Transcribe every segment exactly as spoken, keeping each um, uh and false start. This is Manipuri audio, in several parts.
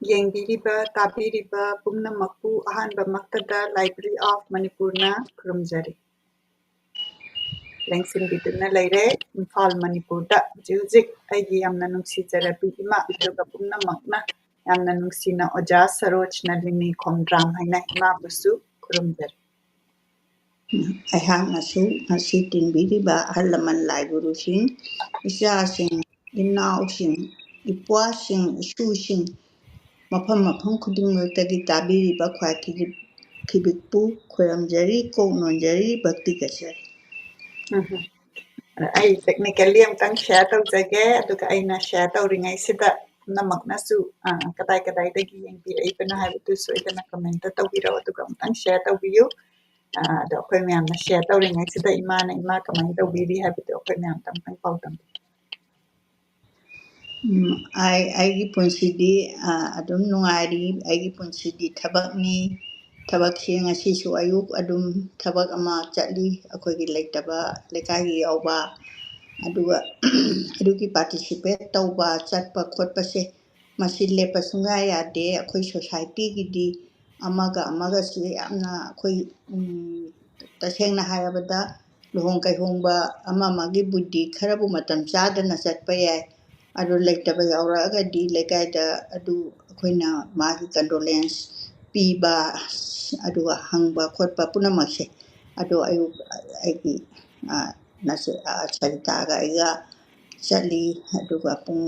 ꯌꯦꯡꯕꯤꯔꯤꯕ, ꯇꯥꯕꯤꯔꯤꯕ ꯄꯨꯝꯅꯃꯛꯄꯨ ꯑꯍꯥꯟꯕꯃꯛꯇꯗ Library of ꯃꯅꯤꯄꯨꯔꯅ ꯈꯨꯔꯨꯝꯖꯔꯤ꯫ ꯂꯦꯡꯁꯤꯟꯕꯤꯗꯨꯅ ꯂꯩꯔꯦ ꯏꯝꯐꯥꯜ, ꯃꯅꯤꯄꯨꯔꯗ꯫ ꯍꯧꯖꯤꯛ ꯍꯧꯖꯤꯛ ꯑꯩꯒꯤ ꯌꯥꯝꯅ ꯅꯨꯡꯁꯤꯖꯔꯕꯤ ꯏꯃꯥ, ꯑꯗꯨꯒ ꯄꯨꯝꯅꯃꯛꯅ ꯌꯥꯝꯅ ꯅꯨꯡꯁꯤꯅ ꯑꯣꯖꯥ ꯁꯔꯣꯖ ꯅꯂꯤꯅꯤ ꯈꯣꯡꯗ꯭ꯔꯥꯝ ꯍꯥꯏꯅ ꯏꯃꯥꯕꯨꯁꯨ ꯈꯨꯔꯨꯝꯖꯔꯤ꯫ ꯑꯩꯍꯥꯛꯅꯁꯨ ꯉꯁꯤ ꯇꯤꯟꯕꯤꯔꯤꯕ ꯑꯍꯜ ꯂꯃꯟ ꯂꯥꯏ ꯒꯨꯔꯨꯁꯤꯡ, ꯏꯆꯥꯁꯤꯡ, ꯏꯅꯥꯎꯁꯤꯡ, ꯏꯄ꯭ꯋꯥꯁꯤꯡ, ꯏꯁꯨꯁꯤꯡ, ꯃꯐꯝ ꯃꯐꯝ ꯈꯨꯗꯤꯡꯃꯛꯇꯒꯤ ꯇꯥꯕꯤꯔꯤꯕ ꯈ꯭ꯋꯥꯏ ꯈꯤꯕꯤꯛꯄꯨ ꯈꯣꯏꯔꯝꯖꯔꯤ, ꯀꯣꯛ ꯅꯣꯟꯖꯔꯤ, ꯚꯛꯇꯤ ꯀꯠꯆꯔꯤ꯫ ꯎꯝ꯫ ꯑꯗ ꯑꯩ technically ꯑꯃꯨꯛꯇꯪ share ꯇꯧꯖꯒꯦ, ꯑꯗꯨꯒ ꯑꯩꯅ share ꯇꯧꯔꯤꯉꯩꯁꯤꯗ ꯄꯨꯝꯅꯃꯛꯅꯁꯨ, ꯑ, ꯀꯗꯥꯏ ꯀꯗꯥꯏꯗꯒꯤ ꯌꯦꯡꯕꯤꯔꯛꯏꯕꯅꯣ ꯍꯥꯏꯕꯗꯨ ꯁꯣꯏꯗꯅ comment ꯇꯧꯕꯤꯔꯛꯑꯣ, ꯑꯗꯨꯒ ꯑꯃꯨꯛꯇꯪ share ꯇꯧꯕꯤꯌꯨ꯫ ꯑ, ꯑꯗꯣ ꯑꯩꯈꯣꯏ ꯃꯌꯥꯝꯅ share ꯇꯧꯔꯤꯉꯩꯁꯤꯗ ꯏꯃꯥꯅ ꯏꯃꯥ ꯀꯃꯥꯏꯅ ꯇꯧꯕꯤꯔꯤ ꯍꯥꯏꯕꯗꯨ ꯑꯩꯈꯣꯏ ꯃꯌꯥꯝ ꯑꯃꯨꯛꯇꯪ ꯄꯥꯎꯗꯝꯕꯤꯌꯨ꯫ ꯎꯝ, ꯑꯩ, ꯑꯩꯒꯤ ꯄꯨꯟꯁꯤꯗꯤ, ꯑ, ꯑꯗꯨꯝ ꯅꯨꯡꯉꯥꯏꯔꯤ꯫ ꯑꯩꯒꯤ ꯄꯨꯟꯁꯤꯗꯤ ꯊꯕꯛꯅꯤ꯫ ꯊꯕꯛꯁꯤ ꯉꯁꯤꯁꯨ ꯑꯌꯨꯛ ꯑꯗꯨꯝ ꯊꯕꯛ ꯑꯃ ꯆꯠꯂꯤ, ꯑꯩꯈꯣꯏꯒꯤ ꯂꯩꯇꯕ ꯂꯩꯀꯥꯏꯒꯤ ꯌꯥꯎꯕ꯫ ꯑꯗꯨꯒ ꯑꯗꯨꯒꯤ participate ꯇꯧꯕ, ꯆꯠꯄ ꯈꯣꯠꯄꯁꯦ, ꯃꯁꯤ ꯂꯦꯞꯄ ꯁꯨꯡꯌꯥ ꯌꯥꯗꯦ꯫ ꯑꯩꯈꯣꯏ societyꯒꯤꯗꯤ ꯑꯃꯒ ꯑꯃꯒꯁꯦ ꯌꯥꯝꯅ ꯑꯩꯈꯣꯏ, ꯎꯝ, ꯇꯁꯦꯡꯅ ꯍꯥꯏꯔꯕꯗ ꯂꯨꯍꯣꯡ ꯀꯩꯍꯣꯡꯕ ꯑꯃ ꯑꯃꯒꯤ ꯕꯨꯗꯤ ꯈꯔꯕꯨ ꯃꯇꯝ ꯆꯥꯗꯅ ꯆꯠꯄ ꯌꯥꯏ꯫ ꯑꯗꯨ ꯂꯩꯇꯕ ꯌꯥꯎꯔꯛꯑꯒꯗꯤ ꯂꯩꯀꯥꯏꯗ ꯑꯗꯨ ꯑꯩꯈꯣꯏꯅ ꯃꯥꯒꯤ condolence ꯄꯤꯕ, ꯑꯗꯨꯒ ꯍꯪꯕ ꯈꯣꯠꯄ ꯄꯨꯝꯅꯃꯛꯁꯦ꯫ ꯑꯗꯣ ꯑꯌꯨꯛ ꯑꯩꯒꯤ, ꯑ, ꯅꯁꯨ-, ꯑ, ꯁꯔꯤꯇꯥꯒ ꯑꯩꯒ ꯆꯠꯂꯤ꯫ ꯑꯗꯨꯒ ꯄꯨꯡ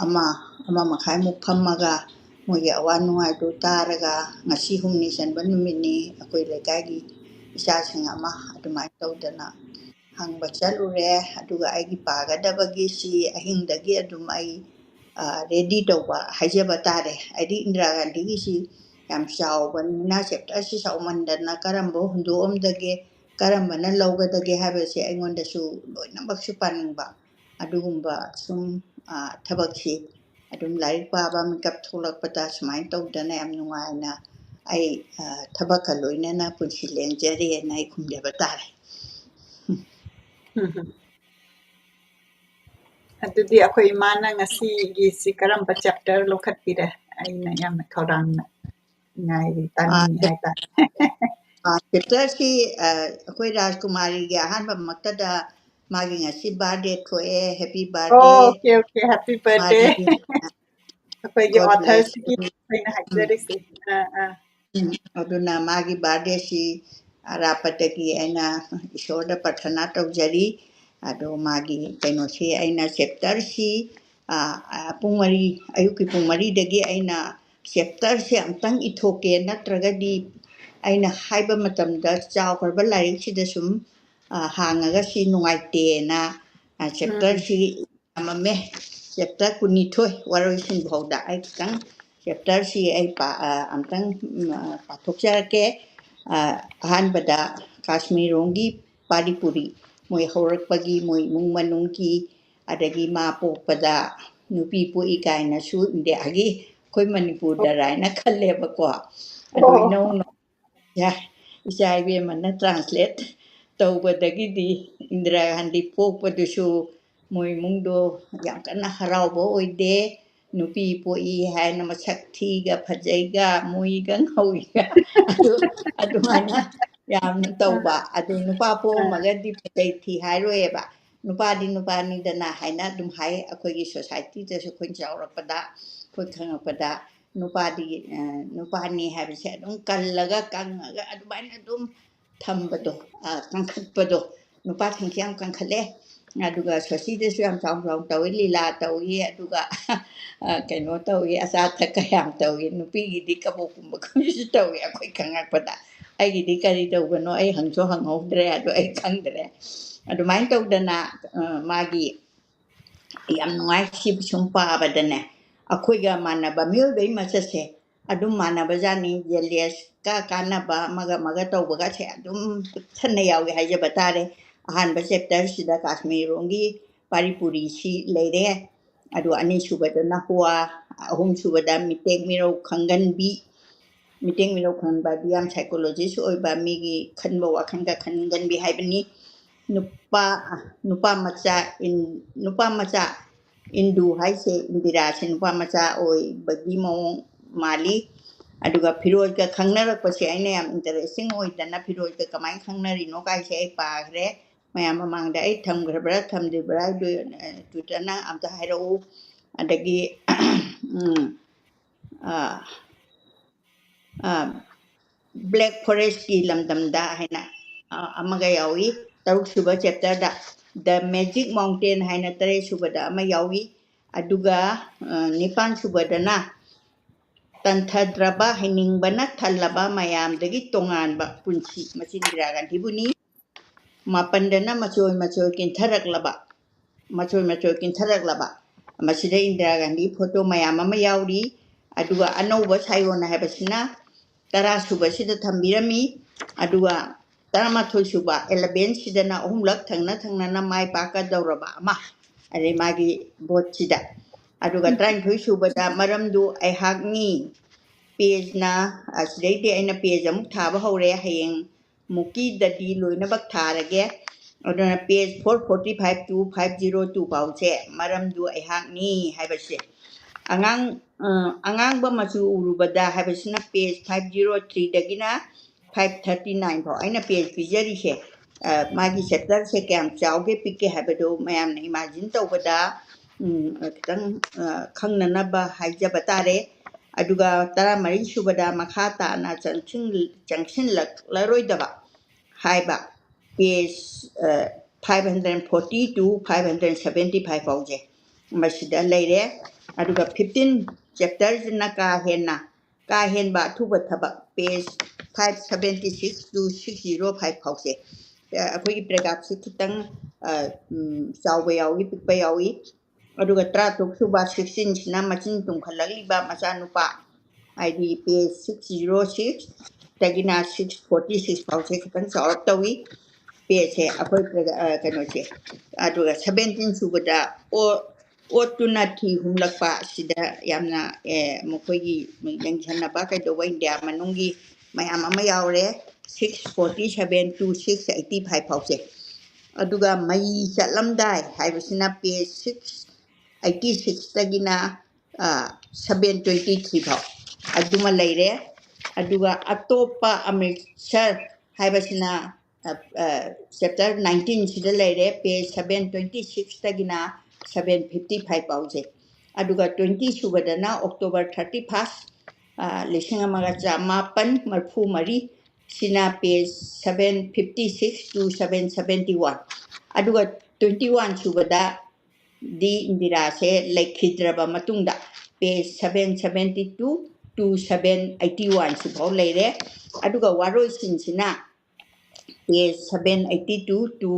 ꯑꯃ, ꯑꯃ ꯃꯈꯥꯏꯃꯨꯛ ꯐꯝꯃꯒ ꯃꯣꯏꯒꯤ ꯑꯋꯥ ꯅꯨꯡꯉꯥꯏꯗꯨ ꯇꯥꯔꯒ, ꯉꯁꯤ ꯍꯨꯝꯅꯤ ꯆꯟꯕ ꯅꯨꯃꯤꯠꯅꯤ, ꯑꯩꯈꯣꯏ ꯂꯩꯀꯥꯏꯒꯤ ꯏꯆꯥꯁꯤꯡ ꯑꯃ ꯑꯗꯨꯃꯥꯏꯅ ꯇꯧꯗꯅ ꯍꯪꯕ ꯆꯠꯂꯨꯔꯦ꯫ ꯑꯗꯨꯒ ꯑꯩꯒꯤ ꯄꯥꯒꯗꯕꯒꯤꯁꯤ ꯑꯍꯤꯡꯗꯒꯤ ꯑꯗꯨꯝ ꯑꯩ, ꯑ, ready ꯇꯧꯕ ꯍꯥꯏꯖꯕ ꯇꯥꯔꯦ꯫ ꯍꯥꯏꯗꯤ ꯏꯟꯗꯤꯔꯥ ꯒꯥꯟꯙꯤꯒꯤꯁꯤ ꯌꯥꯝ ꯆꯥꯎꯕꯅꯤꯅ, chapterꯁꯤ ꯆꯥꯎꯃꯟꯗꯅ ꯀꯔꯝꯕ ꯍꯨꯟꯗꯣꯛꯑꯝꯗꯒꯦ, ꯀꯔꯝꯕꯅ ꯂꯧꯒꯗꯒꯦ ꯍꯥꯏꯕꯁꯦ ꯑꯩꯉꯣꯟꯗꯁꯨ ꯂꯣꯏꯅꯃꯛꯁꯨ ꯄꯥꯅꯤꯡꯕ꯫ ꯑꯗꯨꯒꯨꯝꯕ ꯁꯨꯝ, ꯑ, ꯊꯕꯛꯁꯤ ꯑꯗꯨꯝ ꯂꯥꯏꯔꯤꯛ ꯄꯥꯕ, ꯃꯤꯀꯞ ꯊꯣꯛꯂꯛꯄꯗ ꯁꯨꯃꯥꯏꯅ ꯇꯧꯗꯅ ꯌꯥꯝ ꯅꯨꯡꯉꯥꯏꯅ ꯑꯩ, ꯑ, ꯊꯕꯛꯀ ꯂꯣꯏꯅꯅ ꯄꯨꯟꯁꯤ ꯂꯦꯟꯖꯔꯤꯑꯅ ꯑꯩ ꯈꯨꯝꯖꯕ ꯇꯥꯔꯦ꯫ ꯎꯝ꯫ ꯑꯗꯨꯗꯤ ꯑꯩꯈꯣꯏ ꯏꯃꯥꯅ ꯉꯁꯤꯒꯤꯁꯤ ꯀꯔꯝꯕ chapter ꯂꯧꯈꯠꯄꯤꯔꯦ? ꯑꯩꯅ ꯌꯥꯝꯅ ꯈꯧꯔꯥꯡꯅ ꯉꯥꯏꯔꯤ, ꯇꯥꯅꯤꯡꯉꯤ ꯍꯥꯏꯇꯥꯔꯦ꯫ Chapterꯁꯤ ꯑꯩꯈꯣꯏ ꯔꯥꯖꯀꯨꯃꯥꯔꯤꯒꯤ ꯑꯍꯥꯟꯕꯃꯛꯇꯗ ꯃꯥꯒꯤ ꯉꯁꯤ birthday ꯊꯣꯛꯑꯦ, happy birthday꯫ Okay, okay, happy birthday꯫ ꯑꯩꯈꯣꯏꯒꯤ authorꯁꯤꯒꯤ ꯑꯩꯅ ꯍꯥꯏꯖꯔꯤꯁꯦ꯫ ꯑꯥ, ꯑꯥ꯫ ꯎꯝ, ꯑꯗꯨꯅ ꯃꯥꯒꯤ birthdayꯁꯤ ꯑꯔꯥꯞꯄꯗꯒꯤ ꯑꯩꯅ ꯏꯁꯣꯔꯗ ꯄ꯭ꯔꯊꯅꯥ ꯇꯧꯖꯔꯤ꯫ ꯑꯗꯣ ꯃꯥꯒꯤ ꯀꯩꯅꯣꯁꯤ ꯑꯩꯅ chapterꯁꯤ, ꯑ, ꯑ, ꯄꯨꯡ ꯃꯔꯤ, ꯑꯌꯨꯛꯀꯤ ꯄꯨꯡ ꯃꯔꯤꯗꯒꯤ ꯑꯩꯅ chapterꯁꯦ ꯑꯝꯇꯪ ꯏꯊꯣꯛꯀꯦ, ꯅꯠꯇ꯭ꯔꯒꯗꯤ ꯑꯩꯅ ꯍꯥꯏꯕ ꯃꯇꯝꯗ ꯆꯥꯎꯈ꯭ꯔꯕ ꯂꯥꯏꯔꯤꯛꯁꯤꯗ ꯁꯨꯝ, ꯑ, ꯍꯥꯡꯉꯒ ꯁꯤ ꯅꯨꯡꯉꯥꯏꯇꯦꯅ, ꯑ, chapterꯁꯤ ꯌꯥꯝꯃꯝꯃꯦ꯫ Chapter ꯀꯨꯟꯅꯤꯊꯣꯏ ꯋꯥꯔꯣꯏꯁꯤꯟ ꯐꯥꯎꯗ ꯑꯩ ꯈꯤꯇꯪ chapterꯁꯤ ꯑꯩ ꯄꯥ-, ꯑ, ꯑꯝꯇꯪ, ꯎꯝ, ꯑ, ꯄꯥꯊꯣꯛꯆꯔꯛꯀꯦ꯫ ꯑ, ꯑꯍꯥꯟꯕꯗ ꯀꯥꯁꯃꯤꯔꯔꯣꯝꯒꯤ ꯄꯥꯔꯤ ꯄꯨꯔꯤ, ꯃꯣꯏ ꯍꯧꯔꯛꯄꯒꯤ, ꯃꯣꯏ ꯏꯃꯨꯡ ꯃꯅꯨꯡꯒꯤ, ꯑꯗꯒꯤ ꯃꯥ ꯄꯣꯛꯄꯗ ꯅꯨꯄꯤ ꯄꯣꯛꯏ ꯀꯥꯏꯅꯁꯨ ꯏꯟꯗꯤꯌꯥꯒꯤ ꯑꯩꯈꯣꯏ ꯃꯅꯤꯄꯨꯔꯗ ꯔꯥꯏꯅ ꯈꯜꯂꯦꯕꯀꯣ꯫ ꯑꯗꯣ ꯑꯣ꯫ ꯏꯅꯧꯅꯧ-, ꯏꯆꯥ ꯏꯕꯦꯝꯃꯅ translate ꯇꯧꯕꯗꯒꯤꯗꯤ ꯏꯟꯗꯤꯔꯥ ꯒꯥꯟꯙꯤ ꯄꯣꯛꯄꯗꯨꯁꯨ ꯃꯣꯏ ꯏꯃꯨꯡꯗꯣ ꯌꯥꯝ ꯀꯟꯅ ꯍꯔꯥꯎꯕ ꯑꯣꯏꯗꯦ꯫ ꯅꯨꯄꯤ ꯄꯣꯛꯏ ꯍꯥꯏꯅ ꯃꯁꯛ ꯊꯤꯒ ꯐꯖꯩꯒ ꯃꯣꯏꯒ ꯉꯧꯏꯒ ꯑꯗꯨ, ꯑꯗꯨꯃꯥꯏꯅ ꯌꯥꯝꯅ ꯇꯧꯕ꯫ ꯑꯗꯨ ꯅꯨꯄꯥ ꯄꯣꯛꯑꯝꯃꯒꯗꯤ ꯐꯖꯩ ꯊꯤ ꯍꯥꯏꯔꯣꯏꯑꯕ꯫ ꯅꯨꯄꯥꯗꯤ ꯅꯨꯄꯥꯅꯤꯗꯅ ꯍꯥꯏꯅ ꯑꯗꯨꯝ ꯍꯥꯏ꯫ ꯑꯩꯈꯣꯏꯒꯤ societyꯗꯁꯨ ꯑꯩꯈꯣꯏꯅ ꯆꯥꯎꯔꯛꯄꯗ, ꯑꯩꯈꯣꯏ ꯈꯪꯉꯛꯄꯗ ꯅꯨꯄꯥꯗꯤ, ꯑ, ꯅꯨꯄꯥꯅꯤ ꯍꯥꯏꯕꯁꯦ ꯑꯗꯨꯝ ꯀꯜꯂꯒ ꯀꯪꯉꯒ ꯑꯗꯨꯃꯥꯏꯅ ꯑꯗꯨꯝ ꯊꯝꯕꯗꯣ, ꯑ, ꯀꯟꯈꯠꯄꯗꯣ, ꯅꯨꯄꯥꯁꯤꯡꯁꯦ ꯌꯥꯝ ꯀꯟꯈꯠꯂꯦ꯫ ꯑꯗꯨꯒ ꯁꯣꯁꯤꯗꯁꯨ ꯌꯥꯝ ꯆꯥꯎ ꯆꯥꯎ ꯇꯧꯏ, ꯂꯤꯂꯥ ꯇꯧꯏ, ꯑꯗꯨꯒ, ꯑ, ꯀꯩꯅꯣ ꯇꯧꯏ, ꯑꯆꯥ ꯑꯊꯛꯀ ꯌꯥꯝ ꯇꯧꯏ꯫ ꯅꯨꯄꯤꯒꯤꯗꯤ ꯀꯕꯣꯛꯀꯨꯝꯕ ꯀꯨꯝꯕꯁꯨ ꯇꯧꯏ ꯑꯩꯈꯣꯏ ꯈꯪꯉꯛꯄꯗ꯫ ꯑꯩꯒꯤꯗꯤ ꯀꯔꯤ ꯇꯧꯕꯅꯣ ꯑꯩ ꯍꯪꯁꯨ ꯍꯪꯍꯧꯗ꯭ꯔꯦ, ꯑꯗꯣ ꯑꯩ ꯈꯪꯗ꯭ꯔꯦ꯫ ꯑꯗꯨꯃꯥꯏꯅ ꯇꯧꯗꯅ, ꯑ, ꯃꯥꯒꯤ ꯌꯥꯝ ꯅꯨꯡꯉꯥꯏ꯫ ꯁꯤ ꯁꯨꯝ ꯄꯥꯕꯗꯅꯦ, ꯑꯩꯈꯣꯏꯒ ꯃꯥꯟꯅꯕ ꯃꯤꯑꯣꯏꯕꯒꯤ ꯃꯆꯠꯁꯦ ꯑꯗꯨꯝ ꯃꯥꯟꯅꯕꯖꯥꯠꯅꯤ꯫ Jealousꯀ ꯀꯥꯟꯅꯕ ꯑꯃꯒ ꯑꯃꯒ ꯇꯧꯕꯒꯁꯦ ꯑꯗꯨꯝ ꯄꯤꯛꯊꯟꯅ ꯌꯥꯎꯏ ꯍꯥꯏꯖꯕ ꯇꯥꯔꯦ꯫ ꯑꯍꯥꯟꯕ chapterꯁꯤꯗ ꯀꯥꯁꯃꯤꯔꯔꯣꯝꯒꯤ ꯄꯥꯔꯤ ꯄꯨꯔꯤꯁꯤ ꯂꯩꯔꯦ꯫ ꯑꯗꯨ ꯑꯅꯤꯁꯨꯕꯗꯅ ꯍꯨꯋꯥ, ꯑꯍꯨꯝꯁꯨꯕꯗ ꯃꯤꯇꯦꯛ ꯃꯤꯔꯧ ꯈꯪꯒꯟꯕꯤ꯫ ꯃꯤꯇꯦꯛ ꯃꯤꯔꯧ ꯈꯪꯒꯟꯕꯗꯤ ꯌꯥꯝ psychologist ꯑꯣꯏꯕ, ꯃꯤꯒꯤ ꯈꯟꯕ ꯋꯥꯈꯜꯒ ꯈꯟꯒꯟꯕꯤ ꯍꯥꯏꯕꯅꯤ꯫ ꯅꯨꯄꯥ ꯅꯨꯄꯥ ꯃꯆꯥ ꯏꯟ ꯅꯨꯄꯥ ꯃꯆꯥ ꯏꯟꯗꯨ ꯍꯥꯏꯁꯦ, ꯏꯟꯗꯤꯔꯥꯁꯦ ꯅꯨꯄꯥ ꯃꯆꯥ ꯑꯣꯏꯕꯒꯤ ꯃꯑꯣꯡ ꯃꯥꯜꯂꯤ꯫ ꯑꯗꯨꯒ ꯐꯤꯔꯣꯜꯒ ꯈꯪꯅꯔꯛꯄꯁꯦ ꯑꯩꯅ ꯌꯥꯝ ꯏꯟꯇꯔꯦꯁꯇꯤꯡ ꯑꯣꯏꯗꯅ, ꯐꯤꯔꯣꯜꯒ ꯀꯃꯥꯏꯅ ꯈꯪꯅꯔꯤꯅꯣ ꯀꯥꯏꯁꯦ ꯑꯩ ꯄꯥꯈ꯭ꯔꯦ꯫ ꯃꯌꯥꯝ ꯃꯃꯥꯡꯗ ꯑꯩ ꯊꯝꯈ꯭ꯔꯕ꯭ꯔꯥ ꯊꯝꯗ꯭ꯔꯤꯕ꯭ꯔꯥ ꯍꯥꯏꯗꯣ, ꯑ, ꯇ꯭ꯋꯤꯇꯔꯅ ꯑꯝꯇ ꯍꯥꯏꯔꯛꯎ꯫ ꯑꯗꯒꯤ, ꯎꯝ, ꯑ, ꯑ, ꯕ꯭ꯂꯦꯛ ꯐꯣꯔꯦꯁꯀꯤ ꯂꯝꯗꯝꯗ ꯍꯥꯏꯅ, ꯑ, ꯑꯃꯒ ꯌꯥꯎꯏ꯫ ꯇꯔꯨꯛ ꯁꯨꯕ ꯆꯦꯞꯇꯔꯗ ꯗ ꯃꯦꯖꯤꯛ ꯃꯥꯎꯟꯇꯦꯟ ꯍꯥꯏꯅ ꯇꯔꯦꯠ ꯁꯨꯕꯗ ꯑꯃ ꯌꯥꯎꯏ꯫ ꯑꯗꯨꯒ, ꯑ, ꯅꯤꯄꯥꯟ ꯁꯨꯕꯗꯅ ꯇꯟꯊꯗ꯭ꯔꯕ, ꯍꯩꯅꯤꯡꯕꯅ ꯊꯜꯂꯕ, ꯃꯌꯥꯝꯗꯒꯤ ꯇꯣꯉꯥꯟꯕ ꯄꯨꯟꯁꯤ, ꯃꯁꯤ ꯏꯟꯗꯤꯔꯥ ꯒꯥꯟꯙꯤꯕꯨꯅꯤ꯫ ꯃꯥꯄꯟꯗꯅ ꯃꯆꯣꯏ ꯃꯆꯣꯏ ꯀꯤꯟꯊꯔꯛꯂꯕ, ꯃꯆꯣꯏ ꯃꯆꯣꯏ ꯀꯤꯟꯊꯔꯛꯂꯕ꯫ ꯃꯁꯤꯗ ꯏꯟꯗꯤꯔꯥ ꯒꯥꯟꯙꯤ ꯐꯣꯇꯣ ꯃꯌꯥꯝ ꯑꯃ ꯌꯥꯎꯔꯤ꯫ ꯑꯗꯨꯒ ꯑꯅꯧꯕ ꯁꯥꯏꯑꯣꯟ ꯍꯥꯏꯕꯁꯤꯅ ꯇꯔꯥ ꯁꯨꯕꯁꯤꯗ ꯊꯝꯕꯤꯔꯝꯃꯤ꯫ ꯑꯗꯨꯒ ꯇꯔꯥꯃꯥꯊꯣꯏ ꯁꯨꯕ, eleven ꯁꯤꯗꯅ ꯑꯍꯨꯝꯂꯛ ꯊꯪꯅ ꯊꯪꯅꯅ ꯃꯥꯏ ꯄꯥꯛꯀꯗꯧꯔꯕ ꯑꯃ, ꯑꯗꯩ ꯃꯥꯒꯤ ꯚꯣꯠꯁꯤꯗ꯫ ꯑꯗꯨꯒ ꯇꯔꯥꯅꯤꯊꯣꯏ ꯁꯨꯕꯗ ꯃꯔꯝꯗꯨ ꯑꯩꯍꯥꯛꯅꯤ꯫ ꯄꯦꯖꯅ, ꯑꯁꯤꯗꯩꯗꯤ ꯑꯩꯅ ꯄꯦꯖ ꯑꯃꯨꯛ ꯊꯥꯕ ꯍꯧꯔꯦ, ꯍꯌꯦꯡ ꯃꯨꯛꯀꯤꯗꯗꯤ ꯂꯣꯏꯅꯃꯛ ꯊꯥꯔꯒꯦ꯫ ꯑꯗꯨꯅ page four forty five to five zero two ꯐꯥꯎꯁꯦ ꯃꯔꯝꯗꯨ ꯑꯩꯍꯥꯛꯅꯤ ꯍꯥꯏꯕꯁꯦ꯫ ꯑꯉꯥꯡ, ꯑ, ꯑꯉꯥꯡꯕ ꯃꯆꯨ ꯎꯔꯨꯕꯗ ꯍꯥꯏꯕꯁꯤꯅ page five zero three ꯗꯒꯤꯅ five thirty nine ꯐꯥꯎ꯫ ꯑꯩꯅ page ꯄꯤꯖꯔꯤꯁꯦ, ꯑ, ꯃꯥꯒꯤ chapterꯁꯦ ꯀꯌꯥꯝ ꯆꯥꯎꯒꯦ ꯄꯤꯛꯀꯦ ꯍꯥꯏꯕꯗꯨ ꯃꯌꯥꯝꯅ imagine ꯇꯧꯕꯗ, ꯎꯝ, ꯈꯤꯇꯪ, ꯑ, ꯈꯪꯅꯅꯕ ꯍꯥꯏꯖꯕ ꯇꯥꯔꯦ꯫ ꯑꯗꯨꯒ ꯇꯔꯥꯃꯔꯤ ꯁꯨꯕꯗ ꯃꯈꯥ ꯇꯥꯅ ꯆꯪꯁꯤꯟ-, ꯆꯪꯁꯤꯜꯂꯛꯂꯔꯣꯏꯗꯕ ꯍꯥꯏꯕ page, ꯑ, five hundred forty to five hundred seventy five ꯐꯥꯎꯁꯦ ꯃꯁꯤꯗ ꯂꯩꯔꯦ꯫ ꯑꯗꯨꯒ fifteen chapterꯁꯤꯅ ꯀꯥ ꯍꯦꯟꯅ, ꯀꯥ ꯍꯦꯟꯕ ꯑꯊꯨꯕ ꯊꯕꯛ, page five seventy six to six zero five ꯐꯥꯎꯁꯦ꯫ ꯑ, ꯑꯩꯈꯣꯏꯒꯤ paragraphꯁꯤ ꯈꯤꯇꯪ, ꯑ, ꯎꯝ, ꯆꯥꯎꯕ ꯌꯥꯎꯏ, ꯄꯤꯛꯄ ꯌꯥꯎꯏ꯫ ꯑꯗꯨꯒ ꯇꯔꯥꯇꯔꯨꯛ ꯁꯨꯕ, sixteenꯁꯤꯅ ꯃꯆꯤꯟ ꯇꯨꯝꯈꯠꯂꯛꯂꯤꯕ ꯃꯆꯥꯅꯨꯄꯥ, ꯍꯥꯏꯗꯤ page six zero six ꯇꯒꯤꯅ six forty six ꯐꯥꯎꯁꯦ ꯈꯤꯇꯪ ꯆꯥꯎꯔꯞ ꯇꯧꯏ꯫ Pageꯁꯦ ꯑꯩꯈꯣꯏ ꯄ꯭ꯔꯒ-, ꯑ, ꯀꯩꯅꯣꯁꯦ꯫ ꯑꯗꯨꯒ seventeen ꯁꯨꯕꯗ ꯑꯣ-, ꯑꯣꯠꯇꯨꯅ ꯊꯤ ꯍꯨꯝꯂꯛꯄ, ꯁꯤꯗ ꯌꯥꯝꯅ, ꯑꯦ, ꯃꯈꯣꯏꯒꯤ ꯌꯦꯡꯁꯤꯟꯅꯕ ꯀꯩꯗꯧꯕ ꯏꯟꯗꯤꯌꯥ ꯃꯅꯨꯡꯒꯤ ꯃꯌꯥꯝ ꯑꯃ ꯌꯥꯎꯔꯦ꯫ Six forty seven to six eighty five ꯐꯥꯎꯁꯦ꯫ ꯑꯗꯨꯒ ꯃꯩ ꯆꯠꯂꯝꯗꯥꯏ ꯍꯥꯏꯕꯁꯤꯅ page six eighty sixꯇꯒꯤꯅ seven twenty three ꯐꯥꯎ ꯑꯗꯨꯃ ꯂꯩꯔꯦ꯫ ꯑꯗꯨꯒ ꯑꯇꯣꯞꯄ ꯑꯃ꯭ꯔꯤꯠꯁꯔ ꯍꯥꯏꯕꯁꯤꯅ chapter nineteenꯁꯤꯗ ꯂꯩꯔꯦ, page seven twenty sixꯇꯒꯤꯅ seven fifty five ꯐꯥꯎꯁꯦ꯫ ꯑꯗꯨꯒ twenty ꯁꯨꯕꯗꯅ October thirty first, ꯂꯤꯁꯤꯡ ꯑꯃꯒ ꯆꯃꯥꯄꯟ ꯃꯔꯤꯐꯨ ꯃꯔꯤ, ꯁꯤꯅ page seven fifty six to seven seventy one꯫ ꯑꯗꯨꯒ twenty one ꯁꯨꯕꯗ ꯗꯤ ꯏꯟꯗꯤꯔꯥꯁꯦ ꯂꯩꯈꯤꯗ꯭ꯔꯕ ꯃꯇꯨꯡꯗ page seven seventy two to seven eighty one ꯁꯤꯐꯥꯎ ꯂꯩꯔꯦ꯫ ꯑꯗꯨꯒ ꯋꯥꯔꯣꯏꯁꯤꯟꯁꯤꯅ page seven eighty two to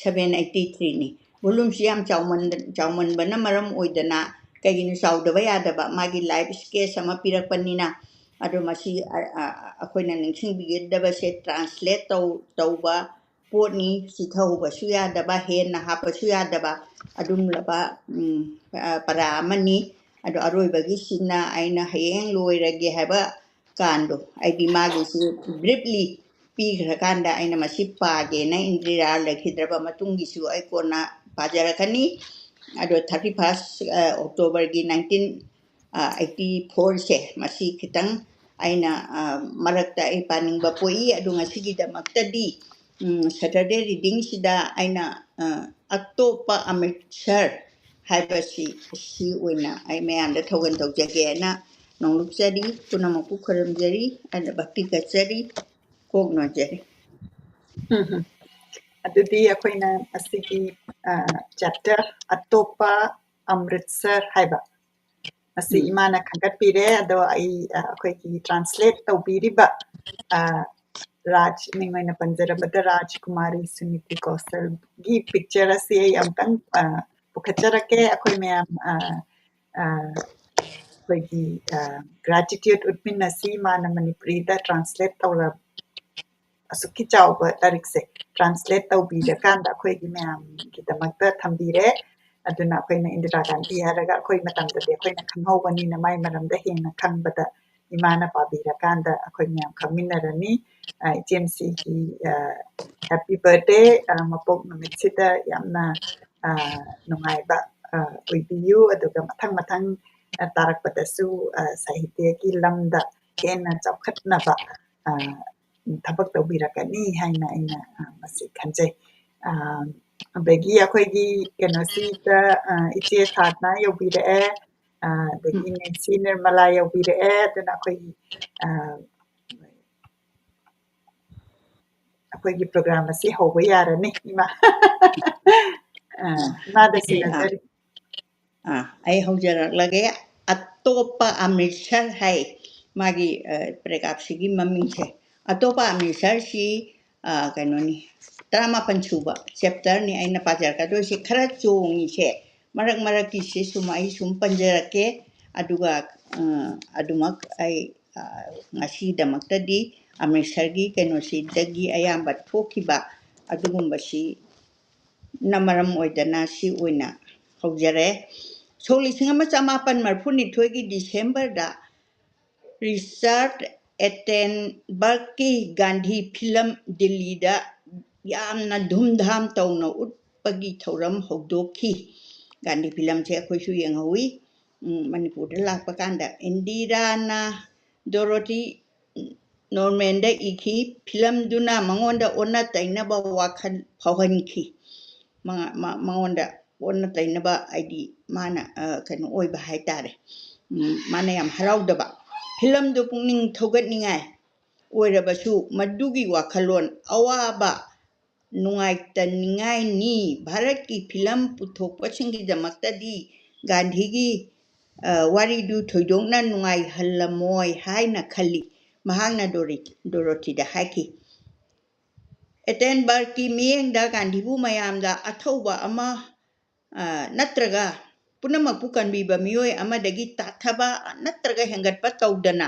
seven eighty threeꯅꯤ꯫ volumeꯁꯤ ꯌꯥꯝ ꯆꯥꯎꯃꯟ ꯆꯥꯎꯃꯟꯕꯅ ꯃꯔꯝ ꯑꯣꯏꯗꯅ, ꯀꯩꯒꯤꯅꯣ ꯆꯥꯎꯗꯕ ꯌꯥꯗꯕ, ꯃꯥꯒꯤ life sketch ꯑꯃ ꯄꯤꯔꯛꯄꯅꯤꯅ꯫ ꯑꯗꯣ ꯃꯁꯤ ꯑꯩꯈꯣꯏꯅ ꯅꯤꯡꯁꯤꯡꯕꯤꯒꯗꯕꯁꯦ, translate ꯇꯧ ꯇꯧꯕ ꯄꯣꯠꯅꯤ, ꯆꯤꯊꯍꯧꯕꯁꯨ ꯌꯥꯗꯕ, ꯍꯦꯟꯅ ꯍꯥꯞꯄꯁꯨ ꯌꯥꯗꯕ ꯑꯗꯨꯒꯨꯝꯂꯕ ꯄꯔꯥ ꯑꯃꯅꯤ꯫ ꯑꯗꯣ ꯑꯔꯣꯏꯕꯒꯤꯁꯤꯅ ꯑꯩꯅ ꯍꯌꯦꯡ ꯂꯣꯏꯔꯒꯦ ꯍꯥꯏꯕ ꯀꯥꯟꯗꯣ, ꯑꯩꯗꯤ ꯃꯥꯒꯤꯁꯤ briefly ꯄꯤꯈ꯭ꯔꯀꯥꯟꯗ ꯑꯩꯅ ꯃꯁꯤ ꯄꯥꯒꯦꯅ ꯏꯟꯗꯤꯔꯥ ꯂꯩꯈꯤꯗ꯭ꯔꯕ ꯃꯇꯨꯡꯒꯤꯁꯨ ꯑꯩ ꯀꯣꯟꯅ ꯄꯥꯖꯔꯛꯀꯅꯤ꯫ ꯑꯗꯣ thirty first Octoberꯒꯤ nineteen eighty fourꯁꯦ, ꯃꯁꯤ ꯈꯤꯇꯪ ꯑꯩꯅ ꯃꯔꯛꯇ ꯑꯩ ꯄꯥꯅꯤꯡꯕ ꯄꯣꯛꯏ꯫ ꯑꯗꯨ ꯉꯁꯤꯒꯤꯗꯃꯛꯇꯗꯤ Saturday readingꯁꯤꯗ ꯑꯩꯅ ꯑꯇꯣꯞꯄ ꯑꯃ꯭ꯔꯤꯠꯁꯔ ꯍꯥꯏꯕꯁꯤ, ꯁꯤ ꯑꯣꯏꯅ ꯑꯩ ꯃꯌꯥꯝꯗ ꯊꯧꯒꯜ ꯇꯧꯖꯒꯦꯅ ꯅꯣꯡꯂꯨꯛꯆꯔꯤ꯫ ꯄꯨꯝꯅꯃꯛꯄꯨ ꯈꯨꯔꯨꯝꯖꯔꯤ꯫ ꯑꯩꯅ ꯚꯛꯇꯤ ꯀꯠꯆꯔꯤ꯫ ꯀꯣꯛ ꯅꯣꯟꯖꯔꯤ꯫ ꯑꯗꯨꯗꯤ ꯑꯩꯈꯣꯏꯅ ꯑꯁꯤꯒꯤ chapter ꯑꯇꯣꯞꯄ ꯑꯃ꯭ꯔꯤꯠꯁꯔ ꯍꯥꯏꯕ ꯑꯁꯤ ꯏꯃꯥꯅ ꯈꯟꯒꯠꯄꯤꯔꯦ꯫ ꯑꯗꯣ ꯑꯩ ꯑꯩꯈꯣꯏꯒꯤ translate ꯇꯧꯕꯤꯔꯤꯕ ꯔꯥꯖ, ꯃꯤꯡ ꯑꯣꯏꯅ ꯄꯟꯖꯔꯕꯗ ꯔꯥꯖꯀꯨꯃꯥꯔꯤ ꯁꯨꯅꯤꯇꯤ ꯀꯧꯁꯜꯒꯤ picture ꯑꯁꯤ ꯑꯩ ꯑꯃꯨꯛꯇꯪ ꯄꯨꯈꯠꯆꯔꯛꯀꯦ꯫ ꯑꯩꯈꯣꯏ ꯃꯌꯥꯝ ꯑꯩꯈꯣꯏꯒꯤ gratitude ꯎꯠꯃꯤꯟꯅꯁꯤ꯫ ꯃꯥꯅ ꯃꯅꯤꯄꯨꯔꯤꯗ translate ꯇꯧꯔ ꯑꯁꯨꯛꯀꯤ ꯆꯥꯎꯕ ꯂꯥꯏꯔꯤꯛꯁꯦ translate ꯇꯧꯕꯤꯔꯀꯥꯟꯗ ꯑꯩꯈꯣꯏꯒꯤ ꯃꯌꯥꯝꯒꯤꯗꯃꯛꯇ ꯊꯝꯕꯤꯔꯦ꯫ ꯑꯗꯨꯅ ꯑꯩꯈꯣꯏꯅ ꯏꯟꯗꯤꯔꯥ ꯒꯥꯟꯙꯤ ꯍꯥꯏꯔꯒ ꯑꯩꯈꯣꯏ ꯃꯇꯝꯗꯗꯤ ꯑꯩꯈꯣꯏꯅ ꯈꯪꯍꯧꯕꯅꯤꯅ ꯃꯥꯏ ꯃꯔꯝꯗ ꯍꯦꯟꯅ ꯈꯪꯕꯗ ꯏꯃꯥꯅ ꯄꯥꯕꯤꯔꯀꯥꯟꯗ ꯑꯩꯈꯣꯏ ꯃꯌꯥꯝ ꯈꯪꯃꯤꯟꯅꯔꯅꯤ꯫ ꯑ, ꯏꯆꯦꯝꯁꯤꯒꯤ, ꯑ, happy birthday, ꯑ, ꯃꯄꯣꯛ ꯅꯨꯃꯤꯠꯁꯤꯗ ꯌꯥꯝꯅ, ꯑ, ꯅꯨꯡꯉꯥꯏꯕ, ꯑ, ꯑꯣꯏꯕꯤꯌꯨ꯫ ꯑꯗꯨꯒ ꯃꯊꯪ ꯃꯊꯪ, ꯑ, ꯇꯥꯔꯛꯄꯗꯁꯨ, ꯑ, ꯁꯥꯍꯤꯇ꯭ꯌꯒꯤ ꯂꯝꯗ ꯍꯦꯟꯅ ꯆꯥꯎꯈꯠꯅꯕ, ꯑ, ꯊꯕꯛ ꯇꯧꯕꯤꯔꯛꯀꯅꯤ ꯍꯥꯏꯅ ꯑꯩꯅ, ꯑ, ꯃꯁꯤ ꯈꯟꯖꯩ꯫ ꯑ, ꯑꯗꯒꯤ ꯑꯩꯈꯣꯏꯒꯤ ꯀꯩꯅꯣꯁꯤꯗ, ꯑ, ꯏꯆꯦ ꯁꯥꯗꯅ ꯌꯧꯕꯤꯔꯛꯑꯦ꯫ ꯑ, ꯑꯗꯒꯤ ꯎꯝ꯫ ꯅꯦꯟꯁꯤ ꯅꯤꯔꯃꯂꯥ ꯌꯧꯕꯤꯔꯛꯑꯦ꯫ ꯑꯗꯨꯅ ꯑꯩꯈꯣꯏꯒꯤ, ꯑ, ꯑꯩꯈꯣꯏꯒꯤ program ꯑꯁꯤ ꯍꯧꯕ ꯌꯥꯔꯅꯤ, ꯏꯃꯥ꯫ ꯑ, ꯎꯝ꯫ ꯏꯃꯥꯗ ꯑꯩꯁꯦ, ꯑ, ꯁꯤꯟꯅꯖꯔꯤ꯫ ꯑ, ꯑꯩ ꯍꯧꯖꯔꯛꯂꯒꯦ꯫ ꯑꯇꯣꯞꯄ ꯑꯃ꯭ꯔꯤꯠꯁꯔ ꯍꯥꯏ ꯃꯥꯒꯤ, ꯑ, paragraphꯁꯤꯒꯤ ꯃꯃꯤꯡꯁꯦ꯫ ꯑꯇꯣꯞꯄ ꯑꯃ꯭ꯔꯤꯠꯁꯔꯁꯤ, ꯑ, ꯀꯩꯅꯣꯅꯤ, ꯇꯔꯥꯃꯥꯄꯟ ꯁꯨꯕ chapterꯅꯤ ꯑꯩꯅ ꯄꯥꯖꯔꯛꯀꯗꯣꯏꯁꯦ꯫ ꯈꯔ ꯆꯣꯡꯉꯤꯁꯦ ꯃꯔꯛ ꯃꯔꯛꯀꯤꯁꯦ ꯁꯨꯝ ꯑꯩ ꯁꯨꯝ ꯄꯟꯖꯔꯛꯀꯦ꯫ ꯑꯗꯨꯒ, ꯑ, ꯑꯗꯨꯃꯛ ꯑꯩ, ꯑ, ꯉꯁꯤꯒꯤꯗꯃꯛꯇꯗꯤ ꯑꯃ꯭ꯔꯤꯠꯁꯔꯒꯤ ꯀꯩꯅꯣꯁꯤꯗꯒꯤ ꯑꯌꯥꯝꯕ ꯊꯣꯛꯈꯤꯕ ꯑꯗꯨꯒꯨꯝꯕꯁꯤꯅ ꯃꯔꯝ ꯑꯣꯏꯗꯅ ꯁꯤ ꯑꯣꯏꯅ ꯍꯧꯖꯔꯦ꯫ ꯁꯣꯛ ꯂꯤꯁꯤꯡ ꯑꯃ ꯆꯃꯥꯄꯟ ꯃꯔꯤꯐꯨꯅꯤꯊꯣꯏꯒꯤ Decemberꯗ ꯔꯤꯆꯥꯔꯗ ꯑꯦꯇꯦꯟꯕꯔꯒꯀꯤ ꯒꯥꯟꯙꯤ ꯐꯤꯂꯝ ꯗꯤꯜꯂꯤꯗ ꯌꯥꯝꯅ ꯙꯨꯝꯙꯥꯝ ꯇꯧꯅ ꯎꯠꯄꯒꯤ ꯊꯧꯔꯝ ꯍꯧꯗꯣꯛꯈꯤ꯫ ꯒꯥꯟꯙꯤ ꯐꯤꯂꯝꯁꯦ ꯑꯩꯈꯣꯏꯁꯨ ꯌꯦꯡꯍꯧꯋꯤ꯫ ꯎꯝ, ꯃꯅꯤꯄꯨꯔꯗ ꯂꯥꯛꯄ ꯀꯥꯟꯗ ꯏꯟꯗꯤꯔꯥꯅ ꯗꯣꯔꯣꯊꯤ ꯅꯣꯔꯃꯦꯟꯗ ꯏꯈꯤ꯫ ꯐꯤꯂꯝꯗꯨꯅ ꯃꯉꯣꯟꯗ ꯑꯣꯟꯅ ꯇꯩꯅꯕ ꯋꯥꯈꯜ ꯐꯥꯎꯍꯟꯈꯤ꯫ ꯃꯉ-, ꯃ-, ꯃꯉꯣꯟꯗ ꯑꯣꯟꯅ ꯇꯩꯅꯕ ꯍꯥꯏꯗꯤ ꯃꯥꯅ, ꯑ, ꯀꯩꯅꯣ ꯑꯣꯏꯕ ꯍꯥꯏꯇꯥꯔꯦ꯫ ꯎꯝ, ꯃꯥꯅ ꯌꯥꯝ ꯍꯔꯥꯎꯗꯕ꯫ ꯐꯤꯂꯝꯗꯨ ꯄꯨꯛꯅꯤꯡ ꯊꯧꯒꯠꯅꯤꯡꯉꯥꯏ ꯑꯣꯏꯔꯕꯁꯨ ꯃꯗꯨꯒꯤ ꯋꯥꯈꯜꯂꯣꯟ ꯑꯋꯥꯕ ꯅꯨꯡꯉꯥꯏꯇꯅꯤꯡꯉꯥꯏꯅꯤ꯫ ꯚꯥꯔꯠꯀꯤ ꯐꯤꯂꯝ ꯄꯨꯊꯣꯛꯄꯁꯤꯡꯒꯤꯗꯃꯛꯇꯗꯤ ꯒꯥꯟꯙꯤꯒꯤ, ꯑ, ꯋꯥꯔꯤꯗꯨ ꯊꯣꯏꯗꯣꯛꯅ ꯅꯨꯡꯉꯥꯏꯍꯜꯂꯝꯃꯣꯏ ꯍꯥꯏꯅ ꯈꯜꯂꯤ, ꯃꯍꯥꯛꯅ ꯗꯣꯔꯤ-, ꯗꯣꯔꯣꯊꯤꯗ ꯍꯥꯏꯈꯤ꯫ ꯑꯦꯇꯦꯟꯕꯔꯒꯀꯤ ꯃꯤꯠꯌꯦꯡꯗ ꯒꯥꯟꯙꯤꯕꯨ ꯃꯌꯥꯝꯗ ꯑꯊꯧꯕ ꯑꯃ, ꯑ, ꯅꯠꯇ꯭ꯔꯒ ꯄꯨꯝꯅꯃꯛꯄꯨ ꯀꯟꯕꯤꯕ ꯃꯤꯑꯣꯏ ꯑꯃꯗꯒꯤ ꯇꯥꯊꯕ ꯅꯠꯇ꯭ꯔꯒ ꯍꯦꯟꯒꯠꯄ ꯇꯧꯗꯅ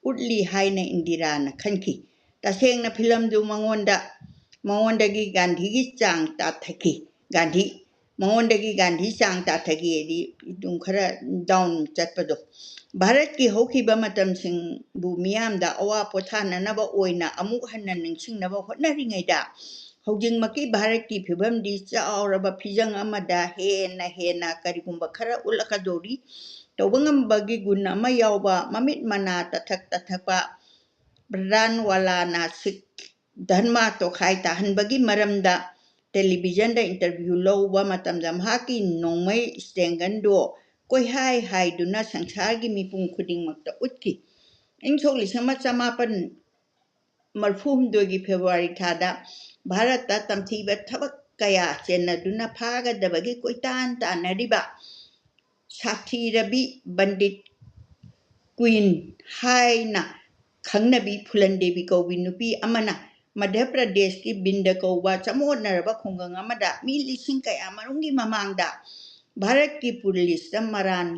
ꯎꯠꯂꯤ ꯍꯥꯏꯅ ꯏꯟꯗꯤꯔꯥꯅ ꯈꯟꯈꯤ꯫ ꯇꯁꯦꯡꯅ ꯐꯤꯂꯝꯗꯨ ꯃꯉꯣꯟꯗ, ꯃꯉꯣꯟꯗꯒꯤ ꯒꯥꯟꯙꯤꯒꯤ ꯆꯥꯡ ꯇꯥꯊꯈꯤ꯫ ꯒꯥꯟꯙꯤ ꯃꯉꯣꯟꯗꯒꯤ ꯒꯥꯟꯙꯤ ꯆꯥꯡ ꯇꯥꯊꯒꯦꯗꯤ ꯑꯗꯨꯝ ꯈꯔ ꯗꯥꯎꯟ ꯆꯠꯄꯗꯣ꯫ ꯚꯥꯔꯠꯀꯤ ꯍꯧꯈꯤꯕ ꯃꯇꯝꯁꯤꯡꯕꯨ ꯃꯤꯌꯥꯝꯗ ꯑꯋꯥ ꯄꯣꯊꯥꯅꯅꯕ ꯑꯣꯏꯅ ꯑꯃꯨꯛ ꯍꯟꯅ ꯅꯤꯡꯁꯤꯡꯅꯕ ꯍꯣꯠꯅꯔꯤꯉꯩꯗ, ꯍꯧꯖꯤꯛꯃꯛꯀꯤ ꯚꯥꯔꯠꯀꯤ ꯐꯤꯕꯝꯗꯤ ꯆꯥꯎꯔꯕ ꯐꯤꯖꯪ ꯑꯃꯗ ꯍꯦꯟꯅ ꯍꯦꯟꯅ ꯀꯔꯤꯒꯨꯝꯕ ꯈꯔ ꯎꯠꯂꯛꯀꯗꯧꯔꯤ꯫ ꯇꯧꯕ ꯉꯝꯕꯒꯤ ꯒꯨꯟ ꯑꯃ ꯌꯥꯎꯕ, ꯃꯃꯤꯠ ꯃꯅꯥ ꯇꯊꯛ ꯇꯊꯛꯄ ꯕ꯭ꯔꯥꯟꯋꯥꯂꯥꯅ ꯁꯤꯈ ꯙꯔꯃ ꯇꯣꯈꯥꯏ ꯇꯥꯍꯟꯕꯒꯤ ꯃꯔꯝꯗ ꯇꯦꯂꯤꯚꯤꯖꯟꯗ ꯏꯟꯇꯔꯚ꯭ꯌꯨ ꯂꯧꯕ ꯃꯇꯝꯗ ꯃꯍꯥꯛꯀꯤ ꯅꯣꯡꯃꯩ ꯁ꯭ꯂꯣꯒꯟꯗꯣ ꯀꯣꯏꯍꯥꯏ ꯍꯥꯏꯗꯨꯅ ꯁꯪꯁꯥꯔꯒꯤ ꯃꯤꯄꯨꯝ ꯈꯨꯗꯤꯡꯃꯛꯇ ꯎꯠꯈꯤ꯫ ꯏꯪ ꯁꯣꯛ ꯂꯤꯁꯤꯡ ꯑꯃ ꯆꯃꯥꯄꯟ ꯃꯔꯤꯐꯨ ꯍꯨꯝꯗꯣꯏꯒꯤ ꯐꯦꯕ꯭ꯔꯨꯋꯥꯔꯤ ꯊꯥꯗ ꯚꯥꯔꯠꯇ ꯇꯝꯊꯤꯕ ꯊꯕꯛ ꯀꯌꯥ ꯆꯦꯟꯅꯗꯨꯅ ꯐꯥꯒꯗꯕꯒꯤ ꯀꯣꯏꯇꯥꯟ ꯇꯥꯟꯅꯔꯤꯕ ꯁꯥꯊꯤꯔꯕꯤ ꯕꯟꯗꯤꯠ ꯀ꯭ꯋꯤꯟ ꯍꯥꯏꯅ ꯈꯪꯅꯕꯤ ꯐꯨꯂꯟ ꯗꯦꯕꯤ ꯀꯧꯕꯤ ꯅꯨꯄꯤ ꯑꯃꯅ ꯃꯙ꯭ꯌ ꯄ꯭ꯔꯗꯦꯁꯀꯤ ꯕꯤꯟꯗ ꯀꯧꯕ ꯆꯃꯣꯠꯅꯔꯕ ꯈꯨꯡꯒꯪ ꯑꯃꯗ ꯃꯤ ꯂꯤꯁꯤꯡ ꯀꯌꯥ ꯃꯔꯨꯝꯒꯤ ꯃꯃꯥꯡꯗ ꯚꯥꯔꯠꯀꯤ ꯄꯨꯂꯤꯁꯇ ꯃꯔꯥꯟ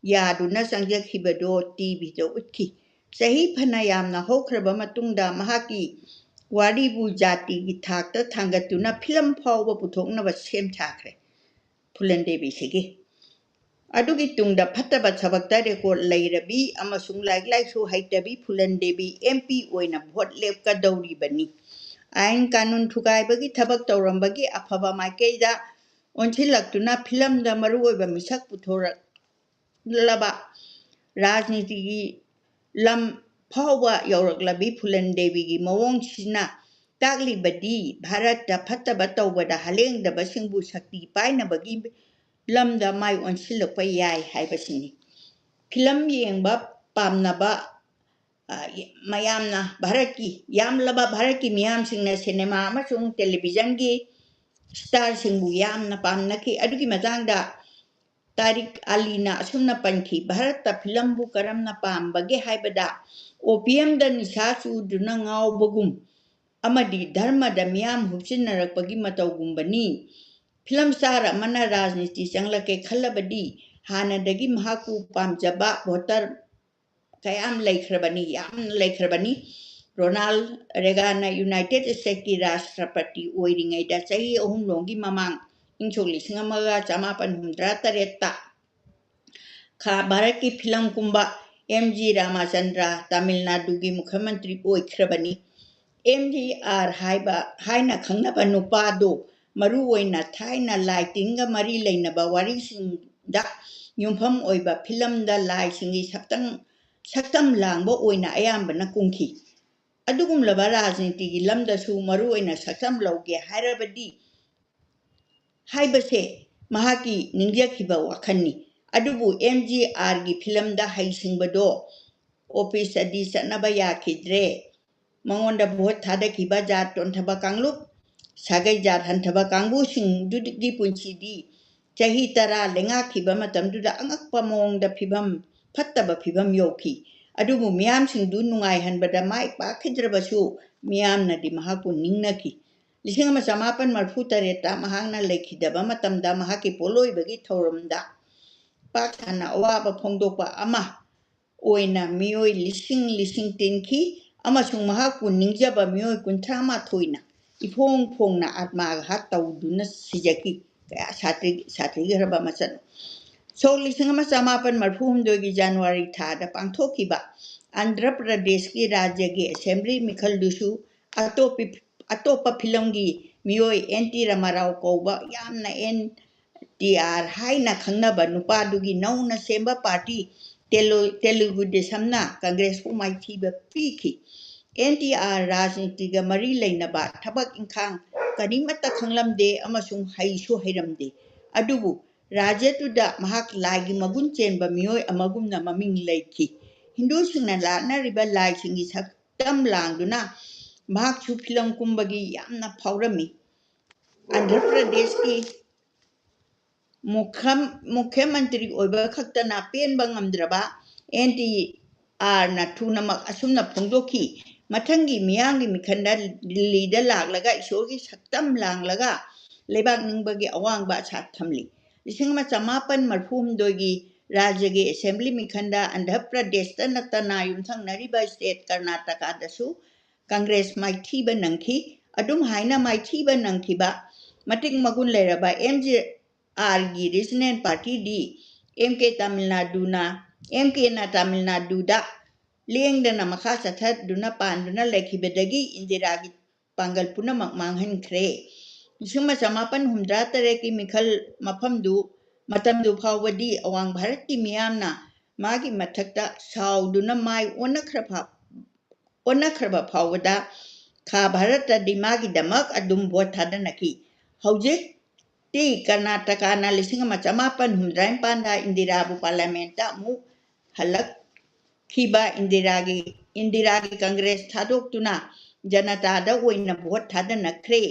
ꯌꯥꯗꯨꯅ ꯆꯪꯖꯈꯤꯕꯗꯣ ꯇꯤꯚꯤꯗ ꯎꯠꯈꯤ꯫ ꯆꯍꯤ ꯐꯅ ꯌꯥꯝꯅ ꯍꯧꯈ꯭ꯔꯕ ꯃꯇꯨꯡꯗ ꯃꯍꯥꯛꯀꯤ ꯋꯥꯔꯤꯕꯨ ꯖꯥꯇꯤꯒꯤ ꯊꯥꯛꯇ ꯊꯥꯡꯒꯠꯇꯨꯅ ꯐꯤꯂꯝ ꯐꯥꯎꯕ ꯄꯨꯊꯣꯛꯅꯕ ꯁꯦꯝ ꯁꯥꯈ꯭ꯔꯦ ꯐꯨꯂꯟ ꯗꯦꯕꯤꯁꯤꯒꯤ꯫ ꯑꯗꯨꯒꯤ ꯇꯨꯡꯗ ꯐꯠꯇꯕ ꯊꯕꯛꯇ ꯔꯦꯀꯣꯔꯗ ꯂꯩꯔꯕꯤ ꯑꯃꯁꯨꯡ ꯂꯥꯏꯔꯤꯛ ꯂꯥꯏꯁꯨ ꯍꯩꯇꯕꯤ ꯐꯨꯂꯟ ꯗꯦꯕꯤ ꯑꯦꯝ ꯄꯤ ꯑꯣꯏꯅ ꯚꯣꯠ ꯂꯦꯞꯀꯗꯧꯔꯤꯕꯅꯤ꯫ ꯑꯥꯏꯟ ꯀꯥꯅꯨꯟ ꯊꯨꯒꯥꯏꯕꯒꯤ ꯊꯕꯛ ꯇꯧꯔꯝꯕꯒꯤ ꯑꯐꯕ ꯃꯥꯏꯀꯩꯗ ꯑꯣꯟꯁꯤꯜꯂꯛꯇꯨꯅ ꯐꯤꯂꯝꯗ ꯃꯔꯨꯑꯣꯏꯕ ꯃꯤꯁꯛ ꯄꯨꯊꯣꯔꯛꯂꯕ ꯔꯥꯖꯅꯤꯇꯤꯒꯤ ꯂꯝ ꯐꯥꯎꯕ ꯌꯧꯔꯛꯂꯕꯤ ꯐꯨꯂꯟ ꯗꯦꯕꯤꯒꯤ ꯃꯑꯣꯡꯁꯤꯅ ꯇꯥꯛꯂꯤꯕꯗꯤ ꯚꯥꯔꯠꯇ ꯐꯠꯇꯕ ꯇꯧꯕꯗ ꯍꯥꯂꯦꯡꯗꯕꯁꯤꯡꯕꯨ ꯁꯛꯇꯤ ꯄꯥꯏꯅꯕꯒꯤ ꯂꯝꯗ ꯃꯥꯏ ꯑꯣꯟꯁꯤꯜꯂꯛꯄ ꯌꯥꯏ ꯍꯥꯏꯕꯁꯤꯅꯤ꯫ ꯐꯤꯂꯝ ꯌꯦꯡꯕ ꯄꯥꯝꯅꯕ, ꯑ, ꯃꯌꯥꯝꯅ, ꯚꯥꯔꯠꯀꯤ ꯌꯥꯝꯂꯕ ꯚꯥꯔꯠꯀꯤ ꯃꯤꯌꯥꯝꯁꯤꯡꯅ ꯁꯤꯅꯦꯃꯥ ꯑꯃꯁꯨꯡ ꯇꯦꯂꯤꯚꯤꯖꯟꯒꯤ ꯁ꯭ꯇꯥꯔꯁꯤꯡꯕꯨ ꯌꯥꯝꯅ ꯄꯥꯝꯅꯈꯤ꯫ ꯑꯗꯨꯒꯤ ꯃꯇꯥꯡꯗ ꯇꯥꯔꯤꯛ ꯑꯂꯤꯅ ꯑꯁꯨꯝꯅ ꯄꯟꯈꯤ, "ꯚꯥꯔꯠꯇ ꯐꯤꯂꯝꯕꯨ ꯀꯔꯝꯅ ꯄꯥꯝꯕꯒꯦ ꯍꯥꯏꯕꯗ, ꯑꯣꯄꯤꯌꯝꯗ ꯅꯤꯁꯥ ꯆꯨꯗꯨꯅ ꯉꯥꯎꯕꯒꯨꯝ ꯑꯃꯗꯤ ꯙꯔꯃꯗ ꯃꯤꯌꯥꯝ ꯍꯨꯞꯆꯤꯟꯅꯔꯛꯄꯒꯤ ꯃꯇꯧꯒꯨꯝꯕꯅꯤ꯫ ꯐꯤꯂꯝ ꯁ꯭ꯇꯥꯔ ꯑꯃꯅ ꯔꯥꯖꯅꯤꯇꯤ ꯆꯪꯂꯛꯀꯦ ꯈꯜꯂꯕꯗꯤ, ꯍꯥꯟꯅꯗꯒꯤ ꯃꯍꯥꯛꯄꯨ ꯄꯥꯝꯖꯕ ꯚꯣꯇꯔ ꯀꯌꯥꯝ ꯂꯩꯈ꯭ꯔꯕꯅꯤ, ꯌꯥꯝꯅ ꯂꯩꯈ꯭ꯔꯕꯅꯤ꯫ ꯔꯣꯅꯥꯜ ꯔꯦꯒꯥꯟꯅ ꯌꯨꯅꯥꯏꯇꯦꯗ ꯁ꯭ꯇꯦꯠꯀꯤ ꯔꯥꯁꯇ꯭ꯔꯄꯇꯤ ꯑꯣꯏꯔꯤꯉꯩꯗ ꯆꯍꯤ ꯑꯍꯨꯝ ꯂꯣꯝꯒꯤ ꯃꯃꯥꯡ ꯏꯪ ꯁꯣꯛ ꯂꯤꯁꯤꯡ ꯑꯃꯒ ꯆꯃꯥꯄꯟ ꯍꯨꯝꯗ꯭ꯔꯥ ꯇꯔꯦꯠꯇ ꯈꯥ ꯚꯥꯔꯠꯀꯤ ꯐꯤꯂꯝ ꯀꯨꯝꯕ ꯑꯦꯝ ꯖꯤ ꯔꯥꯃꯆꯟꯗ꯭ꯔ ꯇꯥꯃꯤꯜ ꯅꯥꯗꯨꯒꯤ ꯃꯨꯈ꯭ꯌꯃꯟꯇ꯭ꯔꯤ ꯑꯣꯏꯈ꯭ꯔꯕꯅꯤ꯫ ꯑꯦꯝ ꯖꯤ ꯑꯥꯔ ꯍꯥꯏꯕ, ꯍꯥꯏꯅ ꯈꯪꯅꯕ ꯅꯨꯄꯥꯗꯨ ꯃꯔꯨ ꯑꯣꯏꯅ ꯊꯥꯏꯅ ꯂꯥꯏ ꯇꯤꯟꯒ ꯃꯔꯤ ꯂꯩꯅꯕ ꯋꯥꯔꯤꯁꯤꯡꯗ ꯌꯨꯝꯐꯝ ꯑꯣꯏꯕ ꯐꯤꯂꯝꯗ ꯂꯥꯏꯁꯤꯡꯒꯤ ꯁꯛꯇꯝ, ꯁꯛꯇꯝ ꯂꯥꯡꯕ ꯑꯣꯏꯅ ꯑꯌꯥꯝꯕꯅ ꯀꯨꯝꯈꯤ꯫ ꯑꯗꯨꯒꯨꯝꯂꯕ ꯔꯥꯖꯅꯤꯇꯤꯒꯤ ꯂꯝꯗꯁꯨ ꯃꯔꯨ ꯑꯣꯏꯅ ꯁꯛꯇꯝ ꯂꯧꯒꯦ ꯍꯥꯏꯔꯕꯗꯤ ꯍꯥꯏꯕꯁꯦ ꯃꯍꯥꯛꯀꯤ ꯅꯤꯡꯖꯈꯤꯕ ꯋꯥꯈꯜꯅꯤ꯫ ꯑꯗꯨꯕꯨ ꯑꯦꯝ ꯖꯤ ꯑꯥꯔꯒꯤ ꯐꯤꯂꯝꯗ ꯍꯩꯁꯤꯡꯕꯗꯣ ꯑꯣꯐꯤꯁꯇꯗꯤ ꯆꯠꯅꯕ ꯌꯥꯈꯤꯗ꯭ꯔꯦ꯫ ꯃꯉꯣꯟꯗ ꯚꯣꯠ ꯊꯥꯗꯈꯤꯕ ꯖꯥꯠ ꯇꯣꯟꯊꯕ ꯀꯥꯡꯂꯨꯞ, ꯁꯥꯒꯩ ꯖꯥꯠ ꯍꯟꯊꯕ ꯀꯥꯡꯕꯨꯁꯤꯡꯗꯨꯒꯤ ꯄꯨꯟꯁꯤꯗꯤ ꯆꯍꯤ ꯇꯔꯥ ꯂꯩꯉꯥꯛꯈꯤꯕ ꯃꯇꯝꯗꯨꯗ ꯑꯉꯛꯄ ꯃꯑꯣꯡꯗ ꯐꯤꯕꯝ ꯐꯠꯇꯕ ꯐꯤꯕꯝ ꯌꯧꯈꯤ꯫ ꯑꯗꯨꯕꯨ ꯃꯤꯌꯥꯝꯁꯤꯡꯗꯨ ꯅꯨꯡꯉꯥꯏꯍꯟꯕꯗ ꯃꯥꯏ ꯄꯥꯛꯈꯤꯗ꯭ꯔꯕꯁꯨ ꯃꯤꯌꯥꯝꯅꯗꯤ ꯃꯍꯥꯛꯄꯨ ꯅꯤꯡꯅꯈꯤ꯫ ꯂꯤꯁꯤꯡ ꯑꯃ ꯆꯃꯥꯄꯟ ꯃꯔꯤꯐꯨ ꯇꯔꯦꯠꯇ ꯃꯍꯥꯛꯅ ꯂꯩꯈꯤꯗꯕ ꯃꯇꯝꯗ ꯃꯍꯥꯛꯀꯤ ꯄꯣꯠꯂꯣꯏꯕꯒꯤ ꯊꯧꯔꯝꯗ ꯄꯥꯛ ꯁꯟꯅ ꯑꯋꯥꯕ ꯐꯣꯡꯗꯣꯛꯄ ꯑꯃ ꯑꯣꯏꯅ ꯃꯤꯑꯣꯏ ꯂꯤꯁꯤꯡ ꯂꯤꯁꯤꯡ ꯇꯤꯟꯈꯤ ꯑꯃꯁꯨꯡ ꯃꯍꯥꯛꯄꯨ ꯅꯤꯡꯖꯕ ꯃꯤꯑꯣꯏ ꯀꯨꯟꯊ꯭ꯔꯥ ꯃꯥꯊꯣꯏꯅ ꯏꯐꯣꯡ ꯐꯣꯡꯅ ꯑꯥꯠꯃꯥꯘꯥꯠ ꯇꯧꯗꯨꯅ ꯁꯤꯖꯈꯤ꯫ ꯀꯌꯥ ꯁꯥꯊꯤ-, ꯁꯥꯊꯤꯈ꯭ꯔꯕ ꯃꯆꯠꯅꯣ꯫ ꯁꯣꯛ ꯂꯤꯁꯤꯡ ꯑꯃ ꯆꯃꯥꯄꯟ ꯃꯔꯤꯐꯨ ꯍꯨꯝꯗꯣꯏꯒꯤ ꯖꯅꯋꯥꯔꯤ ꯊꯥꯗ ꯄꯥꯡꯊꯣꯛꯈꯤꯕ ꯑꯟꯙ꯭ꯔ ꯄ꯭ꯔꯗꯦꯁꯀꯤ ꯔꯥꯖ꯭ꯌꯒꯤ ꯑꯦꯁꯦꯝꯕ꯭ꯂꯤ ꯃꯤꯈꯜꯗꯨꯁꯨ ꯑꯇꯣꯞꯄꯤ-, ꯑꯇꯣꯞꯄ ꯐꯤꯂꯝꯒꯤ ꯃꯤꯑꯣꯏ ꯑꯦꯟ ꯇꯤ ꯔꯥꯃꯥꯔꯥꯎ ꯀꯧꯕ ꯌꯥꯝꯅ ꯑꯦꯟ ꯇꯤ ꯑꯥꯔ ꯍꯥꯏꯅ ꯈꯪꯅꯕ ꯅꯨꯄꯥꯗꯨꯒꯤ ꯅꯧꯅ ꯁꯦꯝꯕ ꯄꯥꯔꯇꯤ ꯇꯦꯂꯨ-, ꯇꯦꯂꯨꯒꯨ ꯗꯦꯁꯝꯅ ꯀꯪꯒ꯭ꯔꯦꯁꯄꯨ ꯃꯥꯏꯊꯤꯕ ꯄꯤꯈꯤ꯫ ꯑꯦꯟ ꯇꯤ ꯑꯥꯔ ꯔꯥꯖꯅꯤꯇꯤꯒ ꯃꯔꯤ ꯂꯩꯅꯕ ꯊꯕꯛ ꯏꯪꯈꯥꯡ ꯀꯔꯤꯃꯠꯇ ꯈꯪꯂꯝꯗꯦ ꯑꯃꯁꯨꯡ ꯍꯩꯁꯨ ꯍꯩꯔꯝꯗꯦ꯫ ꯑꯗꯨꯕꯨ ꯔꯥꯖ꯭ꯌꯗꯨꯗ ꯃꯍꯥꯛ ꯂꯥꯏꯒꯤ ꯃꯒꯨꯟ ꯆꯦꯟꯕ ꯃꯤꯑꯣꯏ ꯑꯃꯒꯨꯝꯅ ꯃꯃꯤꯡ ꯂꯩꯈꯤ꯫ ꯍꯤꯟꯗꯨꯁꯤꯡꯅ ꯂꯥꯠꯅꯔꯤꯕ ꯂꯥꯏꯁꯤꯡꯒꯤ ꯁꯛꯇꯝ ꯂꯥꯡꯗꯨꯅ ꯃꯍꯥꯛꯁꯨ ꯐꯤꯂꯝ ꯀꯨꯝꯕꯒꯤ ꯌꯥꯝꯅ ꯐꯥꯎꯔꯝꯃꯤ꯫ ꯑꯟꯙ꯭ꯔ ꯄ꯭ꯔꯗꯦꯁꯀꯤ ꯃꯨꯈ꯭ꯌ-, ꯃꯨꯈ꯭ꯌ ꯃꯟꯇ꯭ꯔꯤ ꯑꯣꯏꯕ ꯈꯛꯇꯅ ꯄꯦꯟꯕ ꯉꯝꯗ꯭ꯔꯕ ꯑꯦꯟ ꯇꯤ ꯑꯥꯔꯅ ꯊꯨꯅꯃꯛ ꯑꯁꯨꯝꯅ ꯐꯣꯡꯗꯣꯛꯈꯤ, "ꯃꯊꯪꯒꯤ ꯃꯤꯌꯥꯝꯒꯤ ꯃꯤꯈꯟꯗ ꯗꯤꯜꯂꯤꯗ ꯂꯥꯛꯂꯒ ꯏꯁꯣꯔꯒꯤ ꯁꯛꯇꯝ ꯂꯥꯡꯂꯒ ꯂꯩꯕꯥꯛ ꯅꯤꯡꯕꯒꯤ ꯑꯋꯥꯡꯕ ꯑꯁꯥ ꯊꯝꯂꯤ꯫" ꯂꯤꯁꯤꯡ ꯑꯃ ꯆꯃꯥꯄꯟ ꯃꯔꯤꯐꯨ ꯍꯨꯝꯗꯣꯏꯒꯤ ꯔꯥꯖ꯭ꯌꯒꯤ ꯑꯦꯁꯦꯝꯕ꯭ꯂꯤ ꯃꯤꯈꯟꯗ ꯑꯟꯙ꯭ꯔ ꯄ꯭ꯔꯗꯦꯁꯇ ꯅꯠꯇꯅ ꯌꯨꯝꯊꯪꯅꯔꯤꯕ ꯁ꯭ꯇꯦꯠ ꯀꯔꯅꯥꯇꯀꯥꯗꯁꯨ ꯀꯪꯒ꯭ꯔꯦꯁ ꯃꯥꯏꯊꯤꯕ ꯅꯪꯈꯤ꯫ ꯑꯗꯨꯝ ꯍꯥꯏꯅ ꯃꯥꯏꯊꯤꯕ ꯅꯪꯈꯤꯕ ꯃꯇꯤꯛ ꯃꯒꯨꯟ ꯂꯩꯔꯕ ꯑꯦꯝ ꯖꯤ ꯑꯥꯔꯒꯤ ꯔꯤꯖꯅꯦꯜ ꯄꯥꯔꯇꯤꯗꯤ ꯑꯦꯝ ꯀꯦ ꯇꯥꯃꯤꯜ ꯅꯥꯗꯨꯅ, ꯑꯦꯝ ꯀꯦꯅ ꯇꯥꯃꯤꯜ ꯅꯥꯗꯨꯗ ꯂꯦꯡꯗꯅ ꯃꯈꯥ ꯆꯠꯊꯗꯨꯅ ꯄꯥꯟꯗꯨꯅ ꯂꯩꯈꯤꯕꯗꯒꯤ ꯏꯟꯗꯤꯔꯥꯒꯤ ꯄꯥꯡꯒꯜ ꯄꯨꯝꯅꯃꯛ ꯃꯥꯡꯍꯟꯈ꯭ꯔꯦ꯫ ꯂꯤꯁꯤꯡ ꯑꯃ ꯆꯃꯥꯄꯟ ꯍꯨꯝꯗ꯭ꯔꯥ ꯇꯔꯦꯠꯀꯤ ꯃꯤꯈꯜ ꯃꯐꯝꯗꯨ, ꯃꯇꯝꯗꯨ ꯐꯥꯎꯕꯗꯤ ꯑꯋꯥꯡ ꯚꯥꯔꯠꯀꯤ ꯃꯤꯌꯥꯝꯅ ꯃꯥꯒꯤ ꯃꯊꯛꯇ ꯁꯥꯎꯗꯨꯅ ꯃꯥꯏ ꯑꯣꯟꯅꯈ꯭ꯔ ꯐꯥ-, ꯑꯣꯟꯅꯈ꯭ꯔꯕ ꯐꯥꯎꯕꯗ ꯈꯥ ꯚꯥꯔꯠꯇꯗꯤ ꯃꯥꯒꯤꯗꯃꯛ ꯑꯗꯨꯝ ꯚꯣꯠ ꯊꯥꯗꯅꯈꯤ꯫ ꯍꯧꯖꯤꯛꯇꯤ ꯀꯔꯅꯥꯇꯀꯥꯅ ꯂꯤꯁꯤꯡ ꯑꯃ ꯆꯃꯥꯄꯟ ꯍꯨꯝꯗ꯭ꯔꯥ ꯅꯤꯄꯥꯟꯗ ꯏꯟꯗꯤꯔꯥꯕꯨ ꯄꯥꯔꯂꯤꯌꯥꯃꯦꯟꯠꯇ ꯑꯃꯨꯛ ꯍꯜꯂꯛꯈꯤꯕ ꯏꯟꯗꯤꯔꯥꯒꯤ, ꯏꯟꯗꯤꯔꯥꯒꯤ ꯀꯪꯒ꯭ꯔꯦꯁ ꯊꯥꯗꯣꯛꯇꯨꯅ ꯖꯅꯇꯥꯗ ꯑꯣꯏꯅ ꯚꯣꯠ ꯊꯥꯗꯅꯈ꯭ꯔꯦ꯫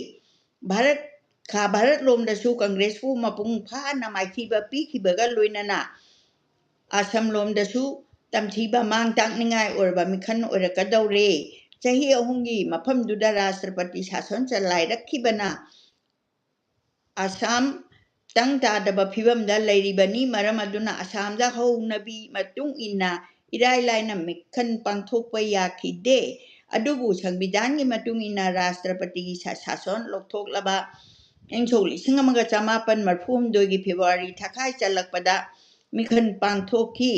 ꯚꯥꯔꯠ, ꯈꯥ ꯚꯥꯔꯠ ꯂꯣꯝꯗꯁꯨ ꯀꯪꯒ꯭ꯔꯦꯁꯄꯨ ꯃꯄꯨꯡ ꯐꯥꯅ ꯃꯥꯏꯊꯤꯕ ꯄꯤꯈꯤꯕꯒ ꯂꯣꯏꯅꯅ ꯑꯁꯥꯝ ꯂꯣꯝꯗꯁꯨ ꯇꯝꯊꯤꯕ ꯃꯥꯡ ꯇꯥꯛꯅꯤꯡꯉꯥꯏ ꯑꯣꯏꯔꯕ ꯃꯤꯈꯜ ꯑꯣꯏꯔꯛꯀꯗꯧꯔꯦ꯫ ꯆꯍꯤ ꯑꯍꯨꯝꯒꯤ ꯃꯐꯝꯗꯨꯗ ꯔꯥꯁꯇ꯭ꯔꯄꯇꯤ ꯁꯥꯁꯟ ꯆꯂꯥꯏꯔꯛꯈꯤꯕꯅ ꯑꯁꯥꯝ ꯇꯪ ꯇꯥꯗꯕ ꯐꯤꯕꯝꯗ ꯂꯩꯔꯤꯕꯅꯤ꯫ ꯃꯔꯝ ꯑꯗꯨꯅ ꯑꯁꯥꯝꯗ ꯍꯧꯅꯕꯤ ꯃꯇꯨꯡ ꯏꯟꯅ ꯏꯔꯥꯏ ꯂꯥꯏꯅ ꯃꯤꯈꯜ ꯄꯥꯡꯊꯣꯛꯄ ꯌꯥꯈꯤꯗꯦ꯫ ꯑꯗꯨꯕꯨ ꯁꯪꯕꯤꯙꯥꯟꯒꯤ ꯃꯇꯨꯡ ꯏꯟꯅ ꯔꯥꯁꯇ꯭ꯔꯄꯇꯤꯒꯤ ꯁꯥ-, ꯁꯥꯁꯟ ꯂꯧꯊꯣꯛꯂꯕ ꯏꯪ ꯁꯣꯛ ꯂꯤꯁꯤꯡ ꯑꯃꯒ ꯆꯃꯥꯄꯟ ꯃꯔꯐꯨ ꯍꯨꯝꯗꯣꯏꯒꯤ ꯐꯦꯕ꯭ꯔꯨꯋꯥꯔꯤ ꯊꯥꯈꯥꯏ ꯆꯜꯂꯛꯄꯗ ꯃꯤꯈꯜ ꯄꯥꯡꯊꯣꯛꯈꯤ꯫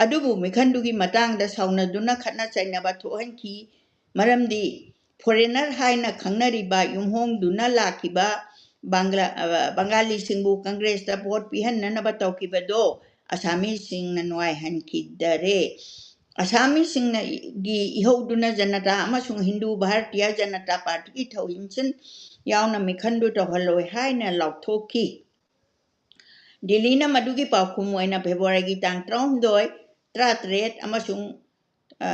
ꯑꯗꯨꯕꯨ ꯃꯤꯈꯜꯗꯨꯒꯤ ꯃꯇꯥꯡꯗ ꯁꯥꯎꯅꯗꯨꯅ ꯈꯠꯅ ꯆꯩꯅꯕ ꯊꯣꯛꯍꯟꯈꯤ꯫ ꯃꯔꯝꯗꯤ ꯐꯣꯔꯦꯅꯔ ꯍꯥꯏꯅ ꯈꯪꯅꯔꯤꯕ ꯌꯨꯝꯍꯣꯡꯗꯨꯅ ꯂꯥꯛꯈꯤꯕ ꯕꯪꯒ꯭ꯂꯥ-, ꯑ, ꯕꯪꯒꯥꯂꯤꯁꯤꯡꯕꯨ ꯀꯪꯒ꯭ꯔꯦꯁꯇ ꯚꯣꯠ ꯄꯤꯍꯟꯅꯅꯕ ꯇꯧꯈꯤꯕꯗꯣ ꯑꯁꯥꯃꯤꯁꯤꯡꯅ ꯅꯨꯡꯉꯥꯏꯍꯟꯈꯤꯗꯔꯦ꯫ ꯑꯁꯥꯃꯤꯁꯤꯡꯅ ꯏ-, ꯒꯤ ꯏꯍꯧꯗꯨꯅ ꯖꯅꯇꯥ ꯑꯃꯁꯨꯡ ꯍꯤꯟꯗꯨ ꯚꯥꯔꯇꯤꯌꯥ ꯖꯅꯇꯥ ꯄꯥꯔꯇꯤꯒꯤ ꯊꯧꯍꯤꯟꯁꯤꯟ ꯌꯥꯎꯅ ꯃꯤꯈꯟꯗꯨ ꯇꯧꯍꯜꯂꯣꯏ ꯍꯥꯏꯅ ꯂꯥꯎꯊꯣꯛꯈꯤ꯫ ꯗꯤꯜꯂꯤꯅ ꯃꯗꯨꯒꯤ ꯄꯥꯎꯈꯨꯝ ꯑꯣꯏꯅ ꯐꯦꯕ꯭ꯔꯨꯋꯥꯔꯤꯒꯤ ꯇꯥꯡ ꯇꯔꯥꯍꯨꯝꯗꯣꯏ, ꯇꯔꯥꯇꯔꯦꯠ ꯑꯃꯁꯨꯡ, ꯑ,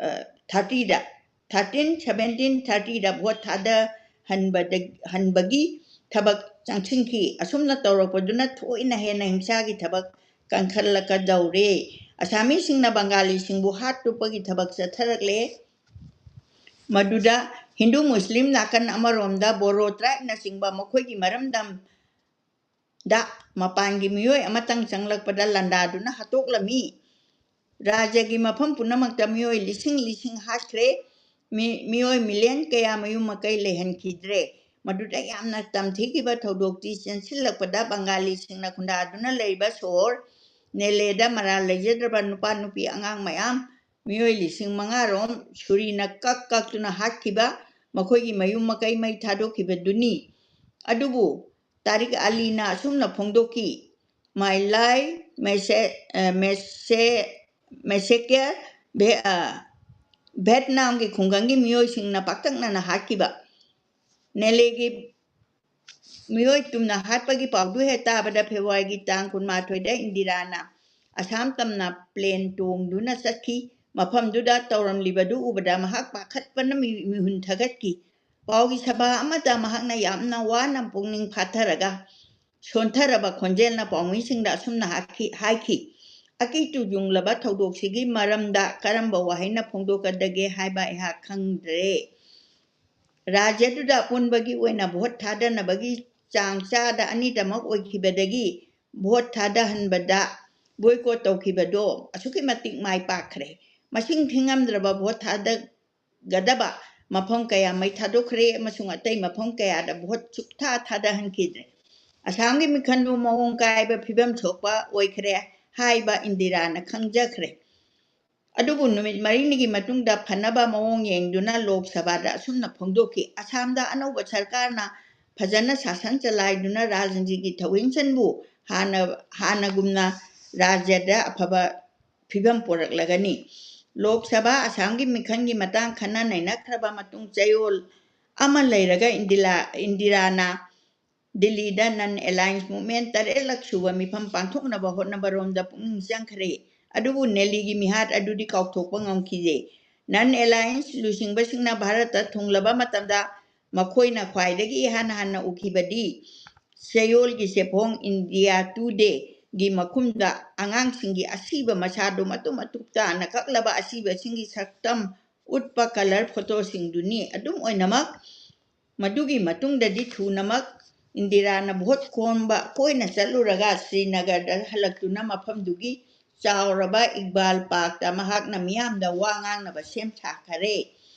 ꯑ, ꯊꯥꯔꯇꯤꯗ, ꯊꯥꯔꯇꯤꯟ, ꯁꯚꯦꯟꯇꯤꯟ, ꯊꯥꯔꯇꯤꯗ ꯚꯣꯠ ꯊꯥꯗꯍꯟꯕꯗ-, ꯍꯟꯕꯒꯤ ꯊꯕꯛ ꯆꯪꯁꯤꯟꯈꯤ꯫ ꯑꯁꯨꯝꯅ ꯇꯧꯔꯛꯄꯗꯨꯅ ꯊꯣꯏꯅ ꯍꯦꯟꯅ ꯍꯤꯡꯁꯥꯒꯤ ꯊꯕꯛ ꯀꯟꯈꯠꯂꯛꯀꯗꯧꯔꯦ꯫ ꯑꯁꯥꯃꯤꯁꯤꯡꯅ ꯕꯪꯒꯥꯂꯤꯁꯤꯡꯕꯨ ꯍꯥꯠ ꯇꯨꯞꯄꯒꯤ ꯊꯕꯛ ꯆꯠꯊꯔꯛꯂꯦ꯫ ꯃꯗꯨꯗ ꯍꯤꯟꯗꯨ ꯃꯨꯁꯂꯤꯝ ꯅꯥꯀꯟ ꯑꯃꯔꯣꯝꯗ ꯕꯣꯔꯣ ꯇ꯭ꯔꯥꯏꯕꯅꯆꯤꯡꯕ ꯃꯈꯣꯏꯒꯤ ꯃꯔꯝꯗꯝ ꯗ ꯃꯄꯥꯟꯒꯤ ꯃꯤꯑꯣꯏ ꯑꯃꯇꯪ ꯆꯪꯂꯛꯄꯗ ꯂꯥꯟꯗꯥꯗꯨꯅ ꯍꯥꯠꯇꯣꯛꯂꯝꯃꯤ꯫ ꯔꯥꯖ꯭ꯌꯒꯤ ꯃꯐꯝ ꯄꯨꯝꯅꯃꯛꯇ ꯃꯤꯑꯣꯏ ꯂꯤꯁꯤꯡ ꯂꯤꯁꯤꯡ ꯍꯥꯠꯈ꯭ꯔꯦ꯫ ꯃꯤ-, ꯃꯤꯑꯣꯏ ꯃꯤꯂꯤꯌꯟ ꯀꯌꯥ ꯃꯌꯨꯝ ꯃꯀꯩ ꯂꯩꯍꯟꯈꯤꯗ꯭ꯔꯦ꯫ ꯃꯗꯨꯗ ꯌꯥꯝꯅ ꯇꯝꯊꯤꯈꯤꯕ ꯊꯧꯗꯣꯛꯇꯤ ꯆꯦꯟꯁꯤꯜꯂꯛꯄꯗ ꯕꯪꯒꯥꯂꯤꯁꯤꯡꯅ ꯈꯨꯟꯗꯥꯗꯨꯅ ꯂꯩꯔꯤꯕ ꯁꯣꯍꯣꯔ ꯅꯦꯂꯦꯗ ꯃꯔꯥꯜ ꯂꯩꯖꯗ꯭ꯔꯕ ꯅꯨꯄꯥ ꯅꯨꯄꯤ ꯑꯉꯥꯡ ꯃꯌꯥꯝ ꯃꯤꯑꯣꯏ ꯂꯤꯁꯤꯡ ꯃꯉꯥ ꯔꯣꯝ ꯁꯨꯔꯤꯅ ꯀꯛ ꯀꯛꯇꯨꯅ ꯍꯥꯠꯈꯤꯕ, ꯃꯈꯣꯏꯒꯤ ꯃꯌꯨꯝ ꯃꯀꯩ ꯃꯩ ꯊꯥꯗꯣꯛꯈꯤꯕꯗꯨꯅꯤ꯫ ꯑꯗꯨꯕꯨ ꯇꯥꯔꯤꯛ ꯑꯂꯤꯅ ꯑꯁꯨꯝꯅ ꯐꯣꯡꯗꯣꯛꯈꯤ, "My life message, message, message, ꯚꯦꯠꯅꯥꯝꯒꯤ ꯈꯨꯡꯒꯪꯒꯤ ꯃꯤꯑꯣꯏꯁꯤꯡꯅ ꯄꯥꯛꯇꯛꯅꯅ ꯍꯥꯠꯈꯤꯕ ꯅꯦꯂꯦꯒꯤ ꯃꯤꯑꯣꯏ ꯇꯨꯝꯅ ꯍꯥꯠꯄꯒꯤ ꯄꯥꯎꯗꯨ ꯍꯦꯛ ꯇꯥꯕꯗ ꯐꯦꯕ꯭ꯔꯨꯋꯥꯔꯤꯒꯤ ꯇꯥꯡ ꯀꯨꯟꯃꯥꯊꯣꯏꯗ ꯏꯟꯗꯤꯔꯥꯅ ꯑꯁꯥꯝ ꯇꯝꯅ ꯄ꯭ꯂꯦꯟ ꯇꯣꯡꯗꯨꯅ ꯆꯠꯈꯤ꯫ ꯃꯐꯝꯗꯨꯗ ꯇꯧꯔꯝꯂꯤꯕꯗꯨ ꯎꯕꯗ ꯃꯍꯥꯛ ꯄꯥꯈꯠꯄꯅ ꯃꯤ-, ꯃꯤꯍꯨꯟ ꯊꯛꯒꯠꯈꯤ꯫ ꯄꯥꯎꯒꯤ ꯁꯚꯥ ꯑꯃꯗ ꯃꯍꯥꯛꯅ ꯌꯥꯝꯅ ꯋꯥꯅ ꯄꯨꯛꯅꯤꯡ ꯐꯥꯊꯔꯒ ꯁꯣꯟꯊꯔꯕ ꯈꯣꯟꯖꯦꯜꯅ ꯄꯥꯎꯃꯤꯁꯤꯡꯗ ꯑꯁꯨꯝꯅ ꯍꯥꯠꯈꯤ-, ꯍꯥꯏꯈꯤ, "ꯑꯀꯤꯇꯨ ꯌꯨꯡꯂꯕ ꯊꯧꯗꯣꯛꯁꯤꯒꯤ ꯃꯔꯝꯗ ꯀꯔꯝꯕ ꯋꯥꯍꯩꯅ ꯐꯣꯡꯗꯣꯛꯀꯗꯒꯦ ꯍꯥꯏꯕ ꯑꯩꯍꯥꯛ ꯈꯪꯗ꯭ꯔꯦ꯫ ꯔꯥꯖ꯭ꯌꯗꯨꯗ ꯑꯄꯨꯟꯕꯒꯤ ꯑꯣꯏꯅ ꯚꯣꯠ ꯊꯥꯗꯅꯕꯒꯤ ꯆꯥꯡ ꯆꯥꯗ ꯑꯅꯤꯗꯃꯛ ꯑꯣꯏꯈꯤꯕꯗꯒꯤ ꯚꯣꯠ ꯊꯥꯗꯍꯟꯕꯗ ꯕꯣꯏꯀꯣꯠ ꯇꯧꯈꯤꯕꯗꯣ ꯑꯁꯨꯛꯀꯤ ꯃꯇꯤꯛ ꯃꯥꯏ ꯄꯥꯛꯈ꯭ꯔꯦ꯫ ꯃꯁꯤꯡ ꯊꯤꯉꯝꯗ꯭ꯔꯕ ꯚꯣꯠ ꯊꯥꯗꯒꯗꯕ ꯃꯐꯝ ꯀꯌꯥ ꯃꯩ ꯊꯥꯗꯣꯛꯈ꯭ꯔꯦ ꯑꯃꯁꯨꯡ ꯑꯇꯩ ꯃꯐꯝ ꯀꯌꯥꯗ ꯚꯣꯠ ꯁꯨꯛꯊꯥ ꯊꯥꯗꯍꯟꯈꯤꯗ꯭ꯔꯦ꯫ ꯑꯁꯥꯝꯒꯤ ꯃꯤꯈꯜꯕꯨ ꯃꯑꯣꯡ ꯀꯥꯏꯕ ꯐꯤꯕꯝ ꯊꯣꯛꯄ ꯑꯣꯏꯈ꯭ꯔꯦ ꯍꯥꯏꯕ ꯏꯟꯗꯤꯔꯥꯅ ꯈꯪꯖꯈ꯭ꯔꯦ꯫ ꯑꯗꯨꯕꯨ ꯅꯨꯃꯤꯠ ꯃꯔꯤꯅꯤꯒꯤ ꯃꯇꯨꯡꯗ ꯐꯅꯕ ꯃꯑꯣꯡ ꯌꯦꯡꯗꯨꯅ ꯂꯣꯛ ꯁꯚꯥꯗ ꯑꯁꯨꯝꯅ ꯐꯣꯡꯗꯣꯛꯈꯤ, "ꯑꯁꯥꯝꯗ ꯑꯅꯧꯕ ꯁꯔꯀꯥꯔꯅ ꯐꯖꯅ ꯁꯥꯁꯟ ꯆꯂꯥꯏꯗꯨꯅ ꯔꯥꯖꯅꯤꯇꯤꯒꯤ ꯊꯧꯍꯤꯡꯁꯟꯕꯨ ꯍꯥꯟꯅ, ꯍꯥꯟꯅꯒꯨꯝꯅ ꯔꯥꯖ꯭ꯌꯗ ꯑꯐꯕ ꯐꯤꯕꯝ ꯄꯨꯔꯛꯂꯒꯅꯤ꯫" ꯂꯣꯛ ꯁꯚꯥ ꯑꯁꯥꯝꯒꯤ ꯃꯤꯈꯜꯒꯤ ꯃꯇꯥꯡ ꯈꯟꯅ ꯅꯩꯅꯈ꯭ꯔꯕ ꯃꯇꯨꯡ ꯆꯌꯣꯜ ꯑꯃ ꯂꯩꯔꯒ ꯏꯟꯗꯤꯂꯥ-, ꯏꯟꯗꯤꯔꯥꯅ ꯗꯤꯜꯂꯤꯗ ꯅꯟ ꯑꯦꯂꯥꯏꯟꯁ ꯃꯨꯚꯃꯦꯟ ꯇꯔꯦꯠꯂꯛ ꯁꯨꯕ ꯃꯤꯐꯝ ꯄꯥꯡꯊꯣꯛꯅꯕ ꯍꯣꯠꯅꯕꯔꯣꯝꯗ ꯄꯨꯛꯅꯤꯡ ꯆꯪꯈ꯭ꯔꯦ꯫ ꯑꯗꯨꯕꯨ ꯅꯦꯂꯤꯒꯤ ꯃꯤꯍꯥꯠ ꯑꯗꯨꯗꯤ ꯀꯥꯎꯊꯣꯛꯄ ꯉꯝꯈꯤꯗꯦ꯫ ꯅꯟ ꯑꯦꯂꯥꯏꯟꯁ ꯂꯨꯆꯤꯡꯕꯁꯤꯡꯅ ꯚꯥꯔꯠꯇ ꯊꯨꯡꯂꯕ ꯃꯇꯝꯗ ꯃꯈꯣꯏꯅ ꯈ꯭ꯋꯥꯏꯗꯒꯤ ꯏꯍꯥꯟ ꯍꯥꯟꯅ ꯎꯈꯤꯕꯗꯤ ꯆꯌꯣꯜꯒꯤ ꯆꯦꯐꯣꯡ ꯏꯟꯗꯤꯌꯥ ꯇꯨꯗꯦꯒꯤ ꯃꯈꯨꯝꯗ ꯑꯉꯥꯡꯁꯤꯡꯒꯤ ꯑꯁꯤꯕ ꯃꯁꯥꯗꯨ ꯃꯇꯨꯝ ꯃꯇꯨꯞ ꯇꯥꯅ ꯀꯛꯂꯕ ꯑꯁꯤꯕꯁꯤꯡꯒꯤ ꯁꯛꯇꯝ ꯎꯠꯄ ꯀꯂꯔ ꯐꯣꯇꯣꯁꯤꯡꯗꯨꯅꯤ꯫ ꯑꯗꯨꯝ ꯑꯣꯏꯅꯃꯛ, ꯃꯗꯨꯒꯤ ꯃꯇꯨꯡꯗꯗꯤ ꯊꯨꯅꯃꯛ ꯏꯟꯗꯤꯔꯥꯅ ꯚꯣꯠ ꯈꯣꯝꯕ ꯀꯣꯏꯅ ꯆꯠꯂꯨꯔꯒ ꯁ꯭ꯔꯤꯅꯒꯔꯗ ꯍꯜꯂꯛꯇꯨꯅ ꯃꯐꯝꯗꯨꯒꯤ ꯆꯥꯎꯔꯕ ꯏꯛꯕꯥꯜ ꯄꯥꯔꯛꯇ ꯃꯍꯥꯛꯅ ꯃꯤꯌꯥꯝꯗ ꯋꯥ ꯉꯥꯡꯅꯕ ꯁꯦꯝ ꯁꯥꯈꯔꯦ꯫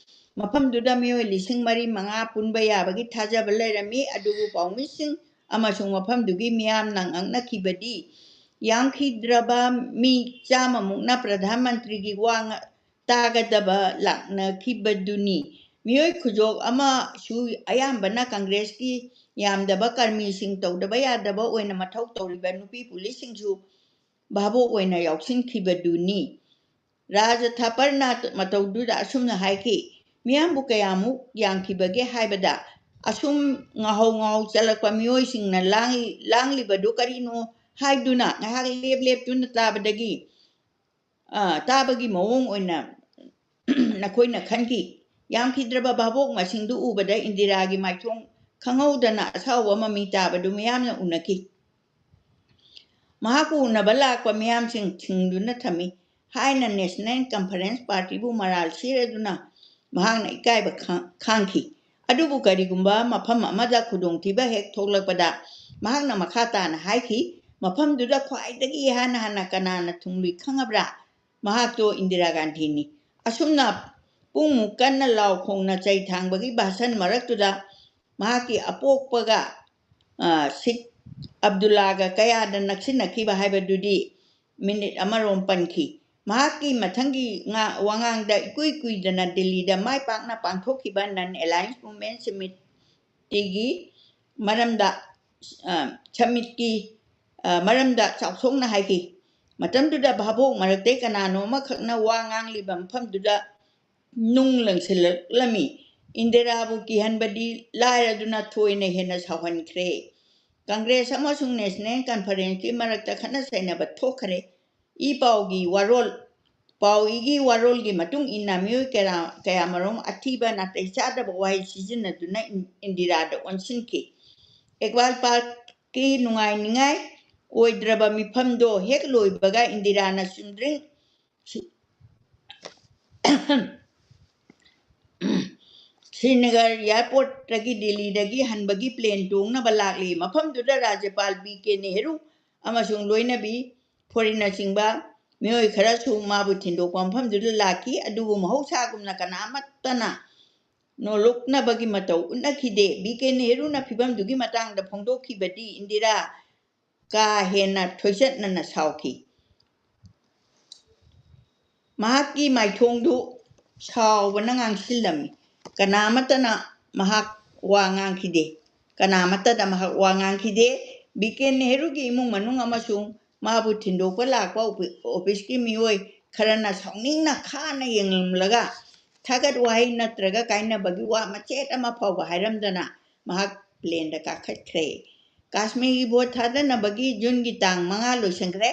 ꯃꯐꯝꯗꯨꯗ ꯃꯤꯑꯣꯏ ꯂꯤꯁꯤꯡ ꯃꯔꯤ ꯃꯉꯥ ꯄꯨꯟꯕ ꯌꯥꯕꯒꯤ ꯊꯥꯖꯕ ꯂꯩꯔꯝꯃꯤ꯫ ꯑꯗꯨꯕꯨ ꯄꯥꯎꯃꯤꯁꯤꯡ ꯑꯃꯁꯨꯡ ꯃꯐꯝꯗꯨꯒꯤ ꯃꯤꯌꯥꯝꯅ ꯉꯛꯅꯈꯤꯕꯗꯤ ꯌꯥꯝꯈꯤꯗ꯭ꯔꯕ ꯃꯤ ꯆꯥꯝꯃꯃꯨꯛꯅ ꯄ꯭ꯔꯙꯥꯟ ꯃꯟꯇ꯭ꯔꯤꯒꯤ ꯋꯥ ꯉ-, ꯇꯥꯒꯗꯕ ꯂꯥꯛꯅꯈꯤꯕꯗꯨꯅꯤ꯫ ꯃꯤꯑꯣꯏ ꯈꯨꯖꯣꯛ ꯑꯃꯁꯨ, ꯑꯌꯥꯝꯕꯅ ꯀꯪꯒ꯭ꯔꯦꯁꯀꯤ ꯌꯥꯝꯗꯕ ꯀꯔꯃꯤꯁꯤꯡ, ꯇꯧꯗꯕ ꯌꯥꯗꯕ ꯑꯣꯏꯅ ꯃꯊꯧ ꯇꯧꯔꯤꯕ ꯅꯨꯄꯤ ꯄꯨꯂꯤꯁꯁꯤꯡꯁꯨ ꯚꯥꯕꯣꯛ ꯑꯣꯏꯅ ꯌꯥꯎꯁꯤꯟꯈꯤꯕꯗꯨꯅꯤ꯫ ꯔꯥꯖ ꯊꯥꯄꯔꯅ ꯃꯇꯧꯗꯨꯗ ꯑꯁꯨꯝꯅ ꯍꯥꯏꯈꯤ, "ꯃꯤꯌꯥꯝꯕꯨ ꯀꯌꯥꯃꯨꯛ ꯌꯥꯝꯈꯤꯕꯒꯦ ꯍꯥꯏꯕꯗ, ꯑꯁꯨꯝ ꯉꯥꯍꯧ ꯉꯥꯍꯧ ꯆꯠꯂꯛꯄ ꯃꯤꯑꯣꯏꯁꯤꯡꯅ ꯂꯥꯡ-, ꯂꯥꯡꯂꯤꯕꯗꯨ ꯀꯔꯤꯅꯣ ꯍꯥꯏꯗꯨꯅ ꯉꯥꯏꯍꯥꯛ ꯂꯦꯞ ꯂꯦꯞꯇꯨꯅ ꯇꯥꯕꯗꯒꯤ, ꯑ, ꯇꯥꯕꯒꯤ ꯃꯑꯣꯡ ꯑꯣꯏꯅ ꯅꯈꯣꯏꯅ ꯈꯟꯈꯤ꯫" ꯌꯥꯝꯈꯤꯗ꯭ꯔꯕ ꯚꯥꯕꯣꯛ ꯃꯁꯤꯡꯗꯨ ꯎꯕꯗ ꯏꯟꯗꯤꯔꯥꯒꯤ ꯃꯥꯏꯊꯣꯡ ꯈꯪꯍꯧꯗꯅ ꯑꯁꯥꯎꯕ ꯃꯃꯤ ꯇꯥꯕꯗꯨ ꯃꯤꯌꯥꯝꯅ ꯎꯅꯈꯤ꯫ ꯃꯍꯥꯛꯄꯨ ꯎꯅꯕ ꯂꯥꯛꯄ ꯃꯤꯌꯥꯝꯁꯤꯡ ꯊꯤꯡꯗꯨꯅ ꯊꯝꯃꯤ ꯍꯥꯏꯅ ꯅꯦꯁꯅꯦꯜ ꯀꯟꯐꯔꯦꯟꯁ ꯄꯥꯔꯇꯤꯕꯨ ꯃꯔꯥꯜ ꯁꯤꯔꯗꯨꯅ ꯃꯍꯥꯛꯅ ꯏꯀꯥꯏꯕ ꯈꯥꯡ-, ꯈꯥꯡꯈꯤ꯫ ꯑꯗꯨꯕꯨ ꯀꯔꯤꯒꯨꯝꯕ ꯃꯐꯝ ꯑꯃꯗ ꯈꯨꯗꯣꯡꯊꯤꯕ ꯍꯦꯛ ꯊꯣꯛꯂꯛꯄꯗ ꯃꯍꯥꯛꯅ ꯃꯈꯥ ꯇꯥꯅ ꯍꯥꯏꯈꯤ, "ꯃꯐꯝꯗꯨꯗ ꯈ꯭ꯋꯥꯏꯗꯒꯤ ꯏꯍꯥꯟ ꯍꯥꯟꯅ ꯀꯅꯥꯅ ꯊꯨꯡꯂꯨꯏ ꯈꯪꯉꯕ꯭ꯔꯥ? ꯃꯍꯥꯛꯇꯣ ꯏꯟꯗꯤꯔꯥ ꯒꯥꯟꯙꯤꯅꯤ꯫" ꯑꯁꯨꯝꯅ ꯄꯨꯡꯃꯨꯛ ꯀꯟꯅ ꯂꯥꯎ ꯈꯣꯡꯅ ꯆꯩ ꯊꯥꯡꯕꯒꯤ ꯚꯥꯁꯟ ꯃꯔꯛꯇꯨꯗ ꯃꯍꯥꯛꯀꯤ ꯑꯄꯣꯛꯄꯒ, ꯑ, ꯁꯤꯈ ꯑꯕꯗꯨꯜꯂꯥꯒ ꯀꯌꯥꯗ ꯅꯛꯁꯤꯟꯅꯈꯤꯕ ꯍꯥꯏꯕꯗꯨꯗꯤ ꯃꯤꯅꯤꯠ ꯑꯃꯔꯣꯝ ꯄꯟꯈꯤ꯫ ꯃꯍꯥꯛꯀꯤ ꯃꯊꯪꯒꯤ ꯉꯥ-, ꯋꯥꯉꯥꯡꯗ ꯏꯀꯨꯏ ꯀꯨꯏꯗꯅ ꯗꯤꯜꯂꯤꯗ ꯃꯥꯏ ꯄꯥꯛꯅ ꯄꯥꯡꯊꯣꯛꯈꯤꯕ ꯅꯟ ꯑꯦꯂꯥꯌꯟꯁ ꯃꯨꯚꯃꯦꯟꯠ ꯁꯃꯤꯠꯇꯤꯒꯤ ꯃꯔꯝꯗ, ꯑ, ꯁꯃꯤꯠꯀꯤ, ꯑ, ꯃꯔꯝꯗ ꯆꯥꯎꯊꯣꯛꯅ ꯍꯥꯏꯈꯤ꯫ ꯃꯇꯝꯗꯨꯗ ꯚꯥꯕꯣꯛ ꯃꯔꯛꯇꯩ ꯀꯅꯥꯅꯣ ꯑꯃꯈꯛꯅ ꯋꯥ ꯉꯥꯡꯂꯤꯕ ꯃꯐꯝꯗꯨꯗ ꯅꯨꯡ ꯂꯪꯁꯤꯜꯂꯛꯂꯝꯃꯤ꯫ ꯏꯟꯗꯤꯔꯥꯕꯨ ꯀꯤꯍꯟꯕꯗꯤ ꯂꯥꯏꯔꯗꯨꯅ ꯊꯣꯏꯅ ꯍꯦꯟꯅ ꯁꯥꯎꯍꯟꯈ꯭ꯔꯦ꯫ ꯀꯪꯒ꯭ꯔꯦꯁ ꯑꯃꯁꯨꯡ ꯅꯦꯁꯅꯦꯜ ꯀꯟꯐꯔꯦꯟꯁꯀꯤ ꯃꯔꯛꯇ ꯈꯠꯅ ꯆꯩꯅꯕ ꯊꯣꯛꯈ꯭ꯔꯦ꯫ ꯏ ꯄꯥꯎꯒꯤ ꯋꯥꯔꯣꯜ, ꯄꯥꯎ ꯏꯒꯤ ꯋꯥꯔꯣꯜꯒꯤ ꯃꯇꯨꯡ ꯏꯟꯅ ꯃꯤꯑꯣꯏ ꯀꯌꯥ, ꯀꯌꯥꯃꯔꯨꯝ ꯑꯊꯤꯕ ꯅꯥꯇꯩ ꯆꯥꯗꯕ ꯋꯥꯍꯩ ꯁꯤꯖꯤꯟꯅꯗꯨꯅ ꯏꯟ-, ꯏꯟꯗꯤꯔꯥꯗ ꯑꯣꯟꯁꯤꯟꯈꯤ꯫ ꯑꯦꯛꯕꯥꯜ ꯄꯥꯔꯛꯀꯤ ꯅꯨꯡꯉꯥꯏꯅꯤꯡꯉꯥꯏ ꯑꯣꯏꯗ꯭ꯔꯕ ꯃꯤꯐꯝꯗꯣ ꯍꯦꯛ ꯂꯣꯏꯕꯒ ꯏꯟꯗꯤꯔꯥꯅ ꯆꯨꯝꯗ꯭ꯔꯤꯡ ꯁꯤ-, ꯁ꯭ꯔꯤꯅꯒꯔ ꯑꯦꯌꯔꯄꯣꯔꯠꯇꯒꯤ ꯗꯤꯜꯂꯤꯗꯒꯤ ꯍꯟꯕꯒꯤ ꯄ꯭ꯂꯦꯟ ꯇꯣꯡꯅꯕ ꯂꯥꯛꯂꯤ꯫ ꯃꯐꯝꯗꯨꯗ ꯔꯥꯖ꯭ꯌꯄꯥꯜ ꯕꯤ ꯀꯦ ꯅꯦꯍꯔꯨ ꯑꯃꯁꯨꯡ ꯂꯣꯏꯅꯕꯤ ꯐꯣꯔꯤꯟꯅꯆꯤꯡꯕ ꯃꯤꯑꯣꯏ ꯈꯔꯁꯨ ꯃꯥꯕꯨ ꯊꯤꯟꯗꯣꯛꯄ ꯃꯐꯝꯗꯨꯗ ꯂꯥꯛꯈꯤ꯫ ꯑꯗꯨꯕꯨ ꯃꯍꯧꯁꯥꯒꯨꯝꯅ ꯀꯅꯥꯃꯠꯇꯅ ꯅꯣꯂꯨꯛꯅꯕꯒꯤ ꯃꯇꯧ ꯎꯠꯅꯈꯤꯗꯦ꯫ ꯕꯤ ꯀꯦ ꯅꯦꯍꯔꯨꯅ ꯐꯤꯕꯝꯗꯨꯒꯤ ꯃꯇꯥꯡꯗ ꯐꯣꯡꯗꯣꯛꯈꯤꯕꯗꯤ ꯏꯟꯗꯤꯔꯥ ꯀꯥ ꯍꯦꯟꯅ ꯊꯣꯏꯆꯠꯅꯅ ꯁꯥꯎꯈꯤ꯫ ꯃꯍꯥꯛꯀꯤ ꯃꯥꯏꯊꯣꯡꯗꯨ ꯁꯥꯎꯕꯅ ꯉꯥꯡꯁꯤꯜꯂꯝꯃꯤ꯫ ꯀꯅꯥꯃꯠꯇꯅ ꯃꯍꯥꯛ ꯋꯥ ꯉꯥꯡꯈꯤꯗꯦ꯫ ꯀꯅꯥꯃꯠꯇꯗ ꯃꯍꯥꯛ ꯋꯥ ꯉꯥꯡꯈꯤꯗꯦ꯫ ꯕꯤ ꯀꯦ ꯅꯦꯍꯔꯨꯒꯤ ꯏꯃꯨꯡ ꯃꯅꯨꯡ ꯑꯃꯁꯨꯡ ꯃꯥꯕꯨ ꯊꯤꯟꯗꯣꯛꯄ ꯂꯥꯛꯄ ꯑꯣꯐꯤ-, ꯑꯣꯐꯤꯁꯀꯤ ꯃꯤꯑꯣꯏ ꯈꯔꯅ ꯁꯥꯎꯅꯤꯡꯅ ꯈꯥꯅ ꯌꯦꯡꯂꯝꯂꯒ ꯊꯥꯒꯠ ꯋꯥꯍꯩ ꯅꯠꯇ꯭ꯔꯒ ꯀꯥꯏꯅꯕꯒꯤ ꯋꯥ ꯃꯆꯦꯠ ꯑꯃ ꯐꯥꯎꯕ ꯍꯥꯏꯔꯝꯗꯅ ꯃꯍꯥꯛ ꯄ꯭ꯂꯦꯟꯗ ꯀꯥꯈꯠꯈ꯭ꯔꯦ꯫ ꯀꯥꯁꯃꯤꯔꯒꯤ ꯚꯣꯠ ꯊꯥꯗꯅꯕꯒꯤ ꯖꯨꯟꯒꯤ ꯇꯥꯡ ꯃꯉꯥ ꯂꯣꯏꯁꯤꯟꯈ꯭ꯔꯦ꯫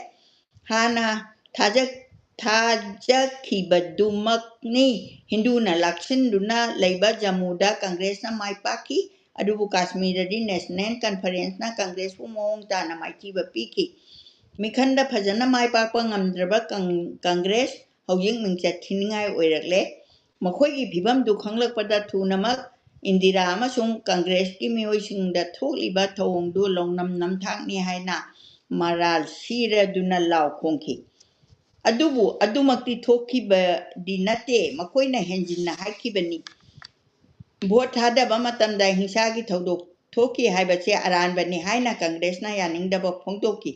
ꯍꯥꯟꯅ ꯊꯥꯖ-, ꯊꯥꯖꯈꯤꯕꯗꯨꯃꯛꯅꯤ꯫ ꯍꯤꯟꯗꯨꯅ ꯂꯥꯛꯁꯤꯟꯗꯨꯅ ꯂꯩꯕ ꯖꯝꯃꯨꯗ ꯀꯪꯒ꯭ꯔꯦꯁꯅ ꯃꯥꯏ ꯄꯥꯛꯈꯤ, ꯑꯗꯨꯕꯨ ꯀꯥꯁꯃꯤꯔꯗꯗꯤ ꯅꯦꯁꯅꯦꯜ ꯀꯟꯐꯔꯦꯟꯁꯅ ꯀꯪꯒ꯭ꯔꯦꯁꯄꯨ ꯃꯑꯣꯡ ꯇꯥꯅ ꯃꯥꯏꯊꯤꯕ ꯄꯤꯈꯤ꯫ ꯃꯤꯈꯟꯗ ꯐꯖꯅ ꯃꯥꯏ ꯄꯥꯛꯄ ꯉꯝꯗ꯭ꯔꯕ ꯀꯪ-, ꯀꯪꯒ꯭ꯔꯦꯁ ꯍꯧꯖꯤꯛ ꯃꯤꯡꯆꯠ ꯊꯤꯅꯤꯡꯉꯥꯏ ꯑꯣꯏꯔꯛꯂꯦ꯫ ꯃꯈꯣꯏꯒꯤ ꯐꯤꯕꯝꯗꯨ ꯈꯪꯂꯛꯄꯗ ꯊꯨꯅꯃꯛ ꯏꯟꯗꯤꯔꯥ ꯑꯃꯁꯨꯡ ꯀꯪꯒ꯭ꯔꯦꯁꯀꯤ ꯃꯤꯑꯣꯏꯁꯤꯡꯗ ꯊꯣꯛꯂꯤꯕ ꯊꯧꯑꯣꯡꯗꯨ ꯂꯧꯅꯝ ꯅꯝꯊꯥꯛꯅꯤ ꯍꯥꯏꯅ ꯃꯔꯥꯜ ꯁꯤꯔꯗꯨꯅ ꯂꯥꯎ ꯈꯣꯡꯈꯤ꯫ ꯑꯗꯨꯕꯨ ꯑꯗꯨꯃꯛꯇꯤ ꯊꯣꯛꯈꯤꯕꯗꯤ ꯅꯠꯇꯦ, ꯃꯈꯣꯏꯅ ꯍꯦꯟꯖꯤꯟꯅ ꯍꯥꯏꯈꯤꯕꯅꯤ꯫ ꯚꯣꯠ ꯊꯥꯗꯕ ꯃꯇꯝꯗ ꯍꯤꯡꯁꯥꯒꯤ ꯊꯧꯗꯣꯛ ꯊꯣꯛꯈꯤ ꯍꯥꯏꯕꯁꯤ ꯑꯔꯥꯟꯕꯅꯤ ꯍꯥꯏꯅ ꯀꯪꯒ꯭ꯔꯦꯁꯅ ꯌꯥꯅꯤꯡꯗꯕ ꯐꯣꯡꯗꯣꯛꯈꯤ꯫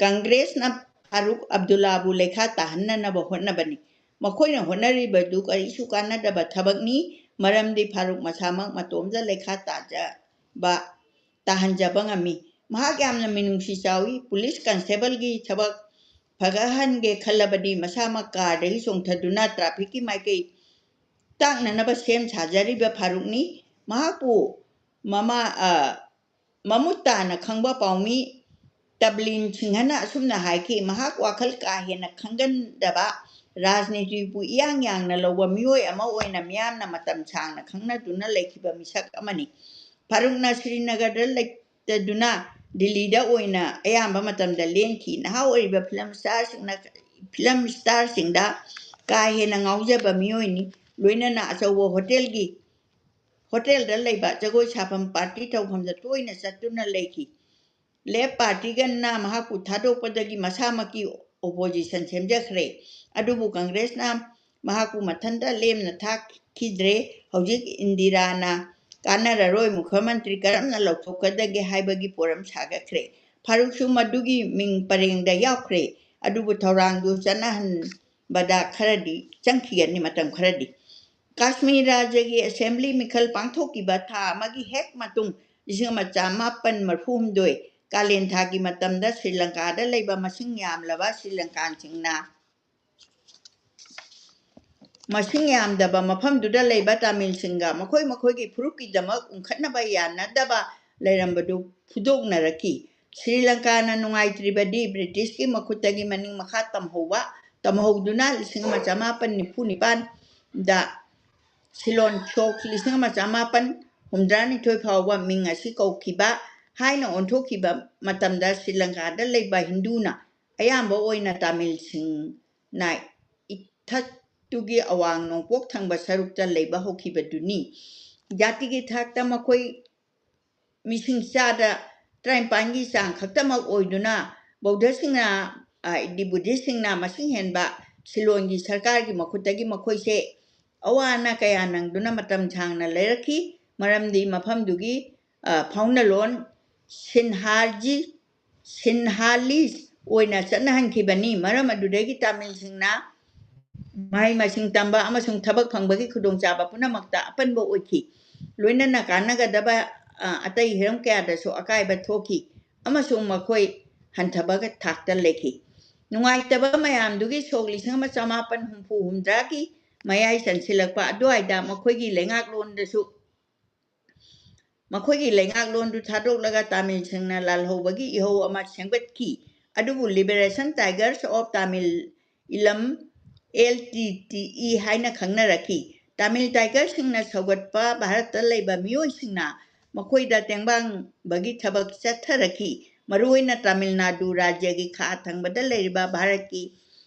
ꯀꯪꯒ꯭ꯔꯦꯁꯅ ꯐꯥꯔꯨꯛ ꯑꯕꯗꯨꯜꯂꯥꯕꯨ ꯂꯩꯈꯥ ꯇꯥꯍꯟꯅꯅꯕ ꯍꯣꯠꯅꯕꯅꯤ꯫ ꯃꯈꯣꯏꯅ ꯍꯣꯠꯅꯔꯤꯕꯗꯨ ꯀꯔꯤꯁꯨ ꯀꯥꯟꯅꯗꯕ ꯊꯕꯛꯅꯤ, ꯃꯔꯝꯗꯤ ꯐꯥꯔꯨꯛ ꯃꯁꯥꯃꯛ ꯃꯇꯣꯝꯇ ꯂꯩꯈꯥ ꯇꯥꯖꯕ, ꯇꯥꯍꯟꯖꯕ ꯉꯝꯃꯤ꯫ ꯃꯍꯥꯛ ꯌꯥꯝꯅ ꯃꯤꯅꯨꯡꯁꯤ ꯆꯥꯎꯏ꯫ ꯄꯨꯂꯤꯁ ꯀꯟꯁꯇꯦꯕꯜꯒꯤ ꯊꯕꯛ ꯐꯒꯠꯍꯟꯒꯦ ꯈꯜꯂꯕꯗꯤ ꯃꯁꯥꯃꯛ ꯀꯥꯔꯗꯒꯤ ꯆꯣꯡꯊꯗꯨꯅ ꯇ꯭ꯔꯥꯐꯤꯛꯀꯤ ꯃꯥꯏꯀꯩ ꯇꯥꯛꯅꯅꯕ ꯁꯦꯝ ꯁꯥꯖꯔꯤꯕ ꯐꯥꯔꯨꯛꯅꯤ꯫ ꯃꯍꯥꯛꯄꯨ ꯃꯃꯥ-, ꯑ, ꯃꯃꯨꯠ ꯇꯥꯅ ꯈꯪꯕ ꯄꯥꯎꯃꯤ ꯇꯕꯂꯤꯟ ꯁꯤꯡꯍꯅ ꯑꯁꯨꯝꯅ ꯍꯥꯏꯈꯤ, "ꯃꯍꯥꯛ ꯋꯥꯈꯜ ꯀꯥ ꯍꯦꯟꯅ ꯈꯪꯒꯟꯗꯕ, ꯔꯥꯖꯅꯤꯇꯤꯕꯨ ꯏꯌꯥꯡ ꯌꯥꯡꯅ ꯂꯧꯕ ꯃꯤꯑꯣꯏ ꯑꯃ ꯑꯣꯏꯅ ꯃꯤꯌꯥꯝꯅ ꯃꯇꯝ ꯁꯥꯡꯅ ꯈꯪꯅꯗꯨꯅ ꯂꯩꯈꯤꯕ ꯃꯤꯁꯛ ꯑꯃꯅꯤ"꯫ ꯐꯥꯔꯨꯛꯅ ꯁ꯭ꯔꯤꯅꯒꯔꯗ ꯂꯩꯇꯗꯨꯅ ꯗꯤꯜꯂꯤꯗ ꯑꯣꯏꯅ ꯑꯌꯥꯝꯕ ꯃꯇꯝꯗ ꯂꯦꯟꯈꯤ꯫ ꯅꯍꯥ ꯑꯣꯏꯔꯤꯕ ꯐꯤꯂꯝ ꯁ꯭ꯇꯥꯔꯁꯤꯡꯅ, ꯐꯤꯂꯝ ꯁ꯭ꯇꯥꯔꯁꯤꯡꯗ ꯀꯥ ꯍꯦꯟꯅ ꯉꯥꯎꯖꯕ ꯃꯤꯑꯣꯏꯅꯤ꯫ ꯂꯣꯏꯅꯅ ꯑꯆꯧꯕ ꯍꯣꯇꯦꯜꯒꯤ, ꯍꯣꯇꯦꯜꯗ ꯂꯩꯕ ꯖꯒꯣꯏ ꯁꯥꯐꯝ, ꯄꯥꯔꯇꯤ ꯇꯧꯐꯝꯗ ꯇꯣꯏꯅ ꯆꯠꯇꯨꯅ ꯂꯩꯈꯤ꯫ ꯂꯦꯐ ꯄꯥꯔꯇꯤꯒꯅ ꯃꯍꯥꯛꯄꯨ ꯊꯥꯗꯣꯛꯄꯗꯒꯤ ꯃꯁꯥꯃꯛꯀꯤ ꯑꯣꯄꯣꯖꯤꯁꯟ ꯁꯦꯝꯖꯈ꯭ꯔꯦ꯫ ꯑꯗꯨꯕꯨ ꯀꯪꯒ꯭ꯔꯦꯁꯅ ꯃꯍꯥꯛꯄꯨ ꯃꯊꯟꯇ ꯂꯦꯝꯅ ꯊꯥꯈꯤꯗ꯭ꯔꯦ꯫ ꯍꯧꯖꯤꯛ ꯏꯟꯗꯤꯔꯥꯅ ꯀꯥꯟꯅꯔꯔꯣꯏ, ꯃꯨꯈ꯭ꯌꯃꯟꯇ꯭ꯔꯤ ꯀꯔꯝꯅ ꯂꯧꯊꯣꯛꯀꯗꯒꯦ ꯍꯥꯏꯕꯒꯤ ꯄꯣꯔꯝ ꯁꯥꯒꯠꯈ꯭ꯔꯦ꯫ ꯐꯥꯔꯨꯛꯁꯨ ꯃꯗꯨꯒꯤ ꯃꯤꯡ ꯄꯔꯦꯡꯗ ꯌꯥꯎꯈ꯭ꯔꯦ꯫ ꯑꯗꯨꯕꯨ ꯊꯧꯔꯥꯡꯗꯨ ꯆꯠꯅꯍꯟꯕꯗ ꯈꯔꯗꯤ ꯆꯪꯈꯤꯒꯅꯤ, ꯃꯇꯝ ꯈꯔꯗꯤ꯫ ꯀꯥꯁꯃꯤꯔ ꯔꯥꯖ꯭ꯌꯒꯤ ꯑꯦꯁꯦꯝꯕ꯭ꯂꯤ ꯃꯤꯈꯜ ꯄꯥꯡꯊꯣꯛꯈꯤꯕ ꯊꯥ ꯑꯃꯒꯤ ꯍꯦꯛ ꯃꯇꯨꯡ, ꯂꯤꯁꯤꯡ ꯑꯃ ꯆꯃꯥꯄꯟ ꯃꯔꯐꯨ ꯍꯨꯝꯗꯣꯏ ꯀꯥꯂꯦꯟ ꯊꯥꯒꯤ ꯃꯇꯝꯗ ꯁ꯭ꯔꯤ ꯂꯪꯀꯥꯗ ꯂꯩꯕ ꯃꯁꯤꯡ ꯌꯥꯝꯂꯕ ꯁ꯭ꯔꯤ ꯂꯪꯀꯥꯟꯁꯤꯡꯅ ꯃꯁꯤꯡ ꯌꯥꯝꯗꯕ ꯃꯐꯝꯗꯨꯗ ꯂꯩꯕ ꯇꯥꯃꯤꯜꯁꯤꯡꯒ ꯃꯈꯣꯏ ꯃꯈꯣꯏꯒꯤ ꯐꯨꯔꯨꯞꯀꯤꯗꯃꯛ ꯎꯪꯈꯠꯅꯕ ꯌꯥꯅꯗꯕ ꯂꯩꯔꯝꯕꯗꯨ ꯐꯨꯗꯣꯛꯅꯔꯛꯈꯤ꯫ ꯁ꯭ꯔꯤ ꯂꯪꯀꯥꯅ ꯅꯨꯡꯉꯥꯏꯇ꯭ꯔꯤꯕꯗꯤ ꯕ꯭ꯔꯤꯇꯤꯁꯀꯤ ꯃꯈꯨꯠꯇꯒꯤ ꯃꯅꯤꯡ ꯃꯈꯥ ꯇꯝꯍꯧꯕ, ꯇꯝꯍꯧꯗꯨꯅ ꯂꯤꯁꯤꯡ ꯑꯃ ꯆꯃꯥꯄꯟ ꯅꯤꯐꯨ ꯅꯤꯄꯥꯟꯗ ꯁꯤꯂꯣꯟ ꯁꯣꯛ ꯂꯤꯁꯤꯡ ꯑꯃ ꯆꯃꯥꯄꯟ ꯍꯨꯝꯗ꯭ꯔꯥꯅꯤꯊꯣꯏ ꯐꯥꯎꯕ ꯃꯤꯡ ꯑꯁꯤ ꯀꯧꯈꯤꯕ ꯍꯥꯏꯅ ꯑꯣꯟꯊꯣꯛꯈꯤꯕ ꯃꯇꯝꯗ ꯁ꯭ꯔꯤ ꯂꯪꯀꯥꯗ ꯂꯩꯕ ꯍꯤꯟꯗꯨꯅ ꯑꯌꯥꯝꯕ ꯑꯣꯏꯅ ꯇꯥꯃꯤꯜꯁꯤꯡꯅ ꯏꯊꯠꯇꯨꯒꯤ ꯑꯋꯥꯡ ꯅꯣꯡꯄꯣꯛ ꯊꯪꯕ ꯁꯔꯨꯛꯇ ꯂꯩꯕ ꯍꯧꯈꯤꯕꯗꯨꯅꯤ꯫ ꯖꯥꯇꯤꯒꯤ ꯊꯥꯛꯇ ꯃꯈꯣꯏ ꯃꯤꯁꯤꯡ ꯆꯥꯗ ꯇꯔꯥꯅꯤꯄꯥꯟꯒꯤ ꯆꯥꯡ ꯈꯛꯇꯃꯛ ꯑꯣꯏꯗꯨꯅ ꯕꯧꯙꯁꯤꯡꯅ, ꯍꯥꯏꯗꯤ ꯕꯨꯙꯤꯁꯁꯤꯡꯅ ꯃꯁꯤꯡ ꯍꯦꯟꯕ ꯁꯤꯂꯣꯟꯒꯤ ꯁꯔꯀꯥꯔꯒꯤ ꯃꯈꯨꯠꯇꯒꯤ ꯃꯈꯣꯏꯁꯦ ꯑꯋꯥ ꯑꯅꯥ ꯀꯌꯥ ꯅꯪꯗꯨꯅ ꯃꯇꯝ ꯁꯥꯡꯅ ꯂꯩꯔꯛꯈꯤ꯫ ꯃꯔꯝꯗꯤ ꯃꯐꯝꯗꯨꯒꯤ, ꯑ, ꯐꯥꯎꯅꯂꯣꯟ ꯁꯤꯟꯍꯥꯔꯖꯤ, ꯁꯤꯟꯍꯥꯂꯤꯁ ꯑꯣꯏꯅ ꯆꯠꯅꯍꯟꯈꯤꯕꯅꯤ꯫ ꯃꯔꯝ ꯑꯗꯨꯗꯒꯤ ꯇꯥꯃꯤꯜꯁꯤꯡꯅ ꯃꯍꯩ ꯃꯁꯤꯡ ꯇꯝꯕ ꯑꯃꯁꯨꯡ ꯊꯕꯛ ꯐꯪꯕꯒꯤ ꯈꯨꯗꯣꯡꯆꯥꯕ ꯄꯨꯝꯅꯃꯛꯇ ꯑꯄꯟꯕ ꯑꯣꯏꯈꯤ꯫ ꯂꯣꯏꯅꯅ ꯀꯥꯟꯅꯒꯗꯕ, ꯑ, ꯑꯇꯩ ꯍꯤꯔꯝ ꯀꯌꯥꯗꯁꯨ ꯑꯀꯥꯏꯕ ꯊꯣꯛꯈꯤ ꯑꯃꯁꯨꯡ ꯃꯈꯣꯏ ꯍꯟꯊꯕꯒ ꯊꯥꯛꯇ ꯂꯩꯈꯤ꯫ ꯅꯨꯡꯉꯥꯏꯇꯕ ꯃꯌꯥꯝꯗꯨꯒꯤ ꯁꯣꯛ ꯂꯤꯁꯤꯡ ꯑꯃ ꯆꯃꯥꯄꯟ ꯍꯨꯝꯐꯨ ꯍꯨꯝꯗ꯭ꯔꯥꯒꯤ ꯃꯌꯥꯏ ꯆꯟꯁꯤꯜꯂꯛꯄ ꯑꯗꯨꯋꯥꯏꯗ ꯃꯈꯣꯏꯒꯤ ꯂꯩꯉꯥꯛꯂꯣꯟꯗꯁꯨ, ꯃꯈꯣꯏꯒꯤ ꯂꯩꯉꯥꯛꯂꯣꯟꯗꯨ ꯊꯥꯗꯣꯛꯂꯒ ꯇꯥꯃꯤꯜꯁꯤꯡꯅ ꯂꯥꯜꯍꯧꯕꯒꯤ ꯏꯍꯧ ꯑꯃ ꯁꯦꯝꯒꯠꯈꯤ꯫ ꯑꯗꯨꯕꯨ Liberation Tigers of Tamil Eelam, L T T E, ꯍꯥꯏꯅ ꯈꯪꯅꯔꯛꯈꯤ꯫ ꯇꯥꯃꯤꯜ ꯇꯥꯏꯒꯔꯁꯤꯡꯅ ꯁꯧꯒꯠꯄ ꯚꯥꯔꯠꯇ ꯂꯩꯕ ꯃꯤꯑꯣꯏꯁꯤꯡꯅ ꯃꯈꯣꯏꯗ ꯇꯦꯡꯕꯥꯡꯕꯒꯤ ꯊꯕꯛ ꯆꯠꯊꯔꯛꯈꯤ꯫ ꯃꯔꯨꯑꯣꯏꯅ ꯇꯥꯃꯤꯜ ꯅꯥꯗꯨ ꯔꯥꯖ꯭ꯌꯒꯤ ꯈꯥ ꯊꯪꯕꯗ ꯂꯩꯔꯤꯕ ꯚꯥꯔꯠꯀꯤ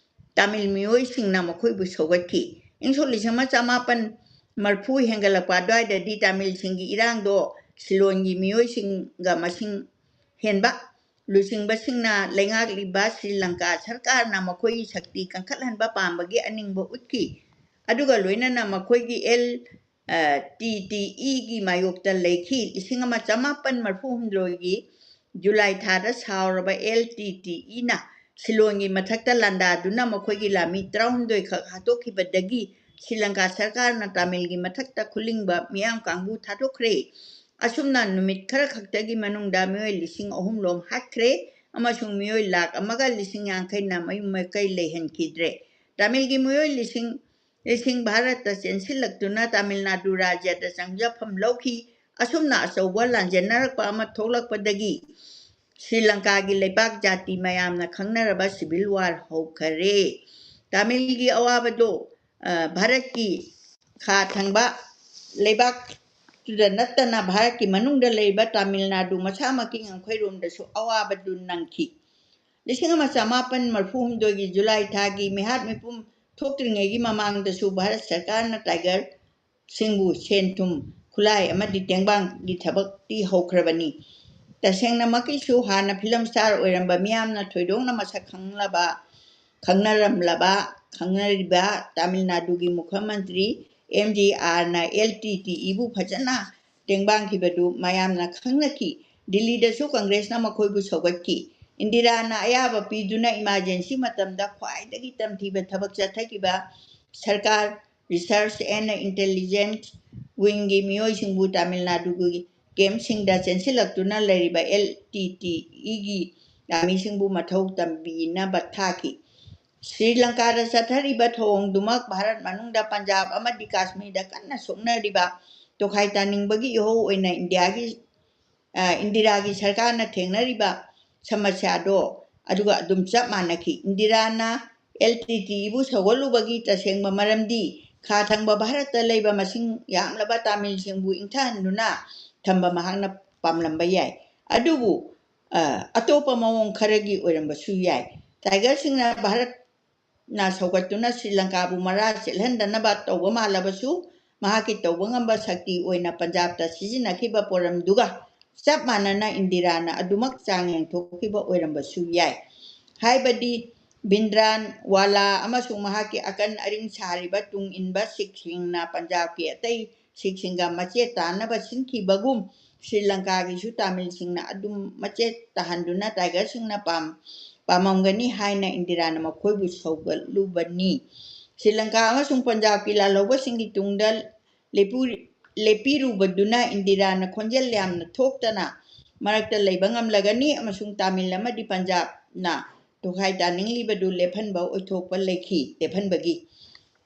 ꯇꯥꯃꯤꯜ ꯃꯤꯑꯣꯏꯁꯤꯡꯅ ꯃꯈꯣꯏꯕꯨ ꯁꯧꯒꯠꯈꯤ꯫ ꯏꯪ ꯁꯣꯛ ꯂꯤꯁꯤꯡ ꯑꯃ ꯆꯃꯥꯄꯟ ꯃꯔꯐꯨ ꯍꯦꯟꯒꯠꯂꯛꯄ ꯑꯗꯨꯋꯥꯏꯗꯗꯤ ꯇꯥꯃꯤꯜꯁꯤꯡꯒꯤ ꯏꯔꯥꯡꯗꯣ ꯁꯤꯂꯣꯟꯒꯤ ꯃꯤꯑꯣꯏꯁꯤꯡꯒ ꯃꯁꯤꯡ ꯍꯦꯟꯕ ꯂꯨꯆꯤꯡꯕꯁꯤꯡꯅ ꯂꯩꯉꯥꯛꯂꯤꯕ ꯁ꯭ꯔꯤ ꯂꯪꯀꯥ ꯁꯔꯀꯥꯔꯅ ꯃꯈꯣꯏꯒꯤ ꯁꯛꯇꯤ ꯀꯟꯈꯠꯍꯟꯕ ꯄꯥꯝꯕꯒꯤ ꯑꯅꯤꯡꯕ ꯎꯠꯈꯤ꯫ ꯑꯗꯨꯒ ꯂꯣꯏꯅꯅ ꯃꯈꯣꯏꯒꯤ ꯑꯦꯜ ꯇꯤ ꯇꯤ ꯏꯒꯤ ꯃꯥꯌꯣꯛꯇ ꯂꯩꯈꯤ꯫ ꯂꯤꯁꯤꯡ ꯑꯃ ꯆꯃꯥꯄꯟ ꯃꯔꯐꯨ ꯍꯨꯝꯗꯣꯏꯒꯤ ꯖꯨꯂꯥꯏ ꯊꯥꯗ ꯁꯥꯎꯔꯕ ꯑꯦꯜ ꯇꯤ ꯇꯤ ꯏꯅ ꯁꯤꯂꯣꯟꯒꯤ ꯃꯊꯛꯇ ꯂꯥꯟꯗꯥꯗꯨꯅ ꯃꯈꯣꯏꯒꯤ ꯂꯥꯟꯃꯤ ꯇꯔꯥꯍꯨꯝꯗꯣꯏ ꯈꯛ ꯍꯥꯠꯇꯣꯛꯈꯤꯕꯗꯒꯤ ꯁ꯭ꯔꯤ ꯂꯪꯀꯥ ꯁꯔꯀꯥꯔꯅ ꯇꯥꯃꯤꯜꯒꯤ ꯃꯊꯛꯇ ꯈꯨꯂꯤꯡꯕ ꯃꯤꯌꯥꯝ ꯀꯥꯡꯕꯨ ꯊꯥꯗꯣꯛꯈ꯭ꯔꯦ꯫ ꯑꯁꯨꯝꯅ ꯅꯨꯃꯤꯠ ꯈꯔ ꯈꯛꯇꯒꯤ ꯃꯅꯨꯡꯗ ꯃꯤꯑꯣꯏ ꯂꯤꯁꯤꯡ ꯑꯍꯨꯝ ꯂꯣꯝ ꯍꯥꯠꯈ꯭ꯔꯦ ꯑꯃꯁꯨꯡ ꯃꯤꯑꯣꯏ ꯂꯥꯈ ꯑꯃꯒ ꯂꯤꯁꯤꯡ ꯌꯥꯡꯈꯩꯅ ꯃꯌꯨꯝ ꯃꯀꯩ ꯂꯩꯍꯟꯈꯤꯗ꯭ꯔꯦ꯫ ꯇꯥꯃꯤꯜꯒꯤ ꯃꯤꯑꯣꯏ ꯂꯤꯁꯤꯡ ꯂꯤꯁꯤꯡ ꯚꯥꯔꯠꯇ ꯆꯦꯟꯁꯤꯜꯂꯛꯇꯨꯅ ꯇꯥꯃꯤꯜ ꯅꯥꯗꯨ ꯔꯥꯖ꯭ꯌꯗ ꯆꯪꯖꯐꯝ ꯂꯧꯈꯤ꯫ ꯑꯁꯨꯝꯅ ꯑꯆꯧꯕ ꯂꯥꯟꯖꯦꯟꯅꯔꯛꯄ ꯑꯃ ꯊꯣꯛꯂꯛꯄꯗꯒꯤ ꯁ꯭ꯔꯤ ꯂꯪꯀꯥꯒꯤ ꯂꯩꯕꯥꯛ ꯖꯥꯇꯤ ꯃꯌꯥꯝꯅ ꯈꯪꯅꯔꯕ civil war ꯍꯧꯈꯔꯦ꯫ ꯇꯥꯃꯤꯜꯒꯤ ꯑꯋꯥꯕꯗꯣ, ꯑ, ꯚꯥꯔꯠꯀꯤ ꯈꯥ ꯊꯪꯕ ꯂꯩꯕꯥꯛꯇꯨꯗ ꯅꯠꯇꯅ ꯚꯥꯔꯠꯀꯤ ꯃꯅꯨꯡꯗ ꯂꯩꯔꯤꯕ ꯇꯥꯃꯤꯜ ꯅꯥꯗꯨ ꯃꯁꯥꯃꯛꯀꯤ ꯉꯝꯈꯩꯔꯣꯝꯗꯁꯨ ꯑꯋꯥꯕꯗꯨ ꯅꯪꯈꯤ꯫ ꯂꯤꯁꯤꯡ ꯑꯃ ꯆꯃꯥꯄꯟ ꯃꯔꯐꯨ ꯍꯨꯝꯗꯣꯏꯒꯤ ꯖꯨꯂꯥꯏ ꯊꯥꯒꯤ ꯃꯤꯍꯥꯠ ꯃꯤꯄꯨꯝ ꯊꯣꯛꯇ꯭ꯔꯤꯉꯩꯒꯤ ꯃꯃꯥꯡꯗꯁꯨ ꯚꯥꯔꯠ ꯁꯔꯀꯥꯔꯅ ꯇꯥꯏꯒꯔꯁꯤꯡꯕꯨ ꯁꯦꯟ ꯊꯨꯝ ꯈꯨꯠꯂꯥꯏ ꯑꯃꯗꯤ ꯇꯦꯡꯕꯥꯡꯒꯤ ꯊꯕꯛꯇꯤ ꯍꯧꯈ꯭ꯔꯕꯅꯤ꯫ ꯇꯁꯦꯡꯅꯃꯛꯀꯤꯁꯨ ꯍꯥꯟꯅ film star ꯑꯣꯏꯔꯝꯕ ꯃꯤꯌꯥꯝꯅ ꯊꯣꯏꯗꯣꯛꯅ ꯃꯁꯛ ꯈꯪꯂꯕ ꯈꯪꯅꯔꯝꯂꯕ ꯈꯪꯅꯔꯤꯕ ꯇꯥꯃꯤꯜ ꯅꯥꯗꯨꯒꯤ ꯃꯨꯈ꯭ꯌ ꯃꯟꯇ꯭ꯔꯤ ꯑꯦꯝ ꯖꯤ ꯑꯥꯔꯅ ꯑꯦꯜ ꯇꯤ ꯇꯤ ꯏꯕꯨ ꯐꯖꯅ ꯇꯦꯡꯕꯥꯡꯈꯤꯕꯗꯨ ꯃꯌꯥꯝꯅ ꯈꯪꯅꯈꯤ꯫ ꯗꯤꯜꯂꯤꯗꯁꯨ ꯀꯪꯒ꯭ꯔꯦꯁꯅ ꯃꯈꯣꯏꯕꯨ ꯁꯧꯒꯠꯈꯤ꯫ ꯏꯟꯗꯤꯔꯥꯅ ꯑꯌꯥꯕ ꯄꯤꯗꯨꯅ emergency ꯃꯇꯝꯗ ꯈ꯭ꯋꯥꯏꯗꯒꯤ ꯇꯝꯊꯤꯕ ꯊꯕꯛ ꯆꯠꯊꯈꯤꯕ ꯁꯔꯀꯥꯔ research and intelligence wingꯒꯤ ꯃꯤꯑꯣꯏꯁꯤꯡꯕꯨ ꯇꯥꯃꯤꯜ ꯅꯥꯗꯨꯒꯤ campꯁꯤꯡꯗ ꯆꯦꯟꯁꯤꯜꯂꯛꯇꯨꯅ ꯂꯩꯔꯤꯕ ꯑꯦꯜ ꯇꯤ ꯇꯤ ꯏꯒꯤ ꯂꯥꯟꯃꯤꯁꯤꯡꯕꯨ ꯃꯊꯧ ꯇꯝꯕꯤꯅꯕ ꯊꯥꯈꯤ꯫ ꯁ꯭ꯔꯤ ꯂꯪꯀꯥꯗ ꯆꯠꯊꯔꯤꯕ ꯊꯧꯑꯣꯡꯗꯨꯃꯛ ꯚꯥꯔꯠ ꯃꯅꯨꯡꯗ ꯄꯟꯖꯥꯕ ꯑꯃꯗꯤ ꯀꯥꯁꯃꯤꯔꯗ ꯀꯟꯅ ꯁꯣꯛꯅꯔꯤꯕ ꯇꯣꯈꯥꯏ ꯇꯥꯅꯤꯡꯕꯒꯤ ꯏꯍꯧ ꯑꯣꯏꯅ ꯏꯟꯗꯤꯌꯥꯒꯤ, ꯑ, ꯏꯟꯗꯤꯔꯥꯒꯤ ꯁꯔꯀꯥꯔꯅ ꯊꯦꯡꯅꯔꯤꯕ ꯁꯃꯁ꯭ꯌꯥꯗꯣ ꯑꯗꯨꯒ ꯑꯗꯨꯝ ꯆꯞ ꯃꯥꯟꯅꯈꯤ꯫ ꯏꯟꯗꯤꯔꯥꯅ ꯑꯦꯜ ꯇꯤ ꯇꯤ ꯏꯕꯨ ꯁꯧꯒꯠꯂꯨꯕꯒꯤ ꯇꯁꯦꯡꯕ ꯃꯔꯝꯗꯤ ꯈꯥ ꯊꯪꯕ ꯚꯥꯔꯠꯇ ꯂꯩꯕ ꯃꯁꯤꯡ ꯌꯥꯝꯂꯕ ꯇꯥꯃꯤꯜꯁꯤꯡꯕꯨ ꯏꯪꯊꯍꯟꯗꯨꯅ ꯊꯝꯕ ꯃꯍꯥꯛꯅ ꯄꯥꯝꯂꯝꯕ ꯌꯥꯏ꯫ ꯑꯗꯨꯕꯨ, ꯑ, ꯑꯇꯣꯞꯄ ꯃꯑꯣꯡ ꯈꯔꯒꯤ ꯑꯣꯏꯔꯝꯕꯁꯨ ꯌꯥꯏ꯫ ꯇꯥꯏꯒꯔꯁꯤꯡꯅ ꯚꯥꯔꯠꯅ ꯁꯧꯒꯠꯇꯨꯅ ꯁ꯭ꯔꯤ ꯂꯪꯀꯥꯕꯨ ꯃꯔꯥ ꯆꯦꯜꯍꯟꯗꯅꯕ ꯇꯧꯕ ꯃꯥꯜꯂꯕꯁꯨ, ꯃꯍꯥꯛꯀꯤ ꯇꯧꯕ ꯉꯝꯕ ꯁꯛꯇꯤ ꯑꯣꯏꯅ ꯄꯟꯖꯥꯕꯇ ꯁꯤꯖꯤꯟꯅꯈꯤꯕ ꯄꯣꯔꯝꯗꯨꯒ ꯆꯞ ꯃꯥꯟꯅꯅ ꯏꯟꯗꯤꯔꯥꯅ ꯑꯗꯨꯃꯛ ꯆꯥꯡ ꯌꯦꯡꯊꯣꯛꯈꯤꯕ ꯑꯣꯏꯔꯝꯕꯁꯨ ꯌꯥꯏ꯫ ꯍꯥꯏꯕꯗꯤ ꯕꯤꯟꯗ꯭ꯔꯥꯟ ꯋꯥꯂꯥ ꯑꯃꯁꯨꯡ ꯃꯍꯥꯛꯀꯤ ꯑꯀꯟ ꯑꯔꯤꯡ ꯁꯥꯔꯤꯕ ꯇꯨꯡ ꯏꯟꯕ ꯁꯤꯈꯁꯤꯡꯅ ꯄꯟꯖꯥꯕꯀꯤ ꯑꯇꯩ ꯁꯤꯈꯁꯤꯡꯒ ꯃꯆꯦꯠ ꯇꯥꯅꯕ ꯁꯤꯟꯈꯤꯕꯒꯨꯝ ꯁ꯭ꯔꯤ ꯂꯪꯀꯥꯒꯤꯁꯨ ꯇꯥꯃꯤꯜꯁꯤꯡꯅ ꯑꯗꯨꯝ ꯃꯆꯦꯠ ꯇꯥꯍꯟꯗꯨꯅ ꯇꯥꯏꯒꯔꯁꯤꯡꯅ ꯄꯥꯝ-, ꯄꯥꯝꯃꯝꯒꯅꯤ ꯍꯥꯏꯅ ꯏꯟꯗꯤꯔꯥꯅ ꯃꯈꯣꯏꯕꯨ ꯁꯧꯒꯠꯂꯨꯕꯅꯤ꯫ ꯁ꯭ꯔꯤ ꯂꯪꯀꯥ ꯑꯃꯁꯨꯡ ꯄꯟꯖꯥꯕꯀꯤ ꯂꯥꯜꯍꯧꯕꯁꯤꯡꯒꯤ ꯇꯨꯡꯗ ꯂꯦꯞꯄꯨ-, ꯂꯦꯞꯄꯤꯔꯨꯕꯗꯨꯅ ꯏꯟꯗꯤꯔꯥꯅ ꯈꯣꯟꯖꯦꯜ ꯌꯥꯝꯅ ꯊꯣꯛꯇꯅ ꯃꯔꯛꯇ ꯂꯩꯕ ꯉꯝꯂꯒꯅꯤ ꯑꯃꯁꯨꯡ ꯇꯥꯃꯤꯜ ꯑꯃꯗꯤ ꯄꯟꯖꯥꯕꯅ ꯇꯣꯈꯥꯏ ꯇꯥꯅꯤꯡꯂꯤꯕꯗꯨ ꯂꯦꯞꯍꯟꯕ ꯑꯣꯏꯊꯣꯛꯄ ꯂꯩꯈꯤ, ꯂꯦꯞꯍꯟꯕꯒꯤ꯫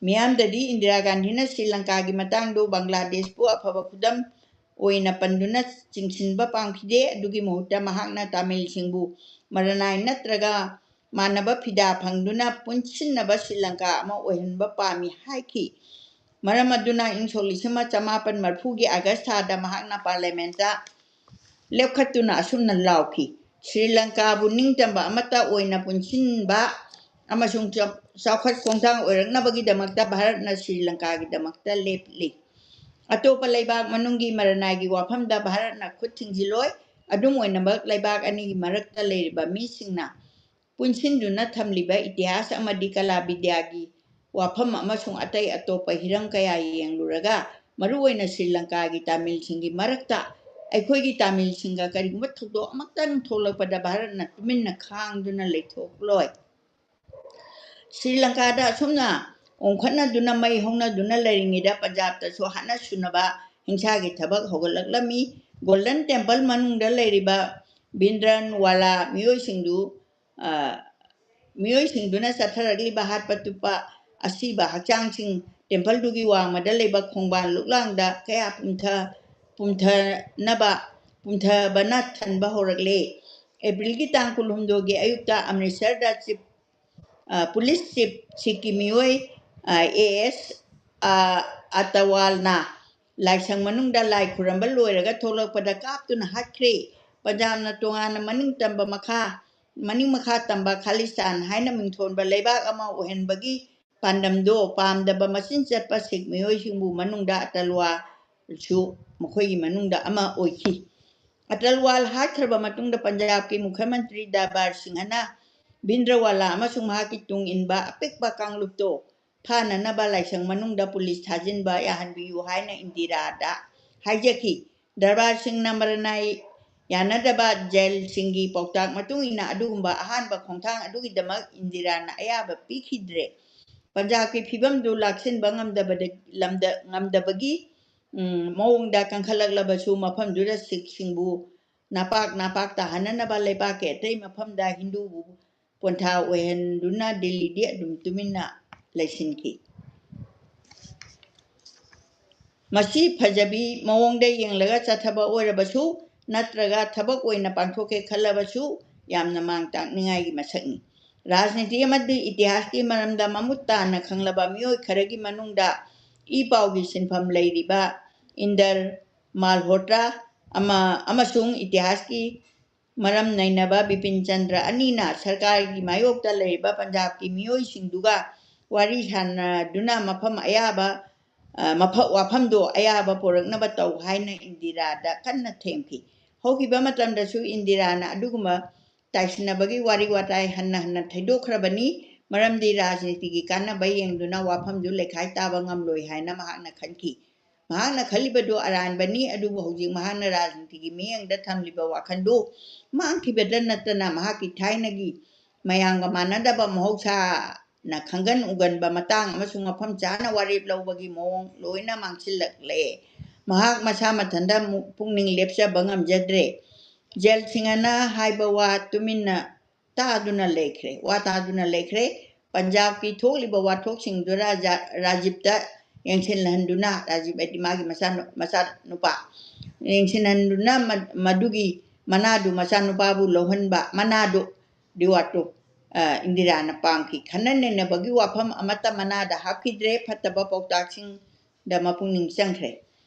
ꯃꯤꯌꯥꯝꯗꯗꯤ ꯏꯟꯗꯤꯔꯥ ꯒꯥꯟꯙꯤꯅ ꯁ꯭ꯔꯤ ꯂꯪꯀꯥꯒꯤ ꯃꯇꯥꯡꯗꯣ ꯕꯪꯒ꯭ꯂꯥꯗꯦꯁꯄꯨ ꯑꯐꯕ ꯈꯨꯗꯝ ꯑꯣꯏꯅ ꯄꯟꯗꯨꯅ ꯆꯤꯡꯁꯤꯟꯕ ꯄꯥꯝꯈꯤꯗꯦ꯫ ꯑꯗꯨꯒꯤ ꯃꯍꯨꯠꯇ ꯃꯍꯥꯛꯅ ꯇꯥꯃꯤꯜꯁꯤꯡꯕꯨ ꯃꯔꯅꯥꯏ ꯅꯠꯇ꯭ꯔꯒ ꯃꯥꯟꯅꯕ ꯐꯤꯗꯥ ꯐꯪꯗꯨꯅ ꯄꯨꯟꯁꯤꯟꯅꯕ ꯁ꯭ꯔꯤ ꯂꯪꯀꯥ ꯑꯃ ꯑꯣꯏꯍꯟꯕ ꯄꯥꯝꯃꯤ ꯍꯥꯏꯈꯤ꯫ ꯃꯔꯝ ꯑꯗꯨꯅ ꯏꯪ ꯁꯣꯛ ꯂꯤꯁꯤꯡ ꯑꯃ ꯆꯃꯥꯄꯟ ꯃꯔꯤꯐꯨꯒꯤ ꯑꯥꯒꯁ ꯊꯥꯗ ꯃꯍꯥꯛꯅ ꯄꯥꯔꯂꯤꯌꯥꯃꯦꯟꯠꯇ ꯂꯦꯞꯈꯠꯇꯨꯅ ꯑꯁꯨꯝꯅ ꯂꯥꯎꯈꯤ, "ꯁ꯭ꯔꯤ ꯂꯪꯀꯥꯕꯨ ꯅꯤꯡꯇꯝꯕ ꯑꯃꯠꯇ ꯑꯣꯏꯅ ꯄꯨꯟꯁꯤꯟꯕ ꯑꯃꯁꯨꯡ ꯆꯥꯎ-, ꯆꯥꯎꯈꯠ ꯈꯣꯡꯊꯥꯡ ꯑꯣꯏꯔꯛꯅꯕꯒꯤꯗꯃꯛꯇ ꯚꯥꯔꯠꯅ ꯁ꯭ꯔꯤ ꯂꯪꯀꯥꯒꯤꯗꯃꯛꯇ ꯂꯦꯞꯂꯤ꯫ ꯑꯇꯣꯞꯄ ꯂꯩꯕꯥꯛ ꯃꯅꯨꯡꯒꯤ ꯃꯔꯅꯥꯏꯒꯤ ꯋꯥꯐꯝꯗ ꯚꯥꯔꯠꯅ ꯈꯨꯠ ꯊꯤꯡꯖꯤꯜꯂꯣꯏ꯫ ꯑꯗꯨꯝ ꯑꯣꯏꯅꯃꯛ, ꯂꯩꯕꯥꯛ ꯑꯅꯤꯒꯤ ꯃꯔꯛꯇ ꯂꯩꯔꯤꯕ ꯃꯤꯁꯤꯡꯅ ꯄꯨꯟꯁꯤꯟꯗꯨꯅ ꯊꯝꯂꯤꯕ ꯏꯇꯤꯍꯥꯁ ꯑꯃꯗꯤ ꯀꯂꯥ ꯕꯤꯗ꯭ꯌꯥꯒꯤ ꯋꯥꯐꯝ ꯑꯃꯁꯨꯡ ꯑꯇꯩ ꯑꯇꯣꯞꯄ ꯍꯤꯔꯝ ꯀꯌꯥ ꯌꯦꯡꯂꯨꯔꯒ, ꯃꯔꯨꯑꯣꯏꯅ ꯁ꯭ꯔꯤ ꯂꯪꯀꯥꯒꯤ ꯇꯥꯃꯤꯜꯁꯤꯡꯒꯤ ꯃꯔꯛꯇ ꯑꯩꯈꯣꯏꯒꯤ ꯇꯥꯃꯤꯜꯁꯤꯡꯒ ꯀꯔꯤꯒꯨꯝꯕ ꯊꯧꯗꯣꯛ ꯑꯃꯇꯪ ꯊꯣꯛꯂꯛꯄꯗ ꯚꯥꯔꯠꯅ ꯇꯨꯃꯤꯟꯅ ꯈꯥꯡꯗꯨꯅ ꯂꯩꯊꯣꯛꯂꯣꯏ꯫ ꯁ꯭ꯔꯤ ꯂꯪꯀꯥꯗ ꯑꯁꯨꯝꯅ ꯑꯣꯟꯈꯠꯅꯗꯨꯅ ꯃꯩ ꯍꯧꯅꯗꯨꯅ ꯂꯩꯔꯤꯉꯩꯗ ꯄꯟꯖꯥꯕꯇꯁꯨ ꯍꯥꯠꯅ ꯁꯨꯅꯕ ꯍꯤꯡꯁꯥꯒꯤ ꯊꯕꯛ ꯍꯧꯒꯠꯂꯛꯂꯝꯃꯤ꯫ ꯒꯣꯜꯗꯟ ꯇꯦꯝꯄꯜ ꯃꯅꯨꯡꯗ ꯂꯩꯔꯤꯕ ꯕꯤꯟꯗ꯭ꯔꯟ ꯋꯥꯂꯥ ꯃꯤꯑꯣꯏꯁꯤꯡꯗꯨ, ꯑ, ꯃꯤꯑꯣꯏꯁꯤꯡꯗꯨꯅ ꯆꯠꯊꯔꯛꯂꯤꯕ ꯍꯥꯠꯄ ꯇꯨꯞꯄ ꯑꯁꯤꯕ ꯍꯛꯆꯥꯡꯁꯤꯡ ꯇꯦꯝꯄꯜꯗꯨꯒꯤ ꯋꯥꯡꯃꯗ ꯂꯩꯕ ꯈꯣꯡꯕꯥꯟ ꯂꯨꯛꯂꯥꯡꯗ ꯀꯌꯥ ꯄꯨꯝꯊ-, ꯄꯨꯝꯊꯅꯕ, ꯄꯨꯝꯊꯕꯅ ꯊꯟꯕ ꯍꯧꯔꯛꯂꯦ꯫ ꯑꯦꯄ꯭ꯔꯤꯜꯒꯤ ꯇꯥꯡ ꯀꯨꯟꯍꯨꯝꯗꯣꯏꯒꯤ ꯑꯌꯨꯛꯇ ꯑꯃ꯭ꯔꯤꯠꯁꯔꯗ ꯆꯤꯞ ꯑ, ꯄꯨꯂꯤꯁ ꯆꯤꯞ ꯁꯤꯛꯀꯤ ꯃꯤꯑꯣꯏ, ꯑ, ꯑꯦ ꯑꯦꯁ, ꯑ, ꯑꯇꯋꯥꯜꯅ ꯂꯥꯏꯁꯪ ꯃꯅꯨꯡꯗ ꯂꯥꯏ ꯈꯨꯔꯝꯕ ꯂꯣꯏꯔꯒ ꯊꯣꯛꯂꯛꯄꯗ ꯀꯥꯞꯇꯨꯅ ꯍꯥꯠꯈ꯭ꯔꯦ꯫ ꯄꯟꯖꯥꯕꯅ ꯇꯣꯉꯥꯟꯅ ꯃꯅꯤꯡ ꯇꯝꯕ ꯃꯈꯥ, ꯃꯅꯤꯡ ꯃꯈꯥ ꯇꯝꯕ ꯈꯥꯂꯤꯁꯇꯥꯟ ꯍꯥꯏꯅ ꯃꯤꯡꯊꯣꯟꯕ ꯂꯩꯕꯥꯛ ꯑꯃ ꯑꯣꯏꯍꯟꯕꯒꯤ ꯄꯥꯟꯗꯝꯗꯣ ꯄꯥꯝꯗꯕ ꯃꯆꯤꯟ ꯆꯠꯄ ꯁꯤꯛ ꯃꯤꯑꯣꯏꯁꯤꯡꯕꯨ ꯃꯅꯨꯡꯗ ꯑꯇꯜꯋꯥꯁꯨ ꯃꯈꯣꯏꯒꯤ ꯃꯅꯨꯡꯗ ꯑꯃ ꯑꯣꯏꯈꯤ꯫ ꯑꯇꯜ ꯋꯥꯜ ꯍꯥꯠꯈ꯭ꯔꯕ ꯃꯇꯨꯡꯗ ꯄꯟꯖꯥꯕꯀꯤ ꯃꯨꯈ꯭ꯌ ꯃꯟꯇ꯭ꯔꯤ ꯗꯔꯕꯥꯔ ꯁꯤꯡꯍꯅ ꯚꯤꯟꯗ꯭ꯔꯋꯥꯂꯥ ꯑꯃꯁꯨꯡ ꯃꯍꯥꯛꯀꯤ ꯇꯨꯡ ꯏꯟꯕ ꯑꯄꯤꯛꯄ ꯀꯥꯡꯂꯨꯞꯇꯨ ꯐꯥꯅꯅꯕ ꯂꯥꯏꯁꯪ ꯃꯅꯨꯡꯗ ꯄꯨꯂꯤꯁ ꯊꯥꯖꯤꯟꯕ ꯌꯥꯍꯟꯕꯤꯌꯨ ꯍꯥꯏꯅ ꯏꯟꯗꯤꯔꯥꯗ ꯍꯥꯏꯖꯈꯤ꯫ ꯗꯔꯕꯥꯔ ꯁꯤꯡꯅ ꯃꯔꯅꯥꯏ ꯌꯥꯅꯗꯕ ꯖꯦꯜꯁꯤꯡꯒꯤ ꯄꯥꯎꯇꯥꯛ ꯃꯇꯨꯡ ꯏꯟꯅ ꯑꯗꯨꯒꯨꯝꯕ ꯑꯍꯥꯟꯕ ꯈꯣꯡꯊꯥꯡ ꯑꯗꯨꯒꯤꯗꯃꯛ ꯏꯟꯗꯤꯔꯥꯅ ꯑꯌꯥꯕ ꯄꯤꯈꯤꯗ꯭ꯔꯦ꯫ ꯄꯟꯖꯥꯕꯀꯤ ꯐꯤꯕꯝꯗꯨ ꯂꯥꯛꯁꯤꯟꯕ ꯉꯝꯗꯕꯗ-, ꯂꯝꯗ-, ꯉꯝꯗꯕꯒꯤ, ꯎꯝ, ꯃꯑꯣꯡꯗ ꯀꯟꯈꯠꯂꯛꯂꯕꯁꯨ, ꯃꯐꯝꯗꯨꯗ ꯁꯤꯈꯁꯤꯡꯕꯨ ꯅꯥꯄꯥꯛ ꯅꯥꯄꯥꯛ ꯇꯥꯍꯟꯅꯅꯕ ꯂꯩꯕꯥꯛꯀꯤ ꯑꯇꯩ ꯃꯐꯝꯗ ꯍꯤꯟꯗꯨꯕꯨ ꯄꯣꯟꯊꯥ ꯑꯣꯏꯍꯟꯗꯨꯅ ꯗꯤꯜꯂꯤꯗꯤ ꯑꯗꯨꯝ ꯇꯨꯃꯤꯟꯅ ꯂꯩꯁꯤꯟꯈꯤ꯫ ꯃꯁꯤ ꯐꯖꯕꯤ ꯃꯑꯣꯡꯗ ꯌꯦꯡꯂꯒ ꯆꯠꯊꯕ ꯑꯣꯏꯔꯕꯁꯨ ꯅꯠꯇ꯭ꯔꯒ ꯊꯕꯛ ꯑꯣꯏꯅ ꯄꯥꯡꯊꯣꯛꯀꯦ ꯈꯜꯂꯕꯁꯨ ꯌꯥꯝꯅ ꯃꯥꯡ ꯇꯥꯛꯅꯤꯡꯉꯥꯏꯒꯤ ꯃꯁꯛꯅꯤ꯫ ꯔꯥꯖꯅꯤꯇꯤ ꯑꯃꯗꯤ ꯏꯇꯤꯍꯥꯁꯀꯤ ꯃꯔꯝꯗ ꯃꯃꯨꯠ ꯇꯥꯅ ꯈꯪꯂꯕ ꯃꯤꯑꯣꯏ ꯈꯔꯒꯤ ꯃꯅꯨꯡꯗ ꯏ ꯄꯥꯎꯒꯤ ꯁꯤꯟꯐꯝ ꯂꯩꯔꯤꯕ ꯏꯟꯗꯔ ꯃꯥꯜꯍꯣꯇ꯭ꯔꯥ ꯑꯃ, ꯑꯃꯁꯨꯡ ꯏꯇꯤꯍꯥꯁꯀꯤ ꯃꯔꯝ ꯅꯩꯅꯕ ꯕꯤꯄꯤꯟ ꯆꯟꯗ꯭ꯔ ꯑꯅꯤꯅ ꯁꯔꯀꯥꯔꯒꯤ ꯃꯥꯌꯣꯛꯇ ꯂꯩꯔꯤꯕ ꯄꯟꯖꯥꯕꯀꯤ ꯃꯤꯑꯣꯏꯁꯤꯡꯗꯨꯒ ꯋꯥꯔꯤ ꯁꯥꯟꯅꯗꯨꯅ ꯃꯐꯝ ꯑꯌꯥꯕ, ꯑ, ꯃꯐ-, ꯋꯥꯐꯝꯗꯣ ꯑꯌꯥꯕ ꯄꯨꯔꯛꯅꯕ ꯇꯧ ꯍꯥꯏꯅ ꯏꯟꯗꯤꯔꯥꯗ ꯀꯟꯅ ꯊꯦꯝꯈꯤ꯫ ꯍꯧꯈꯤꯕ ꯃꯇꯝꯗꯁꯨ ꯏꯟꯗꯤꯔꯥꯅ ꯑꯗꯨꯒꯨꯝꯕ ꯇꯥꯏꯁꯤꯟꯅꯕꯒꯤ ꯋꯥꯔꯤ ꯋꯥꯇꯥꯏ ꯍꯟꯅ ꯍꯟꯅ ꯊꯩꯗꯣꯛꯈ꯭ꯔꯕꯅꯤ, ꯃꯔꯝꯗꯤ ꯔꯥꯖꯅꯤꯇꯤꯒꯤ ꯀꯥꯟꯅꯕ ꯌꯦꯡꯗꯨꯅ ꯋꯥꯐꯝꯗꯨ ꯂꯩꯈꯥꯏ ꯇꯥꯕ ꯉꯝꯂꯣꯏ ꯍꯥꯏꯅ ꯃꯍꯥꯛꯅ ꯈꯟꯈꯤ꯫ ꯃꯍꯥꯛꯅ ꯈꯜꯂꯤꯕꯗꯨ ꯑꯔꯥꯟꯕꯅꯤ, ꯑꯗꯨꯕꯨ ꯍꯧꯖꯤꯛ ꯃꯍꯥꯛꯅ ꯔꯥꯖꯅꯤꯇꯤꯒꯤ ꯃꯤꯠꯌꯦꯡꯗ ꯊꯝꯂꯤꯕ ꯋꯥꯈꯜꯗꯨ ꯃꯥꯡꯈꯤꯕꯗ ꯅꯠꯇꯅ ꯃꯍꯥꯛꯀꯤ ꯊꯥꯏꯅꯒꯤ ꯃꯌꯥꯝꯒ ꯃꯥꯟꯅꯗꯕ ꯃꯍꯧꯁꯥꯅ ꯈꯪꯒꯟ ꯎꯒꯟꯕ ꯃꯇꯥꯡ ꯑꯃꯁꯨꯡ ꯃꯐꯝ ꯆꯥꯅ ꯋꯥꯔꯦꯞ ꯂꯧꯕꯒꯤ ꯃꯑꯣꯡ ꯂꯣꯏꯅ ꯃꯥꯡꯁꯤꯜꯂꯛꯂꯦ꯫ ꯃꯍꯥꯛ ꯃꯁꯥ ꯃꯊꯟꯇ ꯃꯨ-, ꯄꯨꯛꯅꯤꯡ ꯂꯦꯞꯆꯕ ꯉꯝꯖꯗ꯭ꯔꯦ꯫ ꯖꯦꯜ ꯁꯤꯡꯍꯅ ꯍꯥꯏꯕ ꯋꯥ ꯇꯨꯃꯤꯟꯅ ꯇꯥꯗꯨꯅ ꯂꯩꯈ꯭ꯔꯦ, ꯋꯥ ꯇꯥꯗꯨꯅ ꯂꯩꯈ꯭ꯔꯦ꯫ ꯄꯟꯖꯥꯕꯀꯤ ꯊꯣꯛꯂꯤꯕ ꯋꯥꯊꯣꯛꯁꯤꯡꯗꯨ ꯔꯥꯖꯥ-, ꯔꯥꯖꯤꯕꯇ ꯌꯦꯡꯁꯤꯟꯍꯟꯗꯨꯅ, ꯔꯥꯖꯤꯕ ꯍꯥꯏꯗꯤ ꯃꯥꯒꯤ ꯃꯆꯥꯅꯨ-, ꯃꯆꯥꯅꯨꯄꯥ, ꯌꯦꯡꯁꯤꯟꯍꯟꯗꯨꯅ ꯃ-, ꯃꯗꯨꯒꯤ ꯃꯅꯥꯗꯨ ꯃꯆꯥꯅꯨꯄꯥꯕꯨ ꯂꯧꯍꯟꯕ, ꯃꯅꯥꯗꯨ, ꯔꯤꯋꯥꯔꯗꯇꯨ, ꯑ, ꯏꯟꯗꯤꯔꯥꯅ ꯄꯥꯝꯈꯤ꯫ ꯈꯟꯅ ꯅꯩꯅꯕꯒꯤ ꯋꯥꯐꯝ ꯑꯃꯠꯇ ꯃꯅꯥꯗ ꯍꯥꯞꯈꯤꯗ꯭ꯔꯦ, ꯐꯠꯇꯕ ꯄꯥꯎꯇꯥꯛꯁꯤꯡꯗ ꯃꯄꯨꯛꯅꯤꯡ ꯆꯪꯈ꯭ꯔꯦ꯫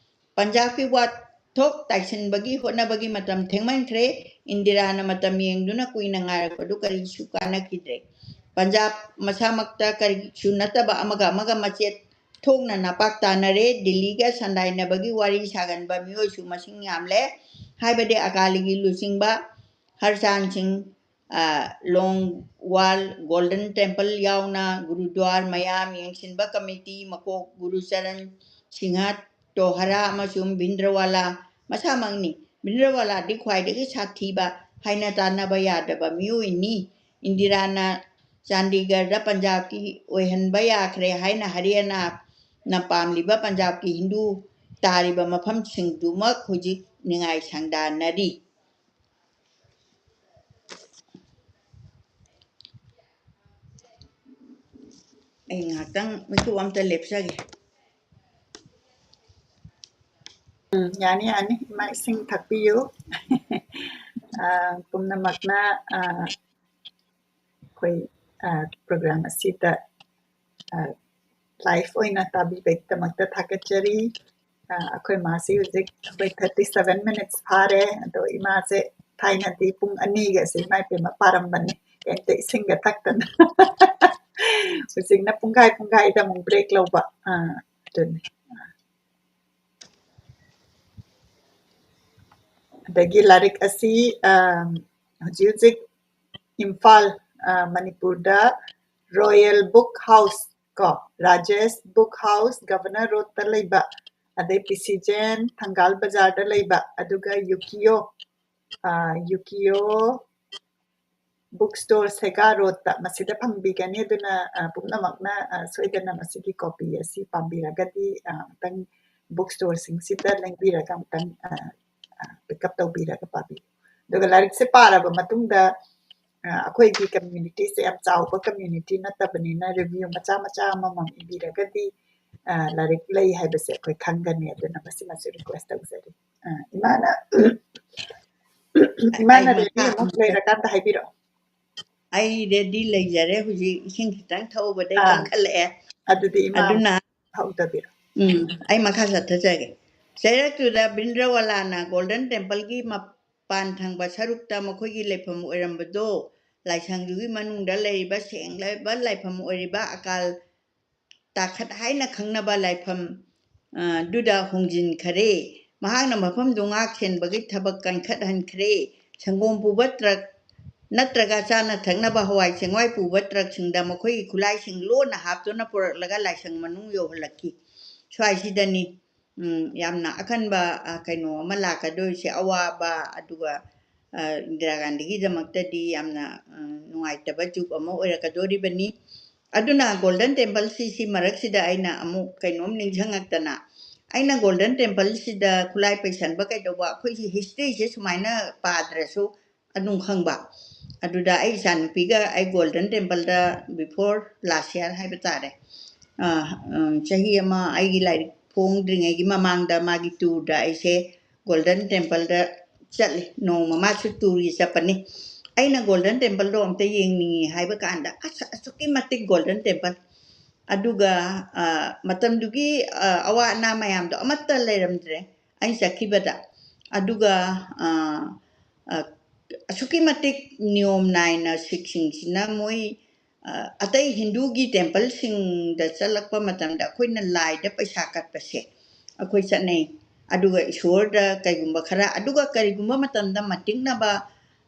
ꯄꯟꯖꯥꯕꯀꯤ ꯋꯥꯊꯣꯛ ꯇꯥꯏꯁꯤꯟꯕꯒꯤ ꯍꯣꯠꯅꯕꯒꯤ ꯃꯇꯝ ꯊꯦꯡꯃꯟꯈ꯭ꯔꯦ꯫ ꯏꯟꯗꯤꯔꯥꯅ ꯃꯇꯝ ꯌꯦꯡꯗꯨꯅ ꯀꯨꯏꯅ ꯉꯥꯏꯔꯛꯄꯗꯨ ꯀꯔꯤꯁꯨ ꯀꯥꯟꯅꯈꯤꯗ꯭ꯔꯦ꯫ ꯄꯟꯖꯥꯕ ꯃꯁꯥꯃꯛꯇ ꯀꯔꯤꯁꯨ ꯅꯠꯇꯕ ꯑꯃꯒ ꯑꯃꯒ ꯃꯆꯦꯠ ꯊꯣꯛꯅ ꯅꯄꯥꯛ ꯇꯥꯅꯔꯦ꯫ ꯗꯤꯜꯂꯤꯒ ꯁꯟꯗꯥꯏꯅꯕꯒꯤ ꯋꯥꯔꯤ ꯁꯥꯒꯟꯕ ꯃꯤꯑꯣꯏꯁꯨ ꯃꯁꯤꯡ ꯌꯥꯝꯂꯦ꯫ ꯍꯥꯏꯕꯗꯤ ꯑꯀꯥꯂꯤꯒꯤ ꯂꯨꯆꯤꯡꯕ ꯍꯔꯆꯥꯟ ꯁꯤꯡ, ꯑ, ꯂꯣꯡꯋꯥꯜ ꯒꯣꯜꯗꯟ ꯇꯦꯝꯄꯜ ꯌꯥꯎꯅ ꯒꯨꯔꯨꯗ꯭ꯋꯥꯔ ꯃꯌꯥꯝ ꯌꯦꯡꯁꯤꯟꯕ ꯀꯃꯤꯇꯤ ꯃꯀꯣꯛ ꯒꯨꯔꯨꯆꯔꯟ ꯁꯤꯡꯍ ꯇꯣꯍꯔꯥ ꯑꯃꯁꯨꯡ ꯚꯤꯟꯗ꯭ꯔꯋꯥꯂꯥ ꯃꯁꯥꯃꯛꯅꯤ꯫ ꯚꯤꯟꯗ꯭ꯔꯋꯥꯂꯥꯗꯤ ꯈ꯭ꯋꯥꯏꯗꯒꯤ ꯁꯥꯊꯤꯕ, ꯍꯥꯏꯅ ꯇꯥꯟꯅꯕ ꯌꯥꯗꯕ ꯃꯤꯑꯣꯏꯅꯤ꯫ ꯏꯟꯗꯤꯔꯥꯅ ꯆꯥꯟꯗꯤꯒꯔꯗ ꯄꯟꯖꯥꯕꯀꯤ ꯑꯣꯏꯍꯟꯕ ꯌꯥꯈ꯭ꯔꯦ ꯍꯥꯏꯅ ꯍꯔꯤꯌꯥꯅꯥꯅ ꯄꯥꯝꯂꯤꯕ ꯄꯟꯖꯥꯕꯀꯤ ꯍꯤꯟꯗꯨ ꯇꯥꯔꯤꯕ ꯃꯐꯝꯁꯤꯡꯗꯨꯃꯛ ꯍꯧꯖꯤꯛ ꯅꯤꯡꯉꯥꯏ ꯁꯪꯗꯥꯟꯅꯔꯤ꯫ ꯑꯩ ꯉꯥꯏꯍꯥꯛꯇꯪ ꯃꯤꯀꯨꯞ ꯑꯝꯇ ꯂꯦꯞꯆꯒꯦ꯫ ꯎꯝ, ꯌꯥꯅꯤ, ꯌꯥꯅꯤ꯫ ꯏꯃꯥ, ꯏꯁꯤꯡ ꯊꯛꯄꯤꯌꯨ꯫ ꯑ, ꯄꯨꯝꯅꯃꯛꯅ, ꯑ, ꯑꯩꯈꯣꯏ, ꯑ, program ꯑꯁꯤꯗ, ꯑ, live ꯑꯣꯏꯅ ꯇꯥꯕꯤꯕꯒꯤꯗꯃꯛꯇ ꯊꯥꯒꯠꯆꯔꯤ꯫ ꯑ, ꯑꯩꯈꯣꯏ ꯃꯥꯁꯤ ꯍꯧꯖꯤꯛ ꯑꯩꯈꯣꯏ thirty seven minutes ꯐꯥꯔꯦ꯫ ꯑꯗꯣ ꯏꯃꯥꯁꯦ ꯊꯥꯏꯅꯗꯤ ꯄꯨꯡ ꯑꯅꯤꯒꯁꯦ ꯏꯃꯥ ꯏꯕꯦꯝꯃ ꯄꯥꯔꯝꯕꯅꯤ, ꯀꯩꯝꯇ ꯏꯁꯤꯡꯒ ꯊꯛꯇꯅ꯫ ꯍꯧꯖꯤꯛꯅ ꯄꯨꯡꯈꯥꯏ ꯄꯨꯡꯈꯥꯏꯗ ꯑꯃꯨꯛ break ꯂꯧꯕ꯫ ꯑ, ꯑꯗꯨꯅꯤ꯫ ꯑꯗꯒꯤ ꯂꯥꯏꯔꯤꯛ ꯑꯁꯤ, ꯑ, ꯍꯧꯖꯤꯛ ꯍꯧꯖꯤꯛ ꯏꯝꯐꯥꯜ, ꯑ, ꯃꯅꯤꯄꯨꯔꯗ Royal Book House ꯀꯣ, Rajesh Book House, Governor Road ꯇ ꯂꯩꯕ, ꯑꯗꯩ ꯄꯤ ꯁꯤ ꯖꯦꯟ, ꯊꯪꯒꯥꯜ ꯕꯖꯥꯔꯗ ꯂꯩꯕ, ꯑꯗꯨꯒ ꯌꯨꯀꯤꯌꯣ, ꯑ, ꯌꯨꯀꯤꯌꯣ book store, ꯁꯦꯒꯥ Road ꯇ, ꯃꯁꯤꯗ ꯐꯪꯕꯤꯒꯅꯤ꯫ ꯑꯗꯨꯅ, ꯑ, ꯄꯨꯝꯅꯃꯛꯅ, ꯑ, ꯁꯣꯏꯗꯅ ꯃꯁꯤꯒꯤ copy ꯑꯁꯤ ꯄꯥꯝꯕꯤꯔꯒꯗꯤ, ꯑ, ꯑꯃꯨꯛꯇꯪ book store ꯁꯤꯡꯁꯤꯗ ꯂꯦꯡꯕꯤꯔꯒ ꯑꯃꯨꯛꯇꯪ, ꯑ, ꯑ, pick up ꯇꯧꯕꯤꯔꯒ ꯄꯥꯕꯤꯌꯨ꯫ ꯑꯗꯨꯒ ꯂꯥꯏꯔꯤꯛꯁꯦ ꯄꯥꯔꯕ ꯃꯇꯨꯡꯗ, ꯑ, ꯑꯩꯈꯣꯏꯒꯤ community ꯁꯦ ꯌꯥꯝ ꯆꯥꯎꯕ community ꯅꯠꯇꯕꯅꯤꯅ review ꯃꯆꯥ ꯃꯆꯥ ꯑꯃꯃꯝ ꯏꯕꯤꯔꯒꯗꯤ, ꯑ, ꯂꯥꯏꯔꯤꯛ ꯂꯩ ꯍꯥꯏꯕꯁꯦ ꯑꯩꯈꯣꯏ ꯈꯪꯒꯅꯤ꯫ ꯑꯗꯨꯅ ꯃꯁꯤꯃꯁꯨ request ꯇꯧꯖꯔꯤ꯫ ꯑ, ꯏꯃꯥꯅ, ꯏꯃꯥꯅ ꯑꯩ ready ꯃꯈꯥ ꯑꯃꯨꯛ ꯑꯃꯨꯛ ꯂꯩꯔꯀꯥꯟꯗ ꯍꯥꯏꯕꯤꯔꯛꯑꯣ꯫ ꯑꯩ ready ꯂꯩꯖꯔꯦ꯫ ꯍꯧꯖꯤꯛ ꯏꯁꯤꯡ ꯈꯤꯇꯪ ꯊꯛꯎꯕꯗꯩ ꯑꯥ, ꯀꯟꯈꯠꯂꯛꯑꯦ꯫ ꯑꯗꯨꯗꯤ ꯏꯃꯥ ꯑꯗꯨꯅ ꯍꯧꯗꯕꯤꯔꯣ꯫ ꯎꯝ, ꯑꯩ ꯃꯈꯥ ꯆꯠꯊꯖꯒꯦ꯫ ꯆꯩꯔꯛꯇꯨꯗ ꯚꯤꯟꯗ꯭ꯔꯋꯥꯂꯥꯅ Golden Temple ꯒꯤ ꯃꯄꯥꯟ ꯊꯪꯕ ꯁꯔꯨꯛꯇ ꯃꯈꯣꯏꯒꯤ ꯂꯩꯐꯝ ꯑꯣꯏꯔꯝꯕꯗꯣ ꯂꯥꯏꯁꯪꯗꯨꯒꯤ ꯃꯅꯨꯡꯗ ꯂꯩꯔꯤꯕ ꯁꯦꯡꯂꯕ ꯂꯥꯏꯐꯝ ꯑꯣꯏꯔꯤꯕ ꯑꯀꯥꯜ ꯇꯥꯈꯠ ꯍꯥꯏꯅ ꯈꯪꯅꯕ ꯂꯥꯏꯐꯝ, ꯑ, ꯗꯨꯗ ꯍꯣꯡꯖꯤꯟꯈꯔꯦ꯫ ꯃꯍꯥꯛꯅ ꯃꯐꯝꯗꯨ ꯉꯥꯛ ꯁꯦꯟꯕꯒꯤ ꯊꯕꯛ ꯀꯟꯈꯠꯍꯟꯈ꯭ꯔꯦ꯫ ꯁꯪꯒꯣꯝ ꯄꯨꯕ ꯇ꯭ꯔꯛ ꯅꯠꯇ꯭ꯔꯒ ꯆꯥꯅ ꯊꯛꯅꯕ ꯍꯋꯥꯏ ꯆꯦꯡꯋꯥꯏ ꯄꯨꯕ ꯇ꯭ꯔꯛꯁꯤꯡꯗ ꯃꯈꯣꯏꯒꯤ ꯈꯨꯠꯂꯥꯏꯁꯤꯡ ꯂꯣꯟꯅ ꯍꯥꯞꯇꯨꯅ ꯄꯨꯔꯛꯂꯒ ꯂꯥꯏꯁꯪ ꯃꯅꯨꯡ ꯌꯧꯍꯜꯂꯛꯈꯤ꯫ ꯁ꯭ꯋꯥꯏꯁꯤꯗꯅꯤ, ꯎꯝ, ꯌꯥꯝꯅ ꯑꯀꯟꯕ, ꯑ, ꯀꯩꯅꯣ ꯑꯃ ꯂꯥꯛꯀꯗꯣꯏꯁꯦ, ꯑꯋꯥꯕ, ꯑꯗꯨꯒ, ꯑ, ꯏꯟꯗꯤꯔꯥ ꯒꯥꯟꯙꯤꯒꯤꯗꯃꯛꯇꯗꯤ ꯌꯥꯝꯅ, ꯑ, ꯅꯨꯡꯉꯥꯏꯇꯕ ꯖꯨꯒ ꯑꯃ ꯑꯣꯏꯔꯛꯀꯗꯣꯔꯤꯕꯅꯤ꯫ ꯑꯗꯨꯅ ꯒꯣꯜꯗꯟ ꯇꯦꯝꯄꯜꯁꯤ, ꯁꯤ ꯃꯔꯛꯁꯤꯗ ꯑꯩꯅ ꯑꯃꯨꯛ ꯀꯩꯅꯣꯝ ꯅꯤꯡꯁꯤꯡꯉꯛꯇꯅ, ꯑꯩꯅ ꯒꯣꯜꯗꯟ ꯇꯦꯝꯄꯜꯁꯤꯗ ꯈꯨꯠꯂꯥꯏ ꯄꯩꯁꯟꯕ ꯀꯩꯗꯧꯕ, ꯑꯩꯈꯣꯏꯁꯤ ꯍꯤꯁꯇ꯭ꯔꯤꯁꯦ ꯁꯨꯃꯥꯏꯅ ꯄꯥꯗ꯭ꯔꯁꯨ ꯑꯗꯨꯝ ꯈꯪꯕ꯫ ꯑꯗꯨꯗ ꯑꯩ ꯏꯆꯥꯅꯨꯄꯤꯒ ꯑꯩ ꯒꯣꯜꯗꯟ ꯇꯦꯝꯄꯜꯗ before last year ꯍꯥꯏꯕ ꯇꯥꯔꯦ, ꯑ, ꯑ, ꯆꯍꯤ ꯑꯃ ꯑꯩꯒꯤ ꯂꯥꯏꯔꯤꯛ ꯐꯣꯡꯗ꯭ꯔꯤꯉꯩꯒꯤ ꯃꯃꯥꯡꯗ ꯃꯥꯒꯤ ꯇꯨꯔꯗ ꯑꯩꯁꯦ ꯒꯣꯜꯗꯟ ꯇꯦꯝꯄꯜꯗ ꯆꯠꯂꯤ꯫ ꯅꯣꯡꯃ ꯃꯥꯁꯨ ꯇꯨꯔꯒꯤ ꯆꯠꯄꯅꯤ꯫ ꯑꯩꯅ ꯒꯣꯜꯗꯟ ꯇꯦꯝꯄꯜꯗꯣ ꯑꯝꯇ ꯌꯦꯡꯅꯤꯡꯉꯤ ꯍꯥꯏꯕ ꯀꯥꯟꯗ, ꯑꯁ, ꯑꯁꯨꯛꯀꯤ ꯃꯇꯤꯛ ꯒꯣꯜꯗꯟ ꯇꯦꯝꯄꯜ꯫ ꯑꯗꯨꯒ, ꯑ, ꯃꯇꯝꯗꯨꯒꯤ, ꯑ, ꯑꯋꯥ ꯑꯅꯥ ꯃꯌꯥꯝꯗꯣ ꯑꯃꯠꯇ ꯂꯩꯔꯝꯗ꯭ꯔꯦ꯫ ꯑꯩꯅ ꯆꯠꯈꯤꯕꯗ꯫ ꯑꯗꯨꯒ, ꯑ, ꯑ, ꯑꯁꯨꯛꯀꯤ ꯃꯇꯤꯛ ꯅꯤꯌꯣꯝ ꯅꯥꯏꯅ ꯁꯤꯈꯁꯤꯡꯁꯤꯅ ꯃꯣꯏ, ꯑ, ꯑꯇꯩ ꯍꯤꯟꯗꯨꯒꯤ ꯇꯦꯝꯄꯜꯁꯤꯡꯗ ꯆꯠꯂꯛꯄ ꯃꯇꯝꯗ ꯑꯩꯈꯣꯏꯅ ꯂꯥꯏꯗ ꯄꯩꯁꯥ ꯀꯠꯄꯁꯦ ꯑꯩꯈꯣꯏ ꯆꯠꯅꯩ꯫ ꯑꯗꯨꯒ ꯏꯁꯣꯔꯗ ꯀꯩꯒꯨꯝꯕ ꯈꯔ, ꯑꯗꯨꯒ ꯀꯔꯤꯒꯨꯝꯕ ꯃꯇꯝꯗ ꯃꯇꯤꯛꯅꯕ,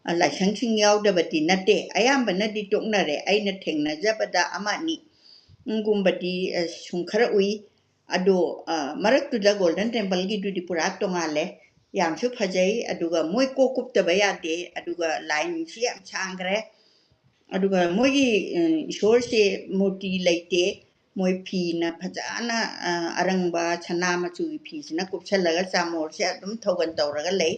ꯑ, ꯂꯥꯏꯁꯪꯁꯤꯡ ꯌꯥꯎꯗꯕꯗꯤ ꯅꯠꯇꯦ꯫ ꯑꯌꯥꯝꯕꯅꯗꯤ ꯇꯣꯛꯅꯔꯦ꯫ ꯑꯩꯅ ꯊꯦꯡꯅꯖꯕꯗ ꯑꯃ ꯑꯅꯤ ꯒꯨꯝꯕꯗꯤ, ꯑ, ꯁꯨꯝ ꯈꯔ ꯎꯏ꯫ ꯑꯗꯣ, ꯑ, ꯃꯔꯛꯇꯨꯗ ꯒꯣꯜꯗꯟ ꯇꯦꯝꯄꯜꯒꯤꯗꯨꯗꯤ ꯄꯨꯔꯥ ꯇꯣꯉꯥꯜꯂꯦ꯫ ꯌꯥꯝꯁꯨ ꯐꯖꯩ, ꯑꯗꯨꯒ ꯃꯣꯏ ꯀꯣꯛ ꯀꯨꯞꯇꯕ ꯌꯥꯗꯦ, ꯑꯗꯨꯒ ꯂꯥꯏꯟꯁꯨ ꯌꯥꯝ ꯁꯥꯡꯈ꯭ꯔꯦ꯫ ꯑꯗꯨꯒ ꯃꯣꯏꯒꯤ, ꯎꯝ, ꯏꯁꯣꯔꯁꯦ ꯃꯨꯔꯇꯤ ꯂꯩꯇꯦ꯫ ꯃꯣꯏ ꯐꯤꯅ ꯐꯖꯅ, ꯑ, ꯑꯔꯪꯕ ꯁꯅꯥ ꯃꯆꯨꯒꯤ ꯐꯤꯁꯤꯅ ꯀꯨꯞꯁꯜꯂꯒ ꯆꯥꯃꯣꯔꯁꯦ ꯑꯗꯨꯝ ꯊꯧꯒꯜ ꯇꯧꯔꯒ ꯂꯩ꯫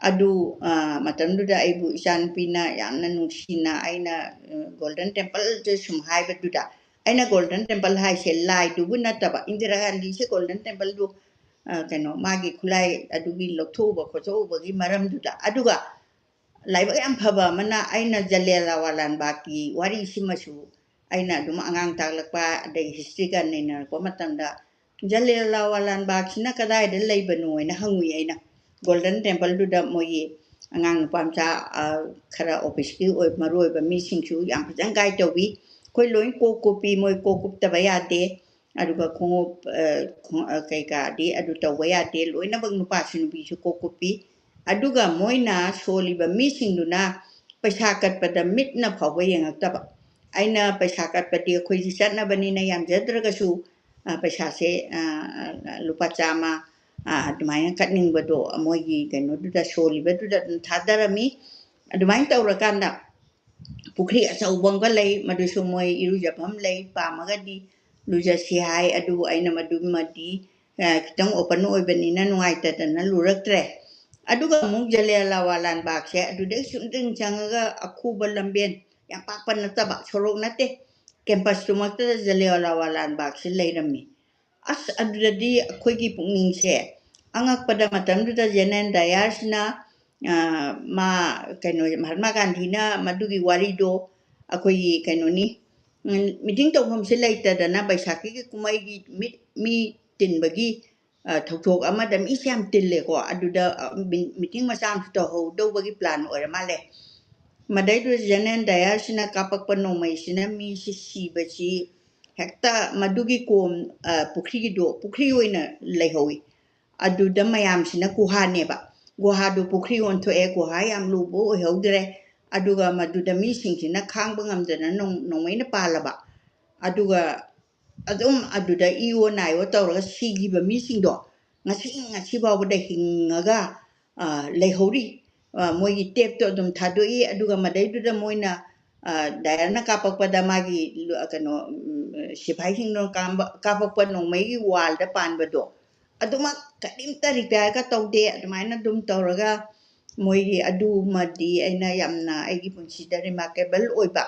ꯑꯗꯨ, ꯑ, ꯃꯇꯝꯗꯨꯗ ꯑꯩꯕꯨ ꯏꯆꯥꯅꯨꯄꯤꯅ ꯌꯥꯝꯅ ꯅꯨꯡꯁꯤꯅ, ꯑꯩꯅ, ꯑ, ꯒꯣꯜꯗꯟ ꯇꯦꯝꯄꯜꯁꯦ ꯁꯨꯝ ꯍꯥꯏꯕꯗꯨꯗ, ꯑꯩꯅ ꯒꯣꯜꯗꯟ ꯇꯦꯝꯄꯜ ꯍꯥꯏꯁꯦ ꯂꯥꯏꯗꯨꯕꯨ ꯅꯠꯇꯕ, ꯏꯟꯗꯤꯔꯥ ꯒꯥꯟꯙꯤꯁꯦ ꯒꯣꯜꯗꯟ ꯇꯦꯝꯄꯜꯗꯨ, ꯑ, ꯀꯩꯅꯣ, ꯃꯥꯒꯤ ꯈꯨꯠꯂꯥꯏ ꯑꯗꯨꯒꯤ ꯂꯧꯊꯣꯛꯎꯕ ꯈꯣꯠꯇꯣꯛꯎꯕꯒꯤ ꯃꯔꯝꯗꯨꯗ꯫ ꯑꯗꯨꯒ ꯂꯥꯏꯕꯛ ꯌꯥꯝ ꯐꯕ ꯑꯃꯅ, ꯑꯩꯅ ꯖꯂꯤꯌꯥꯟꯋꯥꯂꯥ ꯕꯥꯒꯀꯤ ꯋꯥꯔꯤꯁꯤꯃꯁꯨ ꯑꯩꯅ ꯑꯗꯨꯝ ꯑꯉꯥꯡ ꯇꯥꯛꯂꯛꯄ, ꯑꯗꯩ ꯍꯤꯁꯇ꯭ꯔꯤꯒ ꯅꯩꯅꯔꯛꯄ ꯃꯇꯝꯗ, ꯖꯂꯤꯌꯥꯟꯋꯥꯂꯥ ꯕꯥꯒꯁꯤꯅ ꯀꯗꯥꯏꯗ ꯂꯩꯕꯅꯣ ꯍꯥꯏꯅ ꯍꯪꯉꯨꯏ ꯑꯩꯅ꯫ ꯒꯣꯜꯗꯟ ꯇꯦꯝꯄꯜꯗꯨꯗ ꯃꯣꯏꯒꯤ ꯑꯉꯥꯡ ꯅꯨꯄꯥ ꯃꯆꯥ, ꯑ, ꯈꯔ ꯑꯣꯐꯤꯁꯀꯤ ꯑꯣꯏ-, ꯃꯔꯨ ꯑꯣꯏꯕ ꯃꯤꯁꯤꯡꯁꯨ ꯌꯥꯝ ꯐꯖꯅ ꯒꯥꯏꯗ ꯇꯧꯕꯤ꯫ ꯑꯩꯈꯣꯏ ꯂꯣꯏ ꯀꯣꯛ ꯀꯨꯞꯄꯤ, ꯃꯣꯏ ꯀꯣꯛ ꯀꯨꯞꯇꯕ ꯌꯥꯗꯦ꯫ ꯑꯗꯨꯒ ꯈꯣꯡꯎꯞ, ꯑ, ꯈꯣꯡ-, ꯑ, ꯀꯩꯀꯥꯗꯤ ꯑꯗꯨ ꯇꯧꯕ ꯌꯥꯗꯦ꯫ ꯂꯣꯏꯅꯃꯛ ꯅꯨꯄꯥꯁꯨ ꯅꯨꯄꯤꯁꯨ ꯀꯣꯛ ꯀꯨꯞꯄꯤ꯫ ꯑꯗꯨꯒ ꯃꯣꯏꯅ ꯁꯣꯜꯂꯤꯕ ꯃꯤꯁꯤꯡꯗꯨꯅ ꯄꯩꯁꯥ ꯀꯠꯄꯗ ꯃꯤꯠꯅ ꯐꯥꯎꯕ ꯌꯦꯡꯉꯛꯇꯕ꯫ ꯑꯩꯅ ꯄꯩꯁꯥ ꯀꯠꯄꯗꯤ ꯑꯩꯈꯣꯏꯁꯤ ꯆꯠꯅꯕꯅꯤꯅ ꯌꯥꯝꯖꯗ꯭ꯔꯒꯁꯨ, ꯑ, ꯄꯩꯁꯥꯁꯦ, ꯑ, ꯂꯨꯄꯥ ꯆꯥꯝꯃ, ꯑ, ꯑꯗꯨꯃꯥꯏꯅ ꯀꯠꯅꯤꯡꯕꯗꯣ ꯃꯣꯏꯒꯤ ꯀꯩꯅꯣꯗꯨꯗ, ꯁꯣꯜꯂꯤꯕꯗꯨꯗ ꯑꯗꯨꯝ ꯊꯥꯗꯔꯝꯃꯤ꯫ ꯑꯗꯨꯃꯥꯏꯅ ꯇꯧꯔꯀꯥꯟꯗ ꯄꯨꯈ꯭ꯔꯤ ꯑꯆꯧꯕ ꯑꯃꯒ ꯂꯩ, ꯃꯗꯨꯁꯨ ꯃꯣꯏ ꯏꯔꯨꯖꯐꯝ ꯂꯩ, ꯄꯥꯝꯃꯒꯗꯤ ꯂꯨꯖꯁꯤ ꯍꯥꯏ꯫ ꯑꯗꯨꯕꯨ ꯑꯩꯅ ꯃꯗꯨꯃꯗꯤ, ꯑ, ꯈꯤꯇꯪ open ꯑꯣꯏꯕꯅꯤꯅ ꯅꯨꯡꯉꯥꯏꯇꯗꯅ ꯂꯨꯔꯛꯇ꯭ꯔꯦ꯫ ꯑꯗꯨꯒ ꯑꯃꯨꯛ ꯖꯂꯤꯌꯥꯟꯋꯥꯂꯥ ꯕꯥꯒꯁꯦ ꯑꯗꯨꯗꯩ ꯁꯨꯝ ꯆꯪꯉꯒ ꯑꯈꯨꯕ ꯂꯝꯕꯦꯟ, ꯌꯥꯝ ꯄꯥꯛꯄ ꯅꯠꯇꯕ, ꯁꯣꯔꯣꯛ ꯅꯠꯇꯦ, campus ꯇꯨꯃꯛꯇꯗ ꯖꯂꯤꯌꯥꯟꯋꯥꯂꯥ ꯕꯥꯒꯁꯦ ꯂꯩꯔꯝꯃꯤ꯫ ꯑꯁ, ꯑꯗꯨꯗꯗꯤ ꯑꯩꯈꯣꯏꯒꯤ ꯄꯨꯛꯅꯤꯡꯁꯦ ꯑꯉꯛꯄꯗ, ꯃꯇꯝꯗꯨꯗ ꯖꯦꯅꯦꯟ ꯗꯥꯌꯔꯁꯤꯅ, ꯑ, ꯃꯥ, ꯀꯩꯅꯣ, ꯃꯍꯥꯠꯃꯥ ꯒꯥꯟꯙꯤꯅ ꯃꯗꯨꯒꯤ ꯋꯥꯔꯤꯗꯣ ꯑꯩꯈꯣꯏꯒꯤ ꯀꯩꯅꯣꯅꯤ, ꯎꯝ, meeting ꯇꯧꯐꯝꯁꯦ ꯂꯩꯇꯗꯅ ꯕꯩꯁꯥꯈꯤꯒꯤ ꯀꯨꯝꯍꯩꯒꯤ ꯃꯤꯠ, ꯃꯤ ꯇꯤꯟꯕꯒꯤ, ꯑ, ꯊꯧꯗꯣꯛ ꯑꯃꯗ ꯃꯤꯁꯦ ꯌꯥꯝ ꯇꯤꯜꯂꯦꯀꯣ꯫ ꯑꯗꯨꯗ, ꯑ, ꯃꯤ-, meeting ꯃꯆꯥ ꯑꯃꯁꯨ ꯇꯧꯍꯧꯗꯧꯕꯒꯤ plan ꯑꯣꯏꯔ ꯃꯥꯜꯂꯦ꯫ ꯃꯗꯩꯗꯨꯗ ꯖꯦꯅꯦꯟ ꯗꯥꯌꯔꯁꯤꯅ ꯀꯥꯞꯄꯛꯄ ꯅꯣꯡꯃꯩꯁꯤꯅ ꯃꯤꯁꯤ ꯁꯤꯕꯁꯤ ꯍꯦꯛꯇ ꯃꯗꯨꯒꯤ ꯀꯣꯝ, ꯑ, ꯄꯨꯈ꯭ꯔꯤꯒꯤꯗꯣ ꯄꯨꯈ꯭ꯔꯤ ꯑꯣꯏꯅ ꯂꯩꯍꯧꯋꯤ꯫ ꯑꯗꯨꯗ ꯃꯌꯥꯝꯁꯤꯅ ꯒꯨꯍꯥꯅꯦꯕ꯫ ꯒꯨꯍꯥꯗꯨ ꯄꯨꯈ꯭ꯔꯤ ꯑꯣꯟꯊꯣꯛꯑꯦ, ꯒꯨꯍꯥ ꯌꯥꯝ ꯂꯨꯕ ꯑꯣꯏꯍꯧꯗ꯭ꯔꯦ꯫ ꯑꯗꯨꯒ ꯃꯗꯨꯗ ꯃꯤꯁꯤꯡꯁꯤꯅ ꯈꯥꯡꯕ ꯉꯝꯗꯅ ꯅꯣꯡ-, ꯅꯣꯡꯃꯩꯅ ꯄꯥꯜꯂꯕ꯫ ꯑꯗꯨꯒ ꯑꯗꯨꯝ ꯑꯗꯨꯗ ꯏ ꯑꯣ ꯅꯥꯏ ꯑꯣ ꯇꯧꯔꯒ ꯁꯤꯈꯤꯕ ꯃꯤꯁꯤꯡꯗꯣ ꯉꯁꯤ, ꯉꯁꯤ ꯐꯥꯎꯕꯗ ꯍꯤꯡꯉꯒ, ꯑ, ꯂꯩꯍꯧꯔꯤ꯫ ꯑ, ꯃꯣꯏꯒꯤ tape ꯇꯣ ꯑꯗꯨꯝ ꯊꯥꯗꯣꯛꯏ, ꯑꯗꯨꯒ ꯃꯗꯩꯗꯨꯗ ꯃꯣꯏꯅ, ꯑ, ꯗꯥꯌꯔꯅ ꯀꯥꯞꯄꯛꯄꯗ ꯃꯥꯒꯤ ꯂꯨ-, ꯑ, ꯀꯩꯅꯣ, ꯎꯝ, ꯁꯤꯐꯥꯏꯁꯤꯡꯅ ꯀꯥꯝꯕ-, ꯀꯥꯞꯄꯛꯄ ꯅꯣꯡꯃꯩꯒꯤ wall ꯗ ꯄꯥꯟꯕꯗꯣ, ꯑꯗꯨꯃꯛ ꯀꯔꯤꯝꯇ repair ꯒ ꯇꯧꯗꯦ꯫ ꯑꯗꯨꯃꯥꯏꯅ ꯑꯗꯨꯝ ꯇꯧꯔꯒ ꯃꯣꯏꯒꯤ ꯑꯗꯨꯃꯗꯤ ꯑꯩꯅ ꯌꯥꯝꯅ ꯑꯩꯒꯤ ꯄꯨꯟꯁꯤꯗ remarkable ꯑꯣꯏꯕ,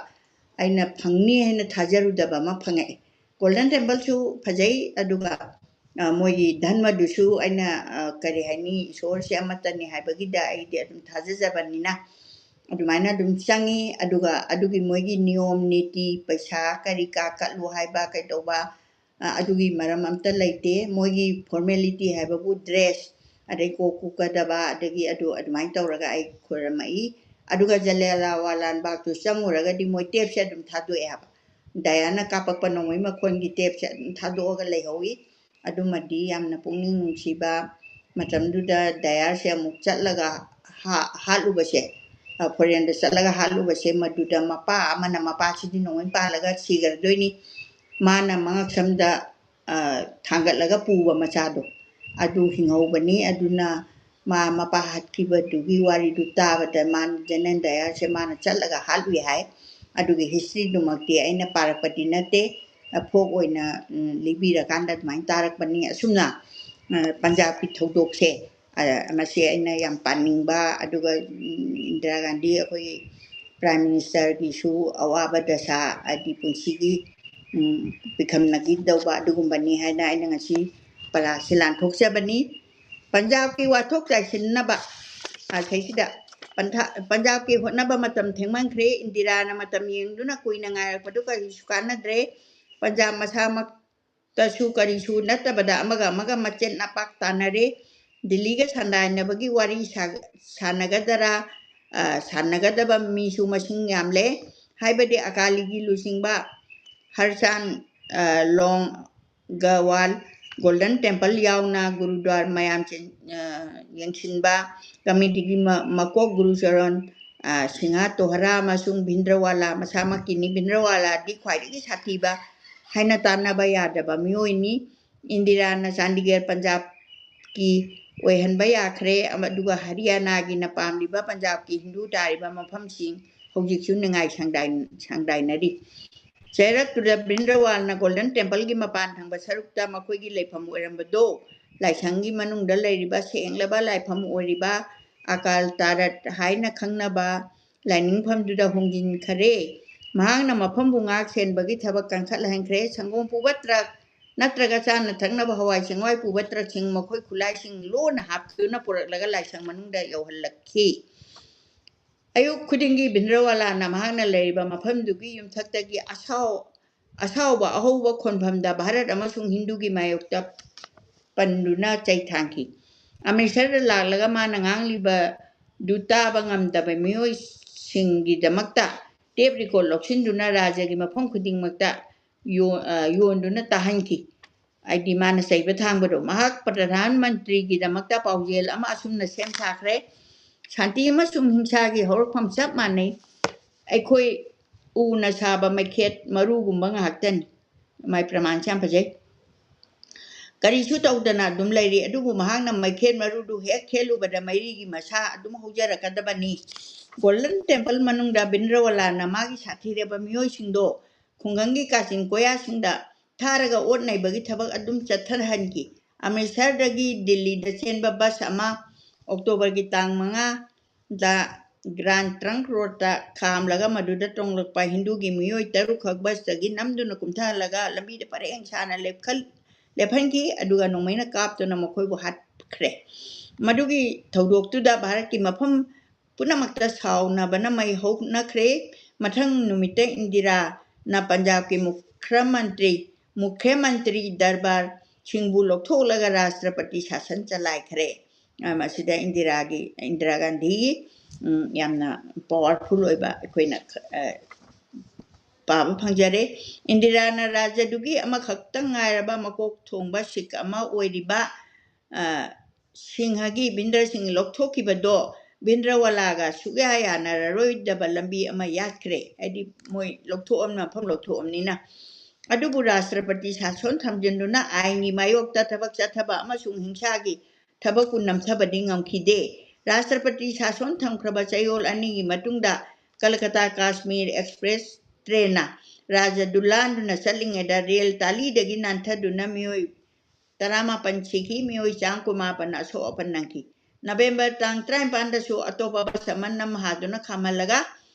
ꯑꯩꯅ ꯐꯪꯅꯤ ꯍꯥꯏꯅ ꯊꯥꯖꯔꯨꯗꯕ ꯑꯃ ꯐꯪꯉꯛꯑꯦ꯫ Golden Temple ꯁꯨ ꯐꯖꯩ, ꯑꯗꯨꯒ, ꯑ, ꯃꯣꯏꯒꯤ ꯙꯔꯃꯗꯨꯁꯨ ꯑꯩꯅ, ꯑ, ꯀꯔꯤ ꯍꯥꯏꯅꯤ, ꯏꯁꯣꯔꯁꯦ ꯑꯃꯠꯇꯅꯤ ꯍꯥꯏꯕꯒꯤꯗ ꯑꯩꯗꯤ ꯑꯗꯨꯝ ꯊꯥꯖꯖꯕꯅꯤꯅ ꯑꯗꯨꯃꯥꯏꯅ ꯑꯗꯨꯝ ꯆꯪꯉꯤ꯫ ꯑꯗꯨꯒ ꯑꯗꯨꯒꯤ ꯃꯣꯏꯒꯤ ꯅꯤꯌꯣꯝ ꯅꯤꯇꯤ, ꯄꯩꯁꯥ ꯀꯔꯤ ꯀꯥ ꯀꯠꯂꯨ ꯍꯥꯏꯕ ꯀꯩꯗꯧꯕ, ꯑ, ꯑꯗꯨꯒꯤ ꯃꯔꯝ ꯑꯝꯇ ꯂꯩꯇꯦ꯫ ꯃꯣꯏꯒꯤ formality ꯍꯥꯏꯕꯕꯨ dress, ꯑꯗꯩ ꯀꯣꯛ ꯀꯨꯞꯀꯗꯕ, ꯑꯗꯒꯤ ꯑꯗꯨ ꯑꯗꯨꯃꯥꯏꯅ ꯇꯧꯔꯒ ꯑꯩ ꯈꯣꯏꯔꯝꯃꯛꯏ꯫ ꯑꯗꯨꯒ ꯖꯂꯤꯌꯥꯟꯋꯥꯂꯥ ꯕꯥꯒꯇꯨ ꯆꯪꯉꯨꯔꯒꯗꯤ ꯃꯣꯏ tape ꯁꯦ ꯑꯗꯨꯝ ꯊꯥꯗꯣꯛꯑꯦ ꯍꯥꯏꯕ꯫ ꯗꯌꯥꯅ ꯀꯥꯞꯄꯛꯄ ꯅꯣꯡꯃꯩ ꯃꯈꯣꯟꯒꯤ ꯇꯦꯞꯁꯦ ꯑꯗꯨꯝ ꯊꯥꯗꯣꯛꯑꯒ ꯂꯩꯍꯧꯋꯤ꯫ ꯑꯗꯨꯃꯗꯤ ꯌꯥꯝꯅ ꯄꯨꯛꯅꯤꯡ ꯅꯨꯡꯁꯤꯕ꯫ ꯃꯇꯝꯗꯨꯗ ꯗꯌꯥꯁꯦ ꯑꯃꯨꯛ ꯆꯠꯂꯒ ꯍꯥ- ꯍꯥꯠꯂꯨꯕꯁꯦ, ꯑ, ꯐꯣꯔꯦꯟꯗ ꯆꯠꯂꯒ ꯍꯥꯠꯂꯨꯕꯁꯦ, ꯃꯗꯨꯗ ꯃꯄꯥ ꯑꯃꯅ ꯃꯄꯥꯁꯤꯗꯤ ꯅꯣꯡꯃꯩ ꯄꯥꯜꯂꯒ ꯁꯤꯈ꯭ꯔꯗꯣꯏꯅꯤ, ꯃꯥꯅ ꯃꯉꯛꯁꯝꯗ, ꯑ, ꯊꯥꯡꯒꯠꯂꯒ ꯄꯨꯕ ꯃꯆꯥꯗꯣ ꯑꯗꯨ ꯍꯤꯡꯍꯧꯕꯅꯤ꯫ ꯑꯗꯨꯅ ꯃꯥ ꯃꯄꯥ ꯍꯥꯠꯈꯤꯕꯗꯨꯒꯤ ꯋꯥꯔꯤꯗꯨ ꯇꯥꯕꯗ ꯃꯥꯅ ꯖꯦꯅꯦꯟ ꯗꯌꯥꯁꯦ ꯃꯥꯅ ꯆꯠꯂꯒ ꯍꯥꯠꯂꯨꯏ ꯍꯥꯏ꯫ ꯑꯗꯨꯒꯤ ꯍꯤꯁꯇ꯭ꯔꯤꯗꯨꯃꯛꯇꯤ ꯑꯩꯅ ꯄꯥꯔꯛꯄꯗꯤ ꯅꯠꯇꯦ, ꯐꯣꯛ ꯑꯣꯏꯅ, ꯎꯝ, ꯂꯤꯕꯤꯔꯀꯥꯟꯗ ꯑꯗꯨꯃꯥꯏꯅ ꯇꯥꯔꯛꯄꯅꯤ꯫ ꯑꯁꯨꯝꯅ, ꯑ, ꯄꯟꯖꯥꯕꯀꯤ ꯊꯧꯗꯣꯛꯁꯦ, ꯑ, ꯃꯁꯤ ꯑꯩꯅ ꯌꯥꯝ ꯄꯥꯅꯤꯡꯕ꯫ ꯑꯗꯨꯒ, ꯎꯝ, ꯏꯟꯗꯤꯔꯥ ꯒꯥꯟꯙꯤ ꯑꯩꯈꯣꯏꯒꯤ ꯄ꯭ꯔꯥꯏꯝ ꯃꯤꯅꯤꯁꯇꯔꯒꯤꯁꯨ ꯑꯋꯥꯕ ꯗꯁꯥ, ꯍꯥꯏꯗꯤ ꯄꯨꯟꯁꯤꯒꯤ, ꯎꯝ, ꯄꯤꯈꯝꯅꯈꯤꯗꯧꯕ ꯑꯗꯨꯒꯨꯝꯕꯅꯤ ꯍꯥꯏꯅ ꯑꯩꯅ ꯉꯁꯤ ꯄꯔꯥꯁꯤ ꯂꯥꯟꯊꯣꯛꯆꯕꯅꯤ꯫ ꯄꯟꯖꯥꯕꯀꯤ ꯋꯥꯊꯣꯛ ꯆꯥꯏꯁꯤꯟꯅꯕ, ꯑ, ꯁꯩꯁꯤꯗ ꯄꯟꯊꯥ-, ꯄꯟꯖꯥꯕꯀꯤ ꯍꯣꯠꯅꯕ ꯃꯇꯝ ꯊꯦꯡꯃꯟꯈ꯭ꯔꯦ꯫ ꯏꯟꯗꯤꯔꯥꯅ ꯃꯇꯝ ꯌꯦꯡꯗꯨꯅ ꯀꯨꯏꯅ ꯉꯥꯏꯔꯛꯄꯗꯨ ꯀꯔꯤꯁꯨ ꯀꯥꯟꯅꯗ꯭ꯔꯦ꯫ ꯄꯟꯖꯥꯕ ꯃꯁꯥꯃꯛꯇꯁꯨ ꯀꯔꯤꯁꯨ ꯅꯠꯇꯕꯗ ꯑꯃꯒ ꯑꯃꯒ ꯃꯆꯦꯠ ꯅꯄꯥꯛ ꯇꯥꯅꯔꯦ꯫ ꯗꯤꯜꯂꯤꯒ ꯁꯥꯟꯗꯥꯏꯅꯕꯒꯤ ꯋꯥꯔꯤ ꯁꯥ-, ꯁꯥꯟꯅꯒꯗꯔꯥ, ꯑ, ꯁꯥꯟꯅꯒꯗꯕ ꯃꯤꯁꯨ ꯃꯁꯤꯡ ꯌꯥꯝꯂꯦ꯫ ꯍꯥꯏꯕꯗꯤ ꯑꯀꯥꯂꯤꯒꯤ ꯂꯨꯆꯤꯡꯕ ꯍꯔꯆꯥꯟ, ꯑ, ꯂꯣꯡ ꯒꯋꯥꯜ ꯒꯣꯜꯗꯟ ꯇꯦꯝꯄꯜ ꯌꯥꯎꯅ ꯒꯨꯔꯨꯗ꯭ꯋꯥꯔ ꯃꯌꯥꯝ ꯆꯦꯟ-, ꯑ, ꯌꯦꯡꯁꯤꯟꯕ ꯀꯃꯤꯇꯤꯒꯤ ꯃ-, ꯃꯀꯣꯛ ꯒꯨꯔꯨ ꯆꯔꯟ, ꯑ, ꯁꯤꯡꯍ ꯇꯣꯍꯔꯥ ꯑꯃꯁꯨꯡ ꯚꯤꯟꯗ꯭ꯔꯋꯥꯂꯥ ꯃꯁꯥꯃꯛꯀꯤꯅꯤ꯫ ꯚꯤꯟꯗ꯭ꯔꯋꯥꯂꯥꯗꯤ ꯈ꯭ꯋꯥꯏꯗꯒꯤ ꯁꯥꯊꯤꯕ ꯍꯥꯏꯅ ꯇꯥꯟꯅꯕ ꯌꯥꯗꯕ ꯃꯤꯑꯣꯏꯅꯤ꯫ ꯏꯟꯗꯤꯔꯥꯅ ꯆꯥꯟꯗꯤꯒꯔ ꯄꯟꯖꯥꯕꯀꯤ ꯑꯣꯏꯍꯟꯕ ꯌꯥꯈ꯭ꯔꯦ, ꯑꯃ-, ꯑꯗꯨꯒ ꯍꯔꯤꯌꯥꯅꯥꯒꯤꯅ ꯄꯥꯝꯂꯤꯕ ꯄꯟꯖꯥꯕꯀꯤ ꯍꯤꯟꯗꯨ ꯇꯥꯔꯤꯕ ꯃꯐꯝꯁꯤꯡ ꯍꯧꯖꯤꯛꯁꯨ ꯅꯤꯡꯉꯥꯏ ꯁꯪꯗꯥꯏ-, ꯁꯪꯗꯥꯏꯅꯔꯤ꯫ ꯆꯩꯔꯛꯇꯨꯗ ꯚꯤꯟꯗ꯭ꯔꯋꯥꯜꯅ ꯒꯣꯜꯗꯟ ꯇꯦꯝꯄꯜꯒꯤ ꯃꯄꯥꯟ ꯊꯪꯕ ꯁꯔꯨꯛꯇ ꯃꯈꯣꯏꯒꯤ ꯂꯩꯐꯝ ꯑꯣꯏꯔꯝꯕꯗꯣ ꯂꯥꯏꯁꯪꯒꯤ ꯃꯅꯨꯡꯗ ꯂꯩꯔꯤꯕ ꯁꯦꯡꯂꯕ ꯂꯥꯏꯐꯝ ꯑꯣꯏꯔꯤꯕ ꯑꯀꯥꯜ ꯇꯥꯔꯠ ꯍꯥꯏꯅ ꯈꯪꯅꯕ ꯂꯥꯏꯅꯤꯡꯐꯝꯗꯨꯗ ꯍꯣꯡꯖꯤꯟꯈꯔꯦ꯫ ꯃꯍꯥꯛꯅ ꯃꯐꯝꯕꯨ ꯉꯥꯛ ꯁꯦꯟꯕꯒꯤ ꯊꯕꯛ ꯀꯟꯈꯠꯍꯟꯈ꯭ꯔꯦ꯫ ꯁꯪꯒꯣꯝ ꯄꯨꯕ ꯇ꯭ꯔꯛ ꯅꯠꯇ꯭ꯔꯒ ꯆꯥꯅ ꯊꯛꯅꯕ ꯍꯋꯥꯏ ꯆꯦꯡꯋꯥꯏ ꯄꯨꯕ ꯇ꯭ꯔꯛꯁꯤꯡ ꯃꯈꯣꯏ ꯈꯨꯠꯂꯥꯏꯁꯤꯡ ꯂꯣꯟꯅ ꯍꯥꯞꯇꯨꯅ ꯄꯨꯔꯛꯂꯒ ꯂꯥꯏꯁꯪ ꯃꯅꯨꯡꯗ ꯌꯧꯍꯜꯂꯛꯈꯤ꯫ ꯑꯌꯨꯛ ꯈꯨꯗꯤꯡꯒꯤ ꯚꯤꯟꯗ꯭ꯔꯋꯥꯂꯥꯅ ꯃꯍꯥꯛꯅ ꯂꯩꯔꯤꯕ ꯃꯐꯝꯗꯨꯒꯤ ꯌꯨꯝꯊꯛꯇꯒꯤ ꯑꯁꯥꯎ-, ꯑꯁꯥꯎꯕ ꯑꯍꯧꯕ ꯈꯣꯟꯐꯝꯗ ꯚꯥꯔꯠ ꯑꯃꯁꯨꯡ ꯍꯤꯟꯗꯨꯒꯤ ꯃꯥꯌꯣꯛꯇ ꯄꯟꯗꯨꯅ ꯆꯩ ꯊꯥꯡꯈꯤ꯫ ꯑꯃ꯭ꯔꯤꯠꯁꯔꯗ ꯂꯥꯛꯂꯒ ꯃꯥꯅ ꯉꯥꯡꯂꯤꯕꯗꯨ ꯇꯥꯕ ꯉꯝꯗꯕ ꯃꯤꯑꯣꯏꯁꯤꯡꯒꯤꯗꯃꯛꯇ ꯇꯦꯞ ꯔꯦꯀꯣꯔꯗ ꯂꯧꯁꯤꯟꯗꯨꯅ ꯔꯥꯖ꯭ꯌꯒꯤ ꯃꯐꯝ ꯈꯨꯗꯤꯡꯃꯛꯇ ꯌꯣ-, ꯑ, ꯌꯣꯟꯗꯨꯅ ꯇꯥꯍꯟꯈꯤ꯫ ꯍꯥꯏꯗꯤ ꯃꯥꯅ ꯆꯩꯕ ꯊꯥꯡꯕꯗꯣ꯫ ꯃꯍꯥꯛ ꯄ꯭ꯔꯙꯥꯟ ꯃꯟꯇ꯭ꯔꯤꯒꯤꯗꯃꯛꯇ ꯄꯥꯎꯖꯦꯜ ꯑꯃ ꯑꯁꯨꯝꯅ ꯁꯦꯝ ꯁꯥꯈ꯭ꯔꯦ, "ꯁꯥꯟꯇꯤ ꯑꯃꯁꯨꯡ ꯍꯤꯡꯁꯥꯒꯤ ꯍꯧꯔꯛꯐꯝ ꯆꯞ ꯃꯥꯟꯅꯩ꯫ ꯑꯩꯈꯣꯏ ꯎꯅ ꯁꯥꯕ ꯃꯩꯈꯦꯠ ꯃꯔꯨꯒꯨꯝꯕ ꯉꯥꯏꯍꯥꯛꯇꯅꯤ"꯫ ꯃꯥꯏ ꯄ꯭ꯔꯃꯥꯟꯁꯦ ꯌꯥꯝ ꯐꯖꯩ꯫ ꯀꯔꯤꯁꯨ ꯇꯧꯗꯅ ꯑꯗꯨꯝ ꯂꯩꯔꯤ, ꯑꯗꯨꯕꯨ ꯃꯍꯥꯛꯅ ꯃꯩꯈꯦꯠ ꯃꯔꯨꯗꯨ ꯍꯦꯛ ꯈꯦꯠꯂꯨꯕꯗ ꯃꯩꯔꯤꯒꯤ ꯃꯁꯥ ꯑꯗꯨꯝ ꯍꯧꯖꯔꯛꯀꯗꯕꯅꯤ꯫ ꯒꯣꯜꯗꯟ ꯇꯦꯝꯄꯜ ꯃꯅꯨꯡꯗ ꯚꯤꯟꯗ꯭ꯔꯋꯥꯂꯥꯅ ꯃꯥꯒꯤ ꯁꯥꯊꯤꯔꯕ ꯃꯤꯑꯣꯏꯁꯤꯡꯗꯣ ꯈꯨꯡꯒꯪꯒꯤ ꯀꯥꯆꯤꯟ ꯀꯣꯌꯥꯁꯤꯡꯗ ꯊꯥꯔꯒ ꯑꯣꯠ ꯅꯩꯕꯒꯤ ꯊꯕꯛ ꯑꯗꯨꯝ ꯆꯠꯊꯍꯟꯈꯤ꯫ ꯑꯃ꯭ꯔꯤꯠꯁꯔꯗꯒꯤ ꯗꯤꯜꯂꯤꯗ ꯆꯦꯟꯕ ꯕꯁ ꯑꯃ ꯑꯣꯛꯇꯣꯕꯔꯒꯤ ꯇꯥꯡ ꯃꯉꯥꯗ ꯒ꯭ꯔꯥꯟ ꯇ꯭ꯔꯪꯛ ꯔꯣꯗꯇ ꯈꯥꯝꯂꯒ ꯃꯗꯨꯗ ꯇꯣꯡꯂꯛꯄ ꯍꯤꯟꯗꯨꯒꯤ ꯃꯤꯑꯣꯏ ꯇꯔꯨꯛꯈꯛ ꯕꯁꯇꯒꯤ ꯅꯝꯗꯨꯅ ꯀꯨꯝꯊꯍꯜꯂꯒ ꯂꯝꯕꯤꯗ ꯄꯔꯦꯡ ꯁꯥꯅ ꯂꯦꯞꯈꯜ-, ꯂꯦꯞꯍꯟꯈꯤ, ꯑꯗꯨꯒ ꯅꯣꯡꯃꯩꯅ ꯀꯥꯞꯇꯨꯅ ꯃꯈꯣꯏꯕꯨ ꯍꯥꯠꯈ꯭ꯔꯦ꯫ ꯃꯗꯨꯒꯤ ꯊꯧꯗꯣꯛꯇꯨꯗ ꯚꯥꯔꯠꯀꯤ ꯃꯐꯝ ꯄꯨꯝꯅꯃꯛꯇ ꯁꯥꯎꯅꯕꯅ ꯃꯩ ꯍꯧꯅꯈ꯭ꯔꯦ꯫ ꯃꯊꯪ ꯅꯨꯃꯤꯠꯇ ꯏꯟꯗꯤꯔꯥꯅ ꯄꯟꯖꯥꯕꯀꯤ ꯃꯨꯈ꯭ꯔ ꯃꯟꯇ꯭ꯔꯤ, ꯃꯨꯈ꯭ꯌ ꯃꯟꯇ꯭ꯔꯤ ꯗꯔꯕꯥꯔ ꯁꯤꯡꯕꯨ ꯂꯧꯊꯣꯛꯂꯒ ꯔꯥꯁꯇ꯭ꯔꯄꯇꯤ ꯁꯥꯁꯟ ꯆꯂꯥꯏꯈ꯭ꯔꯦ꯫ ꯑ, ꯃꯁꯤꯗ ꯏꯟꯗꯤꯔꯥꯒꯤ, ꯏꯟꯗꯤꯔꯥ ꯒꯥꯟꯙꯤꯒꯤ, ꯎꯝ, ꯌꯥꯝꯅ ꯄꯋꯥꯔꯐꯨꯜ ꯑꯣꯏꯕ ꯑꯩꯈꯣꯏꯅ, ꯑ, ꯄꯥꯕ ꯐꯪꯖꯔꯦ꯫ ꯏꯟꯗꯤꯔꯥꯅ ꯔꯥꯖ꯭ꯌꯗꯨꯒꯤ ꯑꯃꯈꯛꯇ ꯉꯥꯏꯔꯕ ꯃꯀꯣꯛ ꯊꯣꯡꯕ ꯁꯤꯈ ꯑꯃ ꯑꯣꯏꯔꯤꯕ, ꯑ, ꯁꯤꯡꯍꯒꯤ, ꯚꯤꯟꯗ꯭ꯔ ꯁꯤꯡꯍ ꯂꯧꯊꯣꯛꯈꯤꯕꯗꯣ ꯚꯤꯟꯗ꯭ꯔꯋꯥꯂꯥꯒ ꯁꯨꯛꯌꯥ ꯌꯥꯅꯔꯔꯣꯏꯗꯕ ꯂꯝꯕꯤ ꯑꯃ ꯌꯥꯠꯈ꯭ꯔꯦ꯫ ꯍꯥꯏꯗꯤ ꯃꯣꯏ ꯂꯧꯊꯣꯛꯑꯝ-, ꯃꯐꯝ ꯂꯧꯊꯣꯛꯑꯝꯅꯤꯅ꯫ ꯑꯗꯨꯕꯨ ꯔꯥꯁꯇ꯭ꯔꯄꯇꯤ ꯁꯥꯁꯣꯟ ꯊꯝꯖꯤꯟꯗꯨꯅ ꯑꯥꯏꯟꯒꯤ ꯃꯥꯌꯣꯛꯇ ꯊꯕꯛ ꯆꯠꯊꯕ ꯑꯃꯁꯨꯡ ꯍꯤꯡꯁꯥꯒꯤ ꯊꯕꯛꯄꯨ ꯅꯝꯊꯕꯗꯤ ꯉꯝꯈꯤꯗꯦ꯫ ꯔꯥꯁꯇ꯭ꯔꯄꯇꯤ ꯁꯥꯁꯣꯟ ꯊꯝꯈ꯭ꯔꯕ ꯆꯌꯣꯜ ꯑꯅꯤꯒꯤ ꯃꯇꯨꯡꯗ ꯀꯂꯀꯇꯥ ꯀꯥꯁꯃꯤꯔ ꯑꯦꯛꯁꯄ꯭ꯔꯦꯁ ꯇ꯭ꯔꯦꯟꯅ ꯔꯥꯖ꯭ꯌꯗꯨ ꯂꯥꯟꯗꯨꯅ ꯆꯠꯂꯤꯉꯩꯗ ꯔꯦꯜ ꯇꯥꯂꯤꯗꯒꯤ ꯅꯥꯟꯊꯗꯨꯅ ꯃꯤꯑꯣꯏ ꯇꯔꯥꯃꯥꯄꯟ ꯁꯤꯈꯤ, ꯃꯤꯑꯣꯏ ꯆꯥꯝ ꯀꯨꯟꯃꯥꯄꯟ ꯑꯁꯣꯛ ꯑꯄꯟ ꯅꯪꯈꯤ꯫ ꯅꯕꯦꯝꯕꯔ ꯇꯥꯡ ꯇꯔꯥꯅꯤꯄꯥꯟꯗꯁꯨ ꯑꯇꯣꯞꯄ ꯕꯁ ꯑꯃ ꯅꯝ ꯍꯥꯗꯨꯅ ꯈꯥꯝꯍꯜꯂꯒ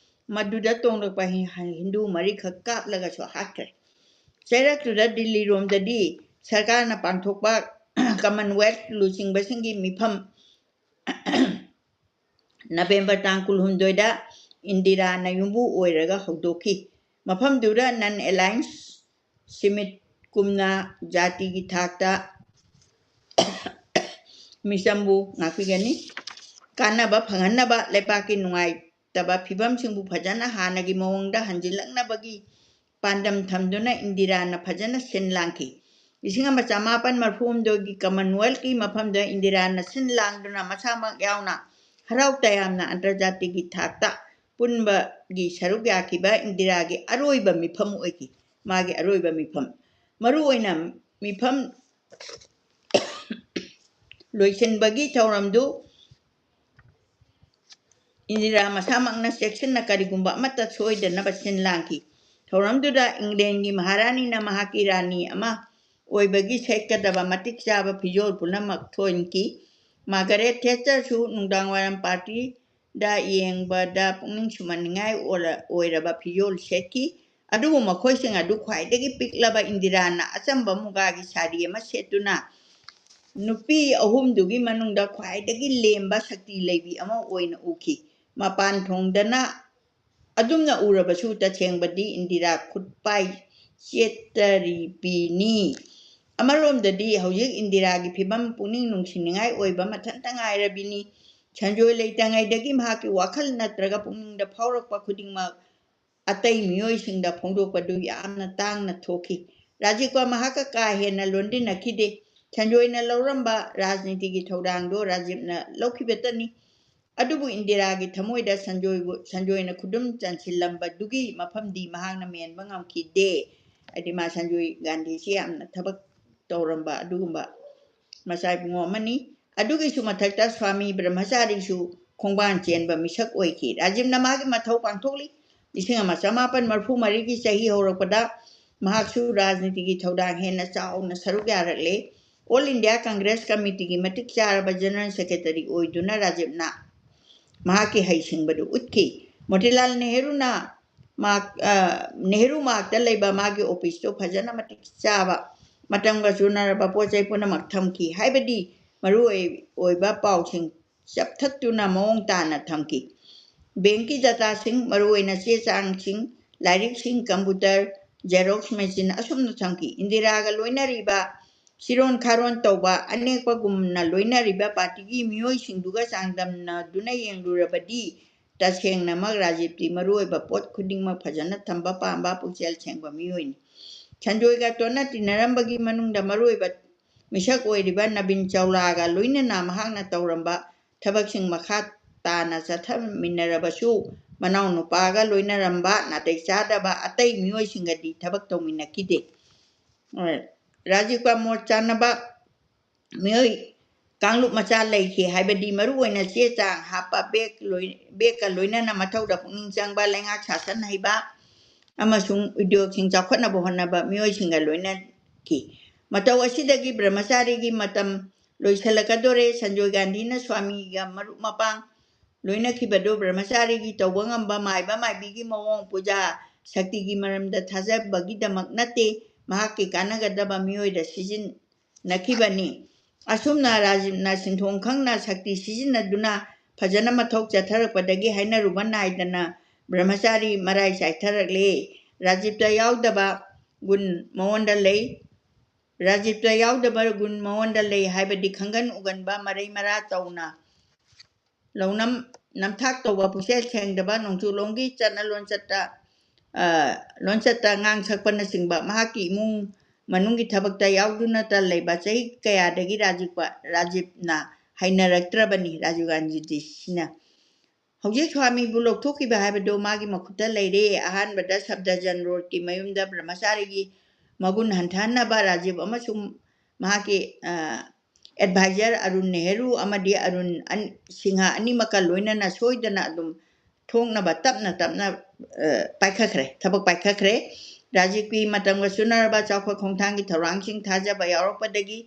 ꯃꯗꯨꯗ ꯇꯣꯡꯂꯛꯄ ꯍꯤ-, ꯍꯤꯟꯗꯨ ꯃꯔꯤꯈꯛ ꯀꯥꯞꯂꯒꯁꯨ ꯍꯥꯠꯈ꯭ꯔꯦ꯫ ꯆꯩꯔꯛꯇꯨꯗ ꯗꯤꯜꯂꯤꯔꯣꯝꯗꯗꯤ ꯁꯔꯀꯥꯔꯅ ꯄꯥꯡꯊꯣꯛꯄ ꯀꯃꯟꯋꯦꯜꯊ ꯂꯨꯆꯤꯡꯕꯁꯤꯡꯒꯤ ꯃꯤꯐꯝ ꯅꯕꯦꯝꯕꯔ ꯇꯥꯡ ꯀꯨꯟꯍꯨꯝꯗꯣꯏꯗ ꯏꯟꯗꯤꯔꯥꯅ ꯌꯨꯝꯕꯨ ꯑꯣꯏꯔꯒ ꯍꯧꯗꯣꯛꯈꯤ꯫ ꯃꯐꯝꯗꯨꯗ ꯅꯟ ꯑꯦꯂꯥꯏꯟꯁ ꯁꯤꯃꯤꯠ ꯀꯨꯝꯅ ꯖꯥꯇꯤꯒꯤ ꯊꯥꯛꯇ ꯃꯤꯆꯝꯕꯨ ꯉꯥꯛꯄꯤꯒꯅꯤ꯫ ꯀꯥꯟꯅꯕ ꯐꯪꯍꯟꯅꯕ ꯂꯩꯄꯥꯛꯀꯤ ꯅꯨꯡꯉꯥꯏ-, ꯐꯠꯇꯕ ꯐꯤꯕꯝꯁꯤꯡꯕꯨ ꯐꯖꯅ ꯍꯥꯟꯅꯒꯤ ꯃꯑꯣꯡꯗ ꯍꯟꯖꯤꯜꯂꯛꯅꯕꯒꯤ ꯄꯥꯟꯗꯝ ꯊꯝꯗꯨꯅ ꯏꯟꯗꯤꯔꯥꯅ ꯐꯖꯅ ꯁꯤꯟ ꯂꯥꯡꯈꯤ꯫ ꯂꯤꯁꯤꯡ ꯑꯃ ꯆꯃꯥꯄꯟ ꯃꯔꯐꯨ ꯍꯨꯝꯗꯣꯏꯒꯤ ꯀꯃꯟꯋꯦꯜꯊꯀꯤ ꯃꯐꯝꯗ ꯏꯟꯗꯤꯔꯥꯅ ꯁꯤꯟ ꯂꯥꯡꯗꯨꯅ ꯃꯁꯥꯃꯛ ꯌꯥꯎꯅ ꯍꯔꯥꯎ ꯇꯌꯥꯝꯅ ꯑꯟꯇꯔꯖꯥꯇꯤꯒꯤ ꯊꯥꯛꯇ ꯄꯨꯟꯕꯒꯤ ꯁꯔꯨꯛ ꯌꯥꯈꯤꯕ ꯏꯟꯗꯤꯔꯥꯒꯤ ꯑꯔꯣꯏꯕ ꯃꯤꯐꯝ ꯑꯣꯏꯈꯤ꯫ ꯃꯥꯒꯤ ꯑꯔꯣꯏꯕ ꯃꯤꯐꯝ, ꯃꯔꯨꯑꯣꯏꯅ ꯃꯤꯐꯝ ꯂꯣꯏꯁꯤꯟꯕꯒꯤ ꯊꯧꯔꯝꯗꯨ ꯏꯟꯗꯤꯔꯥ ꯃꯁꯥꯃꯛꯅ ꯆꯦꯛꯁꯤꯟꯅ ꯀꯔꯤꯒꯨꯝꯕ ꯑꯃꯠꯇ ꯁꯣꯏꯗꯅꯕ ꯁꯤꯟ ꯂꯥꯡꯈꯤ꯫ ꯊꯧꯔꯝꯗꯨꯗ ꯏꯪꯂꯦꯟꯒꯤ ꯃꯍꯥꯔꯥꯅꯤꯅ ꯃꯍꯥꯛꯀꯤ ꯔꯥꯅꯤ ꯑꯃ ꯑꯣꯏꯕꯒꯤ ꯁꯦꯠꯀꯗꯕ ꯃꯇꯤꯛ ꯆꯥꯕ ꯐꯤꯖꯣꯜ ꯄꯨꯝꯅꯃꯛ ꯊꯣꯟꯈꯤ꯫ ꯃꯥꯔꯒꯔꯦꯠ ꯊꯦꯆꯔꯁꯨ ꯅꯨꯡꯗꯥꯡꯋꯥꯏꯔꯝ ꯄꯥꯔꯇꯤꯗ ꯌꯦꯡꯕꯗ ꯄꯨꯛꯅꯤꯡ ꯁꯨꯝꯍꯠꯅꯤꯡꯉꯥꯏ ꯑꯣꯏꯔ-, ꯑꯣꯏꯔꯕ ꯐꯤꯖꯣꯜ ꯁꯦꯠꯈꯤ꯫ ꯑꯗꯨꯕꯨ ꯃꯈꯣꯏꯁꯤꯡ ꯑꯗꯨ ꯈ꯭ꯋꯥꯏꯗꯒꯤ ꯄꯤꯛꯂꯕ ꯏꯟꯗꯤꯔꯥꯅ ꯑꯆꯝꯕ ꯃꯨꯒꯥꯒꯤ ꯁꯥꯔꯤ ꯑꯃ ꯁꯦꯠꯇꯨꯅ ꯅꯨꯄꯤ ꯑꯍꯨꯝꯗꯨꯒꯤ ꯃꯅꯨꯡꯗ ꯈ꯭ꯋꯥꯏꯗꯒꯤ ꯂꯦꯝꯕ ꯁꯛꯇꯤ ꯂꯩꯕꯤ ꯑꯃ ꯑꯣꯏꯅ ꯎꯈꯤ꯫ ꯃꯄꯥꯟ ꯊꯣꯡꯗꯅ ꯑꯗꯨꯝꯅ ꯎꯔꯕꯁꯨ ꯇꯁꯦꯡꯕꯗꯤ ꯏꯟꯗꯤꯔꯥ ꯈꯨꯠꯄꯥꯏ ꯆꯦꯠꯇꯔꯤꯕꯤꯅꯤ꯫ ꯑꯃꯔꯣꯝꯗꯗꯤ ꯍꯧꯖꯤꯛ ꯏꯟꯗꯤꯔꯥꯒꯤ ꯐꯤꯕꯝ ꯄꯨꯛꯅꯤꯡ ꯅꯨꯡꯁꯤꯅꯤꯡꯉꯥꯏ ꯑꯣꯏꯕ ꯃꯊꯟꯇ ꯉꯥꯏꯔꯕꯤꯅꯤ꯫ ꯁꯟꯖꯣꯏ ꯂꯩꯇꯉꯩꯗꯒꯤ ꯃꯍꯥꯛꯀꯤ ꯋꯥꯈꯜ ꯅꯠꯇ꯭ꯔꯒ ꯄꯨꯛꯅꯤꯡꯗ ꯐꯥꯎꯔꯛꯄ ꯈꯨꯗꯤꯡꯃꯛ ꯑꯇꯩ ꯃꯤꯑꯣꯏꯁꯤꯡꯗ ꯐꯣꯡꯗꯣꯛꯄꯗꯨ ꯌꯥꯝꯅ ꯇꯥꯡꯅ ꯊꯣꯛꯈꯤ꯫ ꯔꯥꯖꯤꯕꯀ ꯃꯍꯥꯛꯀ ꯀꯥ ꯍꯦꯟꯅ ꯂꯣꯟꯗꯤꯟꯅꯈꯤꯗꯦ꯫ ꯁꯟꯖꯣꯏꯅ ꯂꯧꯔꯝꯕ ꯔꯥꯖꯅꯤꯇꯤꯒꯤ ꯊꯧꯗꯥꯡꯗꯣ ꯔꯥꯖꯤꯕꯅ ꯂꯧꯈꯤꯕꯇꯅꯤ꯫ ꯑꯗꯨꯕꯨ ꯏꯟꯗꯤꯔꯥꯒꯤ ꯊꯃꯣꯏꯗ ꯁꯟꯖꯣꯏꯕꯨ, ꯁꯟꯖꯣꯏꯅ ꯈꯨꯗꯨꯝ ꯆꯟꯁꯤꯜꯂꯝꯕꯗꯨꯒꯤ ꯃꯐꯝꯗꯤ ꯃꯍꯥꯛꯅ ꯃꯦꯟꯕ ꯉꯝꯈꯤꯗꯦ꯫ ꯍꯥꯏꯗꯤ ꯃꯥ ꯁꯟꯖꯣꯏ ꯒꯥꯟꯙꯤꯁꯤ ꯌꯥꯝꯅ ꯊꯕꯛ ꯇꯧꯔꯝꯕ ꯑꯗꯨꯒꯨꯝꯕ ꯃꯆꯥ ꯏꯕꯨꯡꯉꯣ ꯑꯃꯅꯤ꯫ ꯑꯗꯨꯒꯤꯁꯨ ꯃꯊꯛꯇ ꯁ꯭ꯋꯥꯃꯤ ꯕ꯭ꯔꯍ꯭ꯃꯆꯥꯔꯤꯁꯨ ꯈꯣꯡꯕꯥꯟ ꯆꯦꯟꯕ ꯃꯤꯁꯛ ꯑꯣꯏꯈꯤ꯫ ꯔꯥꯖꯤꯕꯅ ꯃꯥꯒꯤ ꯃꯊꯧ ꯄꯥꯡꯊꯣꯛꯂꯤ꯫ ꯂꯤꯁꯤꯡ ꯑꯃ ꯆꯃꯥꯄꯟ ꯃꯔꯐꯨ ꯃꯔꯤꯒꯤ ꯆꯍꯤ ꯍꯧꯔꯛꯄꯗ ꯃꯍꯥꯛꯁꯨ ꯔꯥꯖꯅꯤꯇꯤꯒꯤ ꯊꯧꯗꯥꯡ ꯍꯦꯟꯅ ꯆꯥꯎꯅ ꯁꯔꯨꯛ ꯌꯥꯔꯛꯂꯦ꯫ ꯑꯣꯜ ꯏꯟꯗꯤꯌꯥ ꯀꯪꯒ꯭ꯔꯦꯁ ꯀꯃꯤꯇꯤꯒꯤ ꯃꯇꯤꯛ ꯆꯥꯔꯕ ꯖꯦꯅꯔꯦꯜ ꯁꯦꯀ꯭ꯔꯦꯇꯔꯤ ꯑꯣꯏꯗꯨꯅ ꯔꯥꯖꯤꯕꯅ ꯃꯍꯥꯛꯀꯤ ꯍꯩꯁꯤꯡꯕꯗꯨ ꯎꯠꯈꯤ꯫ ꯃꯣꯇꯤꯂꯥꯜ ꯅꯦꯍꯔꯨꯅ ꯃꯍꯥꯛ, ꯑ, ꯅꯦꯍꯔꯨ ꯃꯍꯥꯛꯇ ꯂꯩꯕ ꯃꯥꯒꯤ ꯑꯣꯐꯤꯁꯇꯨ ꯐꯖꯅ ꯃꯇꯤꯛ ꯆꯥꯕ, ꯃꯇꯝꯒ ꯆꯨꯅꯔꯕ ꯄꯣꯠ ꯆꯩ ꯄꯨꯝꯅꯃꯛ ꯊꯝꯈꯤ꯫ ꯍꯥꯏꯕꯗꯤ ꯃꯔꯨ ꯑꯣꯏ-, ꯑꯣꯏꯕ ꯄꯥꯎꯁꯤꯡ ꯆꯞꯊꯠꯇꯨꯅ ꯃꯑꯣꯡ ꯇꯥꯅ ꯊꯝꯈꯤ꯫ ꯕꯦꯡꯀꯤ ꯗꯇꯥꯁꯤꯡ, ꯃꯔꯨꯑꯣꯏꯅ ꯆꯦ ꯆꯥꯡꯁꯤꯡ, ꯂꯥꯏꯔꯤꯛꯁꯤꯡ, ꯀꯝꯄ꯭ꯌꯨꯇꯔ, ꯖꯦꯔꯣꯛꯁ ꯃꯦꯆꯤꯟ ꯑꯁꯨꯝꯅ ꯊꯝꯈꯤ꯫ ꯏꯟꯗꯤꯔꯥꯒ ꯂꯣꯏꯅꯔꯤꯕ, ꯆꯤꯔꯣꯟ ꯈꯥꯔꯣꯟ ꯇꯧꯕ, ꯑꯅꯦꯛꯄꯒꯨꯝꯅ ꯂꯣꯏꯅꯔꯤꯕ ꯄꯥꯔꯇꯤꯒꯤ ꯃꯤꯑꯣꯏꯁꯤꯡꯗꯨꯒ ꯆꯥꯡꯗꯝꯅꯗꯨꯅ ꯌꯦꯡꯂꯨꯔꯕꯗꯤ ꯇꯁꯦꯡꯅꯃꯛ ꯔꯥꯖꯤꯕꯇꯤ ꯃꯔꯨꯑꯣꯏꯕ ꯄꯣꯠ ꯈꯨꯗꯤꯡꯃꯛ ꯐꯖꯅ ꯊꯝꯕ ꯄꯥꯝꯕ ꯄꯨꯛꯆꯦꯜ ꯁꯦꯡꯕ ꯃꯤꯑꯣꯏꯅꯤ꯫ ꯁꯟꯖꯣꯏꯒ ꯇꯣꯟꯅ ꯇꯤꯟꯅꯔꯝꯕꯒꯤ ꯃꯅꯨꯡꯗ ꯃꯔꯨꯑꯣꯏꯕ ꯃꯤꯁꯛ ꯑꯣꯏꯔꯤꯕ ꯅꯕꯤꯟ ꯆꯧꯂꯥꯒ ꯂꯣꯏꯅꯅ ꯃꯍꯥꯛꯅ ꯇꯧꯔꯝꯕ ꯊꯕꯛꯁꯤꯡ ꯃꯈꯥ ꯇꯥꯅ ꯆꯠꯊꯃꯤꯟꯅꯔꯕꯁꯨ, ꯃꯅꯥꯎ ꯅꯨꯄꯥꯒ ꯂꯣꯏꯅꯔꯝꯕ ꯅꯥꯇꯩ ꯆꯥꯗꯕ ꯑꯇꯩ ꯃꯤꯑꯣꯏꯁꯤꯡꯒꯗꯤ ꯊꯕꯛ ꯇꯧꯃꯤꯟꯅꯈꯤꯗꯦ꯫ ꯔꯥꯖꯤꯕꯀ ꯃꯣꯠ ꯆꯥꯟꯅꯕ ꯃꯤꯑꯣꯏ ꯀꯥꯡꯂꯨꯞ ꯃꯆꯥ ꯂꯩꯈꯤ, ꯍꯥꯏꯕꯗꯤ ꯃꯔꯨꯑꯣꯏꯅ ꯆꯦ ꯆꯥꯡ ꯍꯥꯞꯄ ꯕꯦꯒ ꯂꯣꯏ-, ꯕꯦꯒꯀ ꯂꯣꯏꯅꯅ ꯃꯊꯧꯗ ꯄꯨꯛꯅꯤꯡ ꯆꯪꯕ, ꯂꯩꯉꯥꯛ ꯁꯥꯁꯟ ꯍꯩꯕ ꯑꯃꯁꯨꯡ ꯎꯗ꯭ꯌꯣꯒꯁꯤꯡ ꯆꯥꯎꯈꯠꯅꯕ ꯍꯣꯠꯅꯕ ꯃꯤꯑꯣꯏꯁꯤꯡꯒ ꯂꯣꯏꯅꯈꯤ꯫ ꯃꯇꯧ ꯑꯁꯤꯗꯒꯤ ꯕ꯭ꯔꯍꯃꯆꯥꯔꯤꯒꯤ ꯃꯇꯝ ꯂꯣꯏꯁꯤꯜꯂꯛꯀꯗꯣꯔꯦ꯫ ꯁꯟꯖꯣꯏ ꯒꯥꯟꯙꯤꯅ ꯁ꯭ꯋꯥꯃꯤꯒ ꯃꯔꯨꯞ ꯃꯄꯥꯡ ꯂꯣꯏꯅꯈꯤꯕꯗꯨ ꯕ꯭ꯔꯍꯃꯆꯥꯔꯤꯒꯤ ꯇꯧꯕ ꯉꯝꯕ, ꯃꯥꯏꯕ ꯃꯥꯏꯕꯤꯒꯤ ꯃꯑꯣꯡ, ꯄꯨꯖꯥ ꯁꯛꯇꯤꯒꯤ ꯃꯔꯝꯗ ꯊꯥꯖꯕꯒꯤꯗꯃꯛ ꯅꯠꯇꯦ, ꯃꯍꯥꯛꯀꯤ ꯀꯥꯟꯅꯒꯗꯕ ꯃꯤꯑꯣꯏꯗ ꯁꯤꯖꯤꯟꯅꯈꯤꯕꯅꯤ꯫ ꯑꯁꯨꯝꯅ ꯔꯥꯖꯤꯕꯅ ꯁꯤꯟꯊꯣꯡ ꯈꯪꯅ ꯁꯛꯇꯤ ꯁꯤꯖꯤꯟꯅꯗꯨꯅ ꯐꯖꯅ ꯃꯊꯧ ꯆꯠꯊꯔꯛꯄꯗꯒꯤ ꯍꯥꯏꯅꯔꯨꯕ ꯅꯥꯏꯗꯅ ꯕ꯭ꯔꯍꯃꯆꯥꯔꯤ ꯃꯔꯥꯏ ꯆꯥꯏꯊꯔꯛꯂꯦ꯫ ꯔꯥꯖꯤꯕꯇ ꯌꯥꯎꯗꯕ ꯒꯨꯟ ꯃꯉꯣꯟꯗ ꯂꯩ꯫ ꯔꯥꯖꯤꯕꯇ ꯌꯥꯎꯗꯕ ꯒꯨꯟ ꯃꯉꯣꯟꯗ ꯂꯩ ꯍꯥꯏꯕꯗꯤ ꯈꯪꯒꯟ ꯎꯒꯟꯕ, ꯃꯔꯩ ꯃꯔꯥ ꯇꯧꯅ ꯂꯧꯅꯝ ꯅꯝꯊꯥꯛ ꯇꯧꯕ, ꯄꯨꯛꯆꯦꯜ ꯁꯦꯡꯗꯕ, ꯅꯣꯡꯆꯨꯞꯂꯣꯝꯒꯤ ꯆꯠꯅ ꯂꯣꯟꯆꯠꯇ, ꯑ, ꯂꯣꯟꯆꯠꯇ ꯉꯥꯡ ꯁꯛꯄꯅꯆꯤꯡꯕ ꯃꯍꯥꯛꯀꯤ ꯏꯃꯨꯡ ꯃꯅꯨꯡꯒꯤ ꯊꯕꯛꯇ ꯌꯥꯎꯗꯨꯅꯇ ꯂꯩꯕ ꯆꯍꯤ ꯀꯌꯥꯗꯒꯤ ꯔꯥꯖꯤꯕ, ꯔꯥꯖꯤꯕꯅ ꯍꯩꯅꯔꯛꯇ꯭ꯔꯕꯅꯤ꯫ ꯔꯥꯖꯤꯕ ꯒꯥꯟꯙꯤꯁꯤꯅ ꯍꯧꯖꯤꯛ ꯁ꯭ꯋꯥꯃꯤꯕꯨ ꯂꯧꯊꯣꯛꯈꯤꯕ ꯍꯥꯏꯕꯗꯨ ꯃꯥꯒꯤ ꯃꯈꯨꯠꯇ ꯂꯩꯔꯦ꯫ ꯑꯍꯥꯟꯕꯗ ꯁꯕꯗꯔꯖꯟ ꯔꯣꯗꯀꯤ ꯃꯌꯨꯝꯗ ꯕ꯭ꯔꯍꯃꯆꯥꯔꯤꯒꯤ ꯃꯒꯨꯟ ꯍꯟꯊꯍꯟꯅꯕ ꯔꯥꯖꯤꯕ ꯑꯃꯁꯨꯡ ꯃꯍꯥꯛꯀꯤ, ꯑ, ꯑꯦꯗꯚꯥꯏꯖꯔ ꯑꯔꯨꯟ ꯅꯦꯍꯔꯨ ꯑꯃꯗꯤ ꯑꯔꯨꯟ ꯑꯟ-, ꯁꯤꯡꯍ ꯑꯅꯤꯃꯛꯀ ꯂꯣꯏꯅꯅ ꯁꯣꯏꯗꯅ ꯑꯗꯨꯝ ꯊꯣꯛꯅꯕ ꯇꯞꯅ ꯇꯞꯅ, ꯑ, ꯄꯥꯏꯈꯠꯈ꯭ꯔꯦ, ꯊꯕꯛ ꯄꯥꯏꯈꯠꯈ꯭ꯔꯦ꯫ ꯔꯥꯖꯤꯕꯀꯤ ꯃꯇꯝꯒ ꯆꯨꯅꯔꯕ ꯆꯥꯎꯈꯠ ꯈꯣꯡꯊꯥꯡꯒꯤ ꯊꯧꯔꯥꯡꯁꯤꯡ ꯊꯥꯖꯕ ꯌꯥꯎꯔꯛꯄꯗꯒꯤ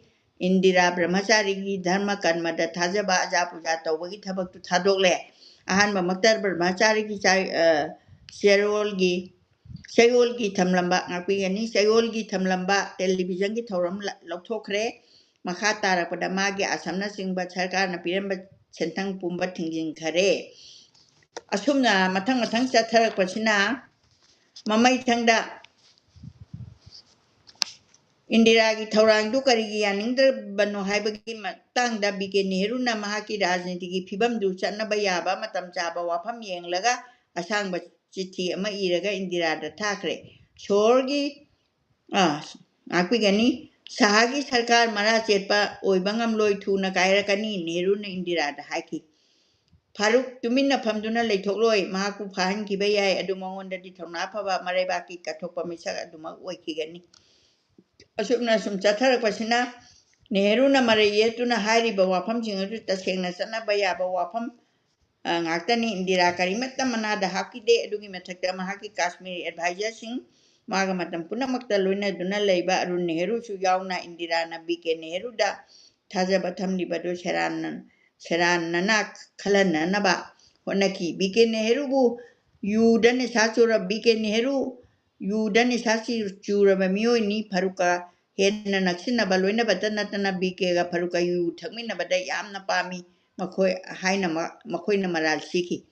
ꯏꯟꯗꯤꯔꯥ ꯕ꯭ꯔꯍꯃꯆꯥꯔꯤꯒꯤ ꯙꯔꯃ ꯀꯔꯃꯗ ꯊꯥꯖꯕ, ꯑꯖꯥ ꯄꯨꯖꯥ ꯇꯧꯕꯒꯤ ꯊꯕꯛꯇꯨ ꯊꯥꯗꯣꯛꯂꯦ꯫ ꯑꯍꯥꯟꯕꯃꯛꯇ ꯕ꯭ꯔꯍꯃꯆꯥꯔꯤꯒꯤ ꯆꯥꯏ-, ꯑ, ꯆꯦꯔꯣꯜꯒꯤ, ꯆꯌꯣꯜꯒꯤ ꯊꯝꯂꯝꯕ, ꯉꯥꯛꯄꯤꯒꯅꯤ, ꯆꯌꯣꯜꯒꯤ ꯊꯝꯂꯝꯕ ꯇꯦꯂꯤꯚꯤꯖꯟꯒꯤ ꯊꯧꯔꯝ ꯂ-, ꯂꯧꯊꯣꯛꯈ꯭ꯔꯦ꯫ ꯃꯈꯥ ꯇꯥꯔꯛꯄꯗ ꯃꯥꯒꯤ ꯑꯥꯁ꯭ꯔꯝꯅꯆꯤꯡꯕ ꯁꯔꯀꯥꯔꯅ ꯄꯤꯔꯝꯕ ꯁꯦꯟꯊꯪ ꯄꯨꯝꯕ ꯊꯤꯡꯖꯤꯟꯈꯔꯦ꯫ ꯑꯁꯨꯝꯅ ꯃꯊꯪ ꯃꯊꯪ ꯆꯠꯊꯔꯛꯄꯁꯤꯅ ꯃꯃꯩꯊꯪꯗ ꯏꯟꯗꯤꯔꯥꯒꯤ ꯊꯧꯔꯥꯡꯗꯨ ꯀꯔꯤꯒꯤ ꯌꯥꯅꯤꯡꯗ꯭ꯔꯕꯅꯣ ꯍꯥꯏꯕꯒꯤ ꯃꯇꯥꯡꯗ ꯕꯤ ꯀꯦ ꯅꯦꯍꯔꯨꯅ ꯃꯍꯥꯛꯀꯤ ꯔꯥꯖꯅꯤꯇꯤꯒꯤ ꯐꯤꯕꯝꯗꯨ ꯆꯠꯅꯕ ꯌꯥꯕ ꯃꯇꯝ ꯆꯥꯕ ꯋꯥꯐꯝ ꯌꯦꯡꯂꯒ ꯑꯁꯥꯡꯕ ꯆꯤꯊꯤ ꯑꯃ ꯏꯔꯒ ꯏꯟꯗꯤꯔꯥꯗ ꯊꯥꯈ꯭ꯔꯦ꯫ ꯁꯣꯍꯣꯔꯒꯤ, ꯑ, ꯉꯥꯛꯄꯤꯒꯅꯤ꯫ ꯁꯍꯥꯒꯤ ꯁꯔꯀꯥꯔ ꯃꯔꯥ ꯆꯦꯠꯄ ꯑꯣꯏꯕ ꯉꯝꯂꯣꯏ, ꯊꯨꯅ ꯀꯥꯏꯔꯛꯀꯅꯤ꯫ ꯅꯦꯍꯔꯨꯅ ꯏꯟꯗꯤꯔꯥꯗ ꯍꯥꯏꯈꯤ꯫ ꯐꯥꯔꯨꯛ ꯇꯨꯃꯤꯟꯅ ꯐꯝꯗꯨꯅ ꯂꯩꯊꯣꯛꯂꯣꯏ꯫ ꯃꯍꯥꯛꯄꯨ ꯐꯥꯍꯟꯈꯤꯕ ꯌꯥꯏ, ꯑꯗꯨ ꯃꯉꯣꯟꯗꯗꯤ ꯊꯧꯅꯥ ꯐꯕ ꯃꯔꯩꯕꯥꯛꯀꯤ ꯀꯠꯊꯣꯛꯄ ꯃꯤꯁꯛ ꯑꯗꯨꯃꯛ ꯑꯣꯏꯈꯤꯒꯅꯤ꯫ ꯑꯁꯨꯝꯅ ꯁꯨꯝ ꯆꯠꯊꯔꯛꯄꯁꯤꯅ ꯅꯦꯍꯔꯨꯅ ꯃꯔꯩ ꯌꯦꯠꯇꯨꯅ ꯍꯥꯏꯔꯤꯕ ꯋꯥꯐꯝꯁꯤꯡ ꯑꯗꯨ ꯇꯁꯦꯡꯅ ꯆꯠꯅꯕ ꯌꯥꯕ ꯋꯥꯐꯝ, ꯑ, ꯉꯥꯛꯇꯅꯤ꯫ ꯏꯟꯗꯤꯔꯥ ꯀꯔꯤꯃꯠꯇ ꯃꯅꯥꯗ ꯍꯥꯞꯈꯤꯗꯦ꯫ ꯑꯗꯨꯒꯤ ꯃꯊꯛꯇ ꯃꯍꯥꯛꯀꯤ ꯀꯥꯁꯃꯤꯔꯤ ꯑꯦꯗꯚꯥꯏꯖꯔꯁꯤꯡ, ꯃꯥꯒ ꯃꯇꯝ ꯄꯨꯝꯅꯃꯛꯇ ꯂꯣꯏꯅꯗꯨꯅ ꯂꯩꯕ ꯑꯔꯨꯟ ꯅꯦꯍꯔꯨꯁꯨ ꯌꯥꯎꯅ ꯏꯟꯗꯤꯔꯥꯅ ꯕꯤ ꯀꯦ ꯅꯦꯍꯔꯨꯗ ꯊꯥꯖꯕ ꯊꯝꯂꯤꯕꯗꯨ ꯁꯦꯔꯥꯟꯅ-, ꯁꯦꯔꯥꯟꯅꯅ ꯈꯜꯍꯟꯅꯅꯕ ꯍꯣꯠꯅꯈꯤ꯫ ꯕꯤ ꯀꯦ ꯅꯦꯍꯔꯨꯕꯨ ꯌꯨꯗ ꯅꯤꯁꯥ ꯆꯨꯔ-, ꯕꯤ ꯀꯦ ꯅꯦꯍꯔꯨ ꯌꯨꯗ ꯅꯤꯁꯥ ꯆꯤ-, ꯆꯨꯔꯕ ꯃꯤꯑꯣꯏꯅꯤ꯫ ꯐꯥꯔꯨꯛꯀ ꯍꯦꯟꯅ ꯅꯛꯁꯤꯟꯅꯕ ꯂꯣꯏꯅꯕꯇ ꯅꯠꯇꯅ ꯕꯤ ꯀꯦꯒ ꯐꯥꯔꯨꯛꯀ ꯌꯨ ꯊꯛꯃꯤꯟꯅꯕꯗ ꯌꯥꯝꯅ ꯄꯥꯝꯃꯤ꯫ ꯃꯈꯣꯏ ꯍꯥꯏꯅ ꯃ-, ꯃꯈꯣꯏꯅ ꯃꯔꯥꯜ ꯁꯤꯈꯤ꯫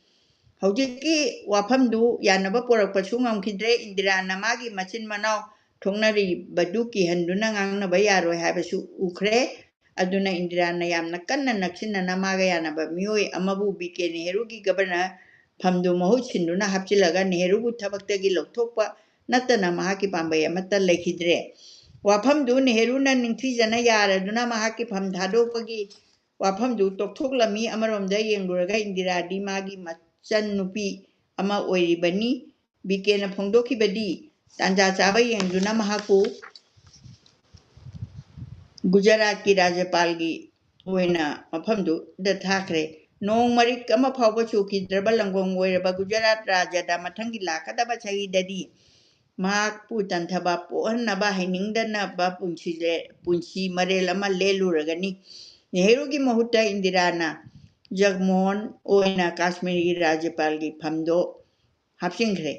ꯍꯧꯖꯤꯛꯀꯤ ꯋꯥꯐꯝꯗꯨ ꯌꯥꯅꯕ ꯄꯨꯔꯛꯄꯁꯨ ꯉꯝꯈꯤꯗ꯭ꯔꯦ꯫ ꯏꯟꯗꯤꯔꯥꯅ ꯃꯥꯒꯤ ꯃꯆꯤꯟ ꯃꯅꯥꯎ ꯊꯣꯛꯅꯔꯤꯕꯗꯨ ꯀꯤꯍꯟꯗꯨꯅ ꯉꯥꯡꯅꯕ ꯌꯥꯔꯣꯏ ꯍꯥꯏꯕꯁꯨ ꯎꯈ꯭ꯔꯦ꯫ ꯑꯗꯨꯅ ꯏꯟꯗꯤꯔꯥꯅ ꯌꯥꯝꯅ ꯀꯟꯅ ꯅꯛꯁꯤꯟꯅꯅ ꯃꯥꯒ ꯌꯥꯅꯕ ꯃꯤꯑꯣꯏ ꯑꯃꯕꯨ ꯕꯤ ꯀꯦ ꯅꯦꯍꯔꯨꯒꯤ ꯒꯕꯔꯅꯔ ꯐꯝꯗꯨ ꯃꯍꯨꯠ ꯁꯤꯟꯗꯨꯅ ꯍꯥꯞꯆꯤꯜꯂꯒ ꯅꯦꯍꯔꯨꯕꯨ ꯊꯕꯛꯇꯒꯤ ꯂꯧꯊꯣꯛꯄ ꯅꯠꯇꯅ ꯃꯍꯥꯛꯀꯤ ꯄꯥꯝꯕꯩ ꯑꯃꯠꯇ ꯂꯩꯈꯤꯗ꯭ꯔꯦ꯫ ꯋꯥꯐꯝꯗꯨ ꯅꯦꯍꯔꯨꯅ ꯅꯤꯡꯊꯤꯖꯅ ꯌꯥꯔꯗꯨꯅ ꯃꯍꯥꯛꯀꯤ ꯐꯝ ꯊꯥꯗꯣꯛꯄꯒꯤ ꯋꯥꯐꯝꯗꯨ ꯇꯣꯛꯊꯣꯛꯂꯝꯃꯤ꯫ ꯑꯃꯔꯣꯝꯗ ꯌꯦꯡꯂꯨꯔꯒ ꯏꯟꯗꯤꯔꯥꯗꯤ ꯃꯥꯒꯤ ꯃꯆꯟꯅꯨꯄꯤ ꯑꯃ ꯑꯣꯏꯔꯤꯕꯅꯤ꯫ ꯕꯤ ꯀꯦꯅ ꯐꯣꯡꯗꯣꯛꯈꯤꯕꯗꯤ ꯇꯥꯟꯖꯥ ꯆꯥꯕ ꯌꯦꯡꯗꯨꯅ ꯃꯍꯥꯛꯄꯨ ꯒꯨꯖꯔꯥꯠꯀꯤ ꯔꯥꯖ꯭ꯌꯄꯥꯜꯒꯤ ꯑꯣꯏꯅ ꯃꯐꯝꯗꯨꯗ ꯊꯥꯈ꯭ꯔꯦ꯫ ꯅꯣꯡ ꯃꯔꯤꯛ ꯑꯃ ꯐꯥꯎꯕ ꯆꯨꯈꯤꯗ꯭ꯔꯕ ꯂꯪꯒꯣꯡ ꯑꯣꯏꯔꯕ ꯒꯨꯖꯔꯥꯠ ꯔꯥꯖ꯭ꯌꯗ ꯃꯊꯪꯒꯤ ꯂꯥꯛꯀꯗꯕ ꯆꯍꯤꯗꯗꯤ ꯃꯍꯥꯛꯄꯨ ꯇꯟꯊꯕ ꯄꯣꯛꯍꯟꯅꯕ ꯍꯩꯅꯤꯡꯗꯅꯕ ꯄꯨꯟꯁꯤ ꯂꯦ-, ꯄꯨꯟꯁꯤ ꯃꯔꯦꯜ ꯑꯃ ꯂꯦꯜꯂꯨꯔꯒꯅꯤ꯫ ꯅꯦꯍꯔꯨꯒꯤ ꯃꯍꯨꯠꯇ ꯏꯟꯗꯤꯔꯥꯅ ꯖꯒꯃꯣꯍꯟ ꯑꯣꯏꯅ ꯀꯥꯁꯃꯤꯔꯒꯤ ꯔꯥꯖ꯭ꯌꯄꯥꯜꯒꯤ ꯐꯝꯗꯣ ꯍꯥꯞꯆꯤꯟꯈ꯭ꯔꯦ꯫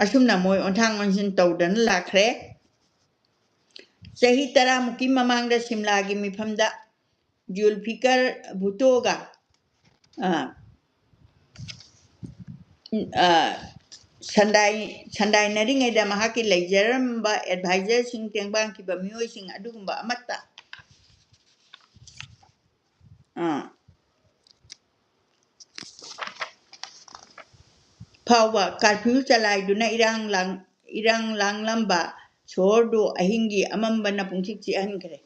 ꯑꯁꯨꯝꯅ ꯃꯣꯏ ꯑꯣꯟꯊꯥꯡ ꯑꯣꯟꯁꯤꯟ ꯇꯧꯗꯅ ꯂꯥꯛꯈ꯭ꯔꯦ꯫ ꯆꯍꯤ ꯇꯔꯥꯃꯨꯛꯀꯤ ꯃꯃꯥꯡꯗ ꯁꯤꯝꯂꯥꯒꯤ ꯃꯤꯐꯝꯗ ꯖꯨꯜꯐꯤꯀꯔ ꯚꯨꯇꯣꯒ, ꯑ, ꯑ, ꯁꯟꯗꯥꯏ ꯁꯟꯗꯥꯏꯅꯔꯤꯉꯩꯗ ꯃꯍꯥꯛꯀꯤ ꯂꯩꯖꯔꯝꯕ ꯑꯦꯗꯚꯥꯏꯖꯔꯁꯤꯡ ꯇꯦꯡꯕꯥꯡꯈꯤꯕ ꯃꯤꯑꯣꯏꯁꯤꯡ ꯑꯗꯨꯒꯨꯝꯕ ꯑꯃꯠꯇ ꯑꯥ, ꯐꯥꯎꯕ ꯀꯥꯔꯐ꯭ꯌꯨ ꯆꯂꯥꯏꯗꯨꯅ ꯏꯔꯥꯡ ꯂꯥꯡ ꯏꯔꯥꯡ ꯂꯥꯡꯂꯝꯕ ꯁꯣꯍꯣꯔꯗꯨ ꯑꯍꯤꯡꯒꯤ ꯑꯃꯝꯕꯅ ꯄꯨꯡꯆꯤꯛ ꯆꯤꯛꯍꯟꯈ꯭ꯔꯦ꯫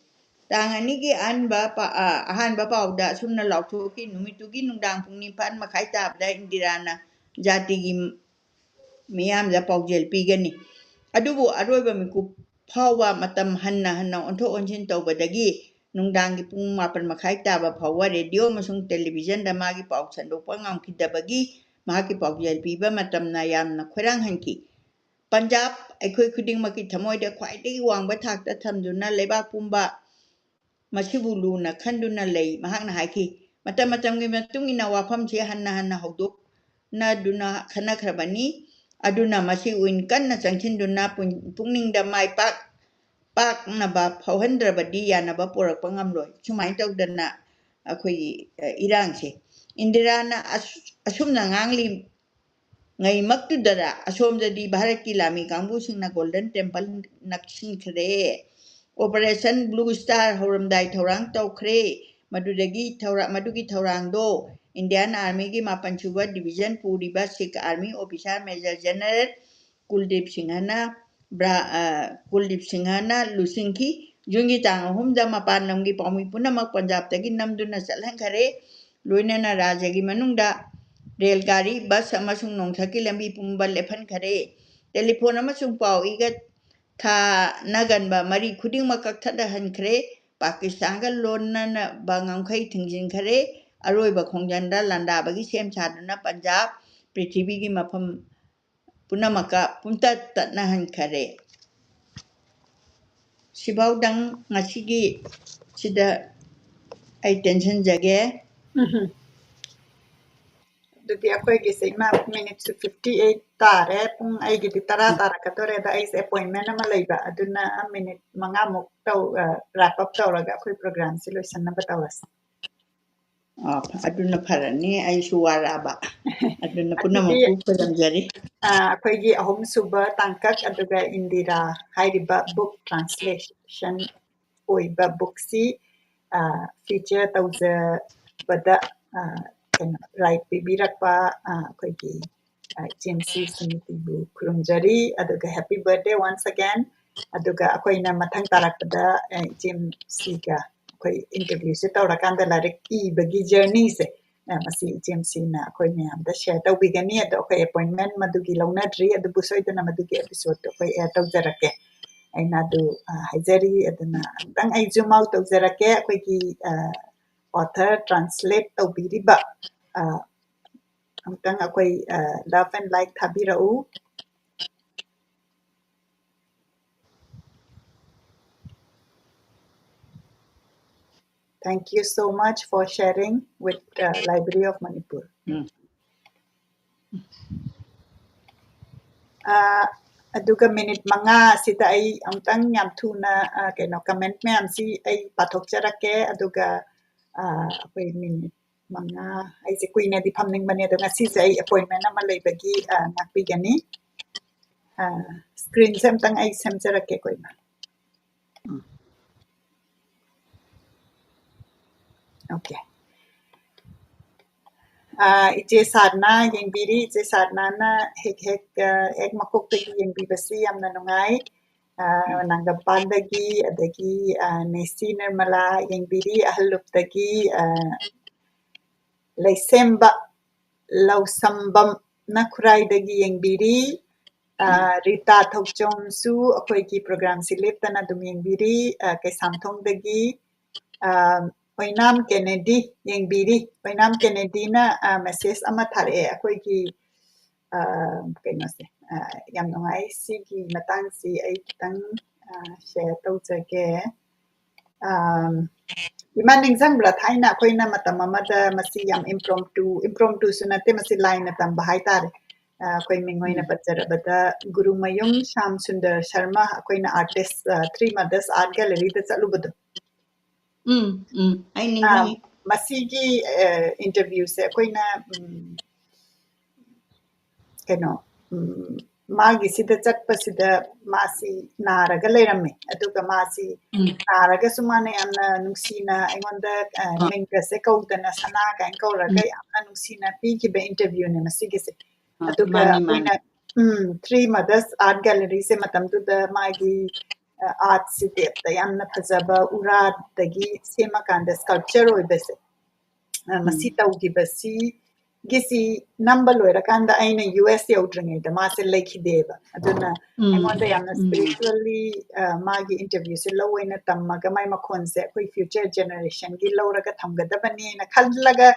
ꯇꯥꯡ ꯑꯅꯤꯒꯤ ꯑꯍꯥꯟꯕ ꯄ- ꯑ, ꯑꯍꯥꯟꯕ ꯄꯥꯎꯗ ꯑꯁꯨꯝꯅ ꯂꯥꯎꯊꯣꯛꯈꯤ, "ꯅꯨꯃꯤꯠꯇꯨꯒꯤ ꯅꯨꯡꯗꯥꯡ ꯄꯨꯡ ꯅꯤꯄꯥꯟ ꯃꯈꯥꯏ ꯇꯥꯕꯗ ꯏꯟꯗꯤꯔꯥꯅ ꯖꯥꯇꯤꯒꯤ ꯃꯤꯌꯥꯝꯗ ꯄꯥꯎꯖꯦꯜ ꯄꯤꯒꯅꯤ꯫ ꯑꯗꯨꯕꯨ ꯑꯔꯣꯏꯕ ꯃꯤꯀꯨꯞ ꯐꯥꯎꯕ ꯃꯇꯝ ꯍꯟꯅ ꯍꯟꯅ ꯑꯣꯟꯊꯣꯛ ꯑꯣꯟꯁꯤꯟ ꯇꯧꯕꯗꯒꯤ ꯅꯨꯡꯗꯥꯡꯒꯤ ꯄꯨꯡ ꯃꯥꯄꯟ ꯃꯈꯥꯏ ꯇꯥꯕ ꯐꯥꯎꯕ ꯔꯦꯗꯤꯑꯣ ꯑꯃꯁꯨꯡ ꯇꯦꯂꯤꯚꯤꯖꯟꯗ ꯃꯥꯒꯤ ꯄꯥꯎ ꯁꯟꯗꯣꯛꯄ ꯉꯝꯈꯤꯗꯕꯒꯤ ꯃꯍꯥꯛꯀꯤ ꯄꯥꯎꯖꯦꯜ ꯄꯤꯕ ꯃꯇꯝꯅ ꯌꯥꯝꯅ ꯈꯣꯏꯔꯥꯡꯍꯟꯈꯤ꯫ ꯄꯟꯖꯥꯕ ꯑꯩꯈꯣꯏ ꯈꯨꯗꯤꯡꯃꯛꯀꯤ ꯊꯃꯣꯏꯗ ꯈ꯭ꯋꯥꯏꯗꯒꯤ ꯋꯥꯡꯕ ꯊꯥꯛꯇ ꯊꯝꯗꯨꯅ ꯂꯩꯕꯥꯛ ꯄꯨꯝꯕ ꯃꯁꯤꯕꯨ ꯂꯨꯅ ꯈꯟꯗꯨꯅ ꯂꯩ꯫ ꯃꯍꯥꯛꯅ ꯍꯥꯏꯈꯤ, "ꯃꯇꯝ ꯃꯇꯝꯒꯤ ꯃꯇꯨꯡ ꯏꯟꯅ ꯋꯥꯐꯝꯁꯤ ꯍꯟꯅ ꯍꯟꯅ ꯍꯧꯗꯣꯛꯅꯗꯨꯅ ꯈꯟꯅꯈ꯭ꯔꯕꯅꯤ꯫ ꯑꯗꯨꯅ ꯃꯁꯤ ꯋꯤꯟ ꯀꯟꯅ ꯆꯪꯁꯤꯟꯗꯨꯅ ꯄꯨꯛꯅꯤꯡꯗ ꯃꯥꯏ ꯄꯥꯛ ꯄꯥꯛꯅꯕ ꯐꯥꯎꯍꯟꯗ꯭ꯔꯕꯗꯤ ꯌꯥꯅꯕ ꯄꯨꯔꯛꯄ ꯉꯝꯂꯣꯏ"꯫ ꯁꯨꯃꯥꯏꯅ ꯇꯧꯗꯅ ꯑꯩꯈꯣꯏꯒꯤ ꯏꯔꯥꯡꯁꯦ ꯏꯟꯗꯤꯔꯥꯅ ꯑꯁꯨꯝꯅ ꯉꯥꯡꯂꯤ ꯉꯩꯃꯛꯇꯨꯗ ꯑꯁꯣꯝꯗꯗꯤ ꯚꯥꯔꯠꯀꯤ ꯂꯥꯟꯃꯤ ꯀꯥꯡꯕꯨꯁꯤꯡꯅ ꯒꯣꯜꯗꯟ ꯇꯦꯝꯄꯜ ꯅꯛꯁꯤꯟꯈ꯭ꯔꯦ꯫ ꯑꯣꯄꯔꯦꯁꯟ ꯕ꯭ꯂꯨ ꯁ꯭ꯇꯥꯔ ꯍꯧꯔꯝꯗꯥꯏ ꯊꯧꯔꯥꯡ ꯇꯧꯈ꯭ꯔꯦ꯫ ꯃꯗꯨꯗꯒꯤ ꯊꯧꯔꯥ-, ꯃꯗꯨꯒꯤ ꯊꯧꯔꯥꯡꯗꯣ ꯏꯟꯗꯤꯌꯥꯟ ꯑꯥꯔꯃꯤꯒꯤ ꯃꯥꯄꯟ ꯁꯨꯕ ꯗꯤꯕꯤꯖꯟ ꯄꯨꯔꯤꯕ Sikh army officer major general Kuldip ꯁꯤꯡꯍꯅ ꯕ꯭ꯔꯥ-, ꯑ, ꯀꯨꯜꯗꯤꯞ ꯁꯤꯡꯍꯅ ꯂꯨꯆꯤꯡꯈꯤ꯫ ꯖꯨꯟꯒꯤ ꯇꯥꯡ ꯑꯍꯨꯝꯗ ꯃꯄꯥꯟ ꯂꯝꯒꯤ ꯄꯥꯎꯃꯤ ꯄꯨꯝꯅꯃꯛ ꯄꯟꯖꯥꯕꯇꯒꯤ ꯅꯝꯗꯨꯅ ꯆꯠꯍꯟꯈꯔꯦ꯫ ꯂꯣꯏꯅꯅ ꯔꯥꯖ꯭ꯌꯒꯤ ꯃꯅꯨꯡꯗ ꯔꯦꯜ ꯒꯥꯔꯤ, ꯕꯁ ꯑꯃꯁꯨꯡ ꯅꯣꯡꯊꯛꯀꯤ ꯂꯝꯕꯤ ꯄꯨꯝꯕ ꯂꯦꯞꯍꯟꯈꯔꯦ꯫ ꯇꯦꯂꯤꯐꯣꯟ ꯑꯃꯁꯨꯡ ꯄꯥꯎ ꯏꯒ ꯊꯥꯅꯒꯟꯕ ꯃꯔꯤ ꯈꯨꯗꯤꯡꯃꯛ ꯀꯛꯊꯠꯍꯟꯈ꯭ꯔꯦ꯫ ꯄꯥꯀꯤꯁꯇꯥꯟꯒ ꯂꯣꯟꯅꯅꯕ ꯉꯝꯈꯩ ꯊꯤꯡꯖꯤꯟꯈꯔꯦ꯫ ꯑꯔꯣꯏꯕ ꯈꯣꯡꯖꯪꯗ ꯂꯥꯟꯗꯥꯕꯒꯤ ꯁꯦꯝ ꯁꯥꯗꯨꯅ ꯄꯟꯖꯥꯕ ꯄ꯭ꯔꯤꯊꯤꯕꯤꯒꯤ ꯃꯐꯝ ꯄꯨꯝꯅꯃꯛꯀ ꯄꯨꯝꯇꯠ ꯇꯠꯅꯍꯟꯈꯔꯦ꯫ ꯁꯤꯐꯥꯎꯗꯪ ꯉꯁꯤꯒꯤ ꯁꯤꯗ ꯑꯩ ꯇꯦꯟꯁꯤꯟꯖꯒꯦ꯫ ꯎꯝ꯫ ꯑꯗꯨꯗꯤ ꯑꯩꯈꯣꯏꯒꯤꯁꯦ, ꯏꯃꯥ, ꯃꯤꯅꯤꯠꯁꯨ fifty eight ꯇꯥꯔꯦ꯫ ꯄꯨꯡ ꯑꯩꯒꯤꯗꯤ ꯇꯔꯥ ꯎꯝ꯫ ꯇꯥꯔꯛꯀꯗꯣꯔꯦ꯫ ꯑꯗ ꯑꯩꯁꯦ ꯑꯦꯄꯣꯏꯟꯃꯦꯟ ꯑꯃ ꯂꯩꯕ, ꯑꯗꯨꯅ ꯃꯤꯅꯤꯠ ꯃꯉꯥꯃꯨꯛ ꯇꯧ, ꯑ, ꯔꯦꯞ ꯑꯞ ꯇꯧꯔꯒ ꯑꯩꯈꯣꯏ ꯄ꯭ꯔꯣꯒ꯭ꯔꯥꯝꯁꯦ ꯂꯣꯏꯁꯟꯅꯕ ꯇꯧꯔꯁꯦ꯫ ꯑꯣ, ꯑꯗꯨꯅ ꯐꯔꯅꯤ, ꯑꯩꯁꯨ ꯋꯥꯔꯛꯑꯕ꯫ ꯑꯗꯨꯅ ꯑꯗꯨꯗꯤ ꯄꯨꯝꯅꯃꯛꯄꯨ ꯈꯨꯔꯨꯝꯖꯔꯤ꯫ ꯑ, ꯑꯩꯈꯣꯏꯒꯤ ꯑꯍꯨꯝꯁꯨꯕ ꯇꯥꯡꯀꯛ ꯑꯗꯨꯒ ꯏꯟꯗꯤꯔꯥ ꯍꯥꯏꯔꯤꯕ book translation ꯑꯣꯏꯕ bookꯁꯤ, ꯑ, feature ꯇꯧꯖꯕꯗ, ꯑ, ꯀꯩꯅꯣ, right ꯄꯤꯕꯤꯔꯛꯄ, ꯑ, ꯑꯩꯈꯣꯏꯒꯤ, ꯑ, ꯏꯆꯦꯝꯁꯤ ꯁꯨꯅꯤꯇꯤꯕꯨ ꯈꯨꯔꯨꯝꯖꯔꯤ꯫ ꯑꯗꯨꯒ happy birthday once again꯫ ꯑꯗꯨꯒ ꯑꯩꯈꯣꯏꯅ ꯃꯊꯪ ꯇꯥꯔꯛꯄꯗ, ꯑ, ꯏꯆꯦꯝꯁꯤꯒ ꯑꯩꯈꯣꯏ interviewꯁꯦ ꯇꯧꯔꯀꯥꯟꯗ ꯂꯥꯏꯔꯤꯛ ꯏꯕꯒꯤ journeyꯁꯦ, ꯑ, ꯃꯁꯤ ꯏꯆꯦꯝꯁꯤꯅ ꯑꯩꯈꯣꯏ ꯃꯌꯥꯝꯗ share ꯇꯧꯕꯤꯒꯅꯤ꯫ ꯑꯗꯣ ꯑꯩꯈꯣꯏ appointment ꯃꯗꯨꯒꯤ ꯂꯧꯅꯗ꯭ꯔꯤ, ꯑꯗꯨꯕꯨ ꯁꯣꯏꯗꯅ ꯃꯗꯨꯒꯤ episodeꯇꯣ ꯑꯩꯈꯣꯏ air ꯇꯧꯖꯔꯛꯀꯦ꯫ ꯑꯩꯅ ꯑꯗꯨ, ꯑ, ꯍꯥꯏꯖꯔꯤ꯫ ꯑꯗꯨꯅ ꯑꯃꯨꯛꯇꯪ ꯑꯩ zoom out ꯇꯧꯖꯔꯛꯀꯦ꯫ ꯑꯩꯈꯣꯏꯒꯤ, ꯑ, author translate ꯇꯧꯕꯤꯔꯤꯕ, ꯑ, ꯑꯃꯨꯛꯇꯪ ꯑꯩꯈꯣꯏ, ꯑ, love and like ꯊꯥꯕꯤꯔꯛꯎ꯫ Thank you so much for sharing with, uh, Library of Manipur. ꯎꯝ꯫ ꯑ, ꯑꯗꯨꯒ minute ꯃꯉꯥ ꯑꯁꯤꯗ ꯑꯩ ꯑꯃꯨꯛꯇꯪ ꯌꯥꯝ ꯊꯨꯅ, ꯑ, ꯀꯩꯅꯣ, comment ꯃꯌꯥꯝꯁꯤ ꯑꯩ ꯄꯥꯊꯣꯛꯆꯔꯛꯀꯦ꯫ ꯑꯗꯨꯒ, ꯑ, ꯑꯩꯈꯣꯏ minute ꯃꯉꯥ, ꯑꯩꯁꯦ ꯀꯨꯏꯅꯗꯤ ꯐꯝꯅꯤꯡꯕꯅꯦ, ꯑꯗꯣ ꯉꯁꯤꯁꯦ ꯑꯩ appointment ꯑꯃ ꯂꯩꯕꯒꯤ, ꯑ, ꯉꯥꯛꯄꯤꯒꯅꯤ꯫ ꯑ, screenꯁꯦ ꯑꯝꯇꯪ ꯑꯩ ꯁꯦꯝꯖꯔꯛꯀꯦꯀꯣ, ꯏꯃꯥ꯫ ꯎꯝ꯫ Okay꯫ ꯑ, ꯏꯆꯦ ꯁꯥꯔꯅ ꯌꯦꯡꯕꯤꯔꯤ꯫ ꯏꯆꯦ ꯁꯥꯔꯅꯅ ꯍꯦꯛ ꯍꯦꯛ, ꯑ, ꯍꯦꯛ ꯃꯀꯣꯛꯇꯒꯤ ꯌꯦꯡꯕꯤꯕꯁꯤ ꯌꯥꯝꯅ ꯅꯨꯡꯉꯥꯏ꯫ ꯑ, ꯎꯝ꯫ ꯅꯥꯒꯥꯝꯄꯥꯜꯗꯒꯤ, ꯑꯗꯒꯤ, ꯑ, ꯅꯦꯁꯤ ꯅꯤꯔꯃꯂꯥ ꯌꯦꯡꯕꯤꯔꯤ, ꯑꯍꯜꯂꯨꯞꯇꯒꯤ, ꯑ, ꯂꯩꯁꯦꯝꯕ ꯂꯧꯁꯝꯕꯝꯅ ꯈꯨꯔꯥꯏꯗꯒꯤ ꯌꯦꯡꯕꯤꯔꯤ꯫ ꯑ, ꯎꯝ꯫ ꯔꯤꯇꯥ ꯊꯧꯆꯣꯝꯁꯨ ꯑꯩꯈꯣꯏꯒꯤ programꯁꯤ ꯂꯦꯞꯇꯅ ꯑꯗꯨꯝ ꯌꯦꯡꯕꯤꯔꯤ꯫ ꯑ, ꯀꯩꯁꯥꯝꯊꯣꯡꯗꯒꯤ, ꯑ, ꯑꯣꯏꯅꯥꯝ ꯀꯦꯅꯦꯗꯤ ꯌꯦꯡꯕꯤꯔꯤ꯫ ꯑꯣꯏꯅꯥꯝ ꯀꯦꯅꯦꯗꯤꯅ, ꯑ, message ꯑꯃ ꯊꯥꯔꯛꯑꯦ ꯑꯩꯈꯣꯏꯒꯤ, ꯑ, ꯀꯩꯅꯣꯁꯦ, ꯑ, ꯌꯥꯝ ꯅꯨꯡꯉꯥꯏ꯫ ꯁꯤꯒꯤ ꯃꯇꯥꯡꯁꯤ ꯑꯩ ꯈꯤꯇꯪ, ꯑ, share ꯇꯧꯖꯒꯦ꯫ ꯑꯝ, ꯏꯃꯥ ꯅꯤꯡꯁꯤꯡꯕ꯭ꯔꯥ? ꯊꯥꯏꯅ ꯑꯩꯈꯣꯏꯅ ꯃꯇꯝ ꯑꯃꯗ ꯃꯁꯤ ꯌꯥꯝ impromptu, impromptuꯁꯨ ꯅꯠꯇꯦ, ꯃꯁꯤ ꯂꯥꯏꯅ ꯇꯝꯕ ꯍꯥꯏꯇꯥꯔꯦ꯫ ꯑ, ꯑꯩꯈꯣꯏ ꯃꯤꯡ ꯑꯣꯏꯅ ꯎꯝ꯫ ꯄꯟꯖꯔꯕꯗ ꯒꯨꯔꯨꯃꯌꯨꯝ ꯁ꯭ꯌꯥꯝ ꯁꯨꯟꯗꯔ ꯁꯔꯃ, ꯑꯩꯈꯣꯏꯅ artist, ꯑ, Three Mothers Art Galleryꯗ ꯆꯠꯂꯨꯕꯗꯣ꯫ ꯎꯝ, ꯎꯝ, ꯑꯩ ꯑ, ꯅꯤꯡꯁꯤꯡꯉꯤ꯫ ꯃꯁꯤꯒꯤ ꯏꯟꯇꯔꯚ꯭ꯌꯨꯁꯦ ꯑꯩꯈꯣꯏꯅ ꯎꯝ, ꯀꯩꯅꯣ ꯎꯝ, ꯃꯥꯒꯤꯁꯤꯗ ꯆꯠꯄꯁꯤꯗ ꯃꯥꯁꯤ ꯅꯥꯔꯒ ꯂꯩꯔꯝꯃꯦ꯫ ꯑꯗꯨꯒ ꯃꯥꯁꯤ ꯎꯝ. ꯅꯥꯔꯒꯁꯨ ꯃꯥꯅ ꯌꯥꯝꯅ ꯅꯨꯡꯁꯤꯅ ꯑꯩꯉꯣꯟꯗ ꯑ, ꯑ. ꯃꯤꯡꯒꯁꯦ ꯀꯧꯗꯅ ꯁꯅꯥ ꯀꯥꯏꯅ ꯀꯧꯔꯒ ꯎꯝ. ꯌꯥꯝꯅ ꯅꯨꯡꯁꯤꯅ ꯄꯤꯈꯤꯕ ꯏꯟꯇꯔꯚ꯭ꯌꯨꯅꯦ ꯃꯁꯤꯒꯤꯁꯦ꯫ ꯑ, ꯑꯗꯨꯒ ꯃꯥꯅꯤ, ꯑꯩꯈꯣꯏꯅ ꯃꯥꯅꯤ. ꯎꯝ, ꯊ꯭ꯔꯤ ꯃꯗꯔꯁ ꯑꯥꯔꯠ ꯒꯦꯂꯔꯤꯁꯦ ꯃꯇꯝꯗꯨꯗ ꯃꯥꯒꯤ ꯑꯥꯔꯠꯁꯤꯗꯤ ꯑꯝꯇ ꯌꯥꯝꯅ ꯐꯖꯕ ꯎꯔꯥꯗꯒꯤ ꯁꯦꯝꯃꯀꯥꯟꯗ ꯁ꯭ꯀꯜꯞꯆꯔ ꯑꯣꯏꯕꯁꯦ ꯑ, ꯃꯁꯤ ꯎꯝ. ꯇꯧꯈꯤꯕꯁꯤꯒꯤꯁꯤ ꯅꯝꯕ ꯂꯣꯏꯔꯀꯥꯟꯗ ꯑꯩꯅ ꯌꯨ ꯑꯦꯁ ꯌꯧꯗ꯭ꯔꯤꯉꯩꯗ ꯃꯥꯁꯦ ꯂꯩꯈꯤꯗꯦꯕ꯫ ꯑꯗꯨꯅ ꯎꯝ. ꯑꯩꯉꯣꯟꯗ ꯌꯥꯝꯅ ꯎꯝ. ꯁ꯭ꯄꯤꯔꯤꯆꯨꯋꯦꯜꯂꯤ ꯃꯥꯒꯤ ꯏꯟꯇꯔꯚ꯭ꯌꯨꯁꯦ ꯂꯧ ꯑꯣꯏꯅ ꯇꯝꯃꯒ ꯃꯥꯏ ꯃꯈꯣꯟꯁꯦ ꯑꯩꯈꯣꯏ ꯐ꯭ꯌꯨꯆꯔ ꯖꯦꯅꯦꯔꯦꯁꯟꯒꯤ ꯂꯧꯔꯒ ꯊꯝꯒꯗꯕꯅꯦꯅ ꯈꯜꯂꯒ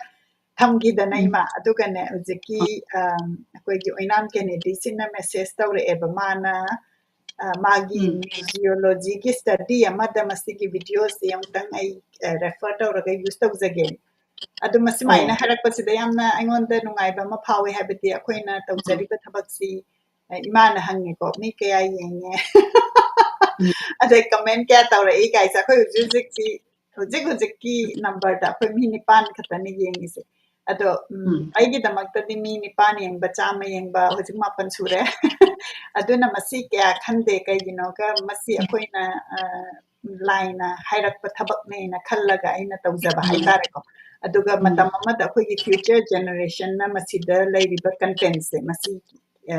ꯊꯝꯈꯤꯗꯅ ꯎꯝ. ꯏꯃꯥ꯫ ꯑꯗꯨꯒꯅꯦ ꯍꯧꯖꯤꯛꯀꯤ ꯑꯝ, ꯑꯩꯈꯣꯏꯒꯤ ꯑꯣꯏꯅꯥꯝ ꯀꯦꯅꯦꯗꯤꯁꯤꯅ ꯃꯦꯁꯦꯖ ꯇꯧꯔꯛꯑꯦꯕ꯫ ꯃꯥꯅ ꯑ, ꯃꯥꯒꯤ ꯎꯝ. ꯃ꯭ꯌꯨꯖꯤꯌꯣꯂꯣꯖꯤꯒꯤ ꯁ꯭ꯇꯗꯤ ꯑꯃꯗ ꯃꯁꯤꯒꯤ ꯚꯤꯗꯤꯑꯣꯁꯤ ꯑꯃꯨꯛꯇꯪ ꯑꯩ ꯔꯦꯐꯔ ꯇꯧꯔꯒ ꯌꯨꯁ ꯇꯧꯖꯒꯦ꯫ ꯑꯗꯨ ꯃꯁꯤꯃꯥꯏꯅ ꯑꯣ. ꯍꯥꯏꯔꯛꯄꯁꯤꯗ ꯌꯥꯝꯅ ꯑꯩꯉꯣꯟꯗ ꯅꯨꯡꯉꯥꯏꯕ ꯑꯃ ꯐꯥꯎꯋꯦ, ꯍꯥꯏꯕꯗꯤ ꯑꯩꯈꯣꯏꯅ ꯑꯣ. ꯇꯧꯖꯔꯤꯕ ꯊꯕꯛꯁꯤ ꯑ, ꯏꯃꯥꯅ ꯍꯪꯉꯦꯀꯣ, "ꯃꯤ ꯀꯌꯥ ꯌꯦꯡꯉꯦ?" ꯎꯝ. ꯑꯗꯩ ꯀꯃꯦꯟ ꯀꯌꯥ ꯇꯧꯔꯛꯏ ꯀꯥꯏꯁꯦ꯫ ꯑꯩꯈꯣꯏ ꯍꯧꯖꯤꯛ ꯍꯧꯖꯤꯛꯁꯤ ꯍꯧꯖꯤꯛ ꯍꯧꯖꯤꯛꯀꯤ ꯅꯝꯕꯔꯗ ꯑꯩꯈꯣꯏ ꯃꯤ ꯅꯤꯄꯥꯟ ꯈꯛꯇꯅꯤ ꯌꯦꯡꯉꯤꯁꯦ꯫ ꯑꯗꯣ ꯎꯝ, ꯎꯝ. ꯑꯩꯒꯤꯗꯃꯛꯇꯗꯤ ꯃꯤ ꯅꯤꯄꯥꯟ ꯌꯦꯡꯕ, ꯆꯥꯝꯃ ꯌꯦꯡꯕ ꯍꯧꯖꯤꯛ ꯃꯥꯄꯟ ꯁꯨꯔꯦ꯫ ꯑꯗꯨꯅ ꯃꯁꯤ ꯀꯌꯥ ꯈꯟꯗꯦ꯫ ꯀꯩꯒꯤꯅꯣꯒ ꯃꯁꯤ ꯑꯩꯈꯣꯏꯅ ꯑ, ꯂꯥꯏꯅ ꯍꯥꯏꯔꯛꯄ ꯊꯕꯛꯅꯦꯅ ꯈꯜꯂꯒ ꯑꯩꯅ ꯇꯧꯖꯕ ꯎꯝ. ꯍꯥꯏꯇꯥꯔꯦꯀꯣ꯫ ꯑꯗꯨꯒ ꯎꯝ. ꯃꯇꯝ ꯑꯃꯗ ꯑꯩꯈꯣꯏꯒꯤ ꯐ꯭ꯌꯨꯆꯔ ꯖꯦꯅꯦꯔꯦꯁꯟꯅ ꯃꯁꯤꯗ ꯂꯩꯔꯤꯕ ꯀꯟꯇꯦꯟꯁꯦ ꯃꯁꯤ ꯑ,